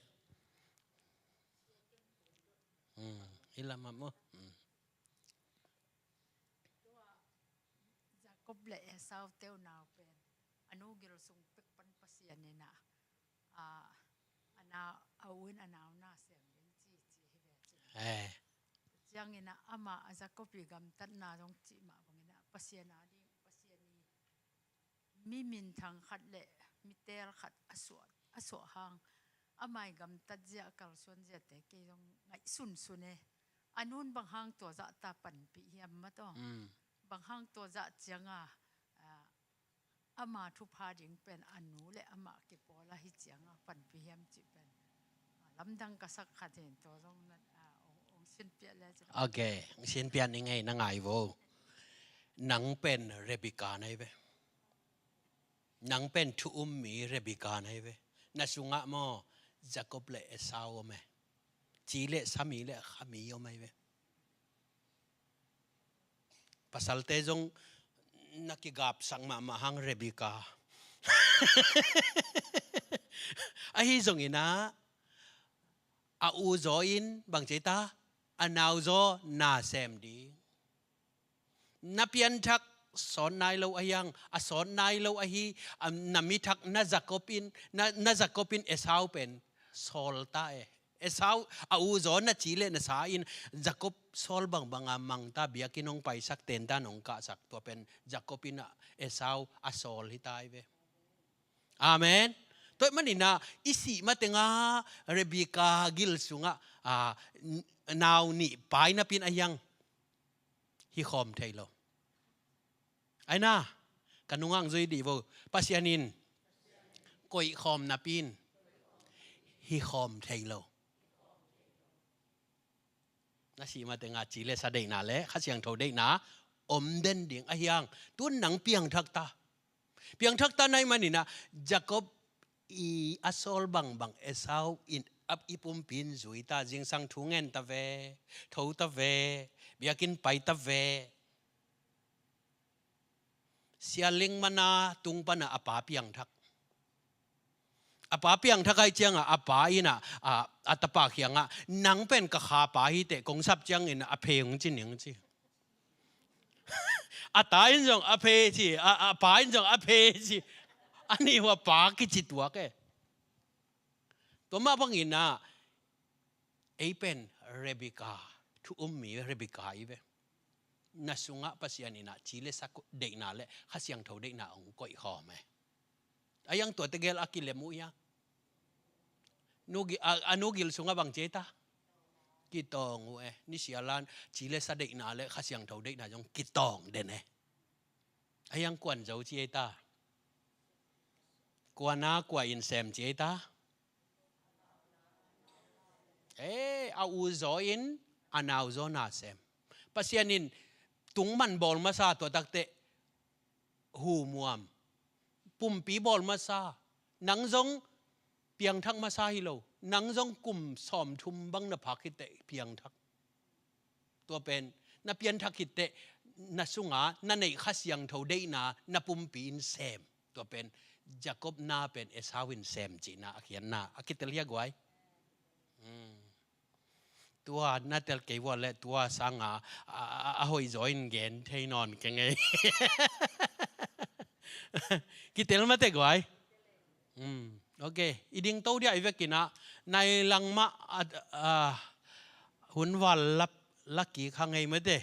Hmm. I lamah maw? Hmm. Jacob le Esau te uh nau pen a nu gil sung pek pan Pasian in a, a, a nau, a u in a nau na sem ding ci, ci hi ve ci. Eh. Ciangin a ama a Jacob i gamtatna zong cih mah bangin a Pasian a ding, Pasian i mi minthang khat le mi teel khat a suah, a suah hang, ama i gamtat zia, a kalsuan ziate kei zong ngaihsunsun e. A nu'n bang hang tua zah ta panpih hiam mataw? Mm. Bang hang tua zah cianga, a, ama thupha ding pen a nu le amah kipawl ahi ciangin a panpih hiam cih pen, a, lamdang ka sak khat hi, tua zong na, a, ong, ong sinpiah le cin. Ok, ong sinpiah ning ei, na ngai vo. Nang pen Rebecca na hi ve. Nang pen thu um mi Rebecca na hi ve. Na sungah maw, Jacob le Esau om e. Ci le sa mi le kha mi om ahi ve. Pasalte zong na kigapsak mahmah hang Rebecca. Ahi zongin ah, a u zaw in bang ci ei ta, a nau zaw na sem ding. Na pianthak sawt nai lo ahi hang, a sawt nai lo ahi, a, na mithak na Jacob in, na, na Jacob in Esau pen sawl ta e. Esau, a u zaw na ci le na sa in Jacob sawl bangbang a mang ta, biakinn hong paisak, tentan hong kahsak, tua pen Jacob in a Esau a sawl hi ta hi ve. Amen. Tua ahih manin ah, i sih mateng ah Rebecca gil sungah, a, n-, nau nih pai napi in ahi hang, hi khawm thei lo. Ahi na, ka nungah zui dih vo. Pasian in koih khawm napi in hi khawm thei lo. Na sih mateng ah ci le sa deihna le Kha Siangtho deihna om den ding ahi hang, tu-in nang piangthak ta. Piangthak ta na hih manin ah, Jacob i a sawl bangbang Esau in a, i pumpi in zui ta, zingsang thu ngen ta ve, tho ta ve, biakinn pai ta ve. Sia Ling Mana tung pan ah a pa piangthak. A pa piangthak ahih ciangah a pa in ah, a, a tapa kiangah, "Nang pen ka kha pa hi teh, kong sap ciangin a phe ung ci ning," ci. A ta in zong a phe ci, a, a pa in zong a phe ci. A nih uh a pa kici tuak e. Tua mah bangin ah, ei pen Rebecca, thu um mi Rebecca hi ve. Na sungah Pasian in ah ci le sa deihna le Kha Siangtho deihna hong koih khawm e. Ahi hang tua tegel a kilem uh hia? Nu gi-, a, a nu gil sungah bang ci ei ta? Kitawng uh e. Nisial in ci le sa deihna le Kha Siangtho deihna zong kitawng den e. Ahi hang kuan zo ci ei ta? Kuan a kua in sem ci ei ta? E, a u zaw in a nau zaw na sem. Pasian in tungman bawl masa, tua takteh humuam. Pumpi bawl masa. Nang zong piangthak masa hi lo. Nang zong kum sawmthum bang na phak khit teh piangthak. Tua pen, na pianthak khit teh, na sunga na neih Kha Siangtho deihna na pumpi in sem. Tua pen, Jacob na pen Esau in sem cihna a khiatna a kitel hia guai? Hmm. Tua na tel kei uh leh tua sanga a, a, a hoih zaw in gen thei nawn keng ei. Kitel mate guai. Hmm. Ok. I dingto dia i vekin ah, nai lang mah, a, a, hun val lap, la kik hang ei mate.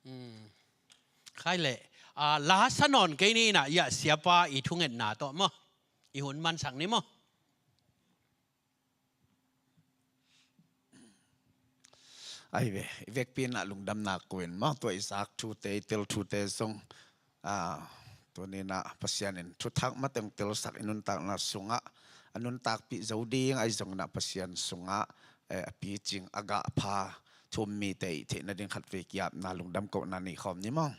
Hmm. Khai leh, a, la sa nawn kei ni na, ia siapa i thungetna tawh maw, i hun mansak ni maw. Ai ve, i vekpi in ah lungdamna ko in maw, tua i zak thute, i tel thute zong, a, tuni in ah Pasian in thuthak mateng telsak i nuntakna sungah, a nuntakpih zo ding ahi zongin ah Pasian sungah, eh, a picing, a gahpha thu um mite i theih nading khatvei ki-apna lungdam kohna nei khawm ni maw.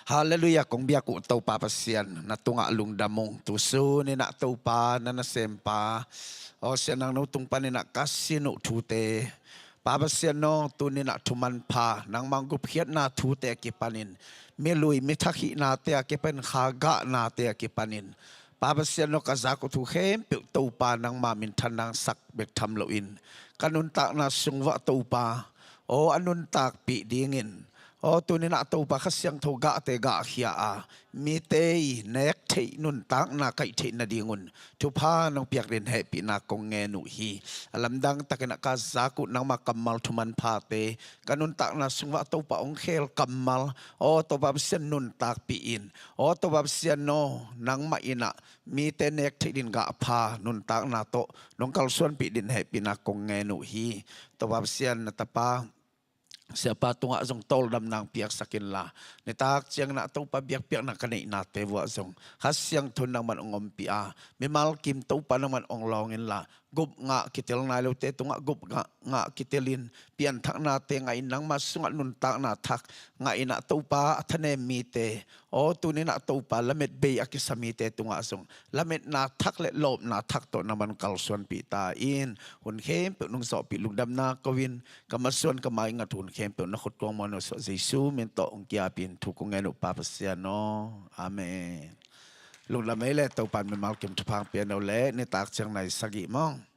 Halleluiah, kong biak uh Topa Pasian, na tungah lungdam ung. Tu sun in ah Topa, na nasempa, aw Sian Nang No tung panin ah ka sin uh thute, Pa Pasian aw, tuni in ah thu manpha, nangmah gupkhiatna thute a kipanin, mi lui mi thak hihnate a kipan, kha gahnate a kipanin, Pa Pasian aw, ka zak uh thu khempeuh Topa nangma minthan nang sak bek tham loin, ka nuntakna sung uah Topa aw, a nuntakpih dingin, aw tuni in ah Topa Kha Siangtho gahte gahkhia a, mite i nek theih nuntakna kaih theih nadingun thupha nong piak dingin hehpihna kong ngen uh hi. A lamdang takin ah ka zak uh nangma kammal thu manphate ka nuntakna sung uah Topa hong khel kammal, aw Topa Pasian, nuntakpih in, aw Topa Pasian aw, nangmah in ah mite nek theih dingin gahpha nuntakna tawh nong kalsuanpih dingin hehpihna kong ngen uh hi. Topa Pasian, na tapa siapa tungah zong tawldamna hong piaksak inla, nitak ciangin ah Topa biakpiakna ka neihnate vuah zong Kha Siangtho in nangman hong ompih a, mimal kim Topa nangman hong lawng inla, gup ngah kitel nai lote tungah gup ngah, ngah kitelin, pianthaknate ngahin, nangma sungah nuntakna thak ngahin ah Topa a thanem mite, aw tuni-in ah Topa lamet bei a kisa mite tungah zong lametna thak le lawpna thak tawh nangman kalsuanpih ta in, hun khempeuh nong zawhpih lungdamna ko-in, ka masuan ka mai ngat hun khempeuh na khut kuang muan uh suah Jesu min tawh hong ki-apin thu kong ngen uh Pa Pasian aw. Amen. Lungdam ei le, Topa in mimal kim thupha hong pia hen aw le, nitak ciang nai sagih mawng.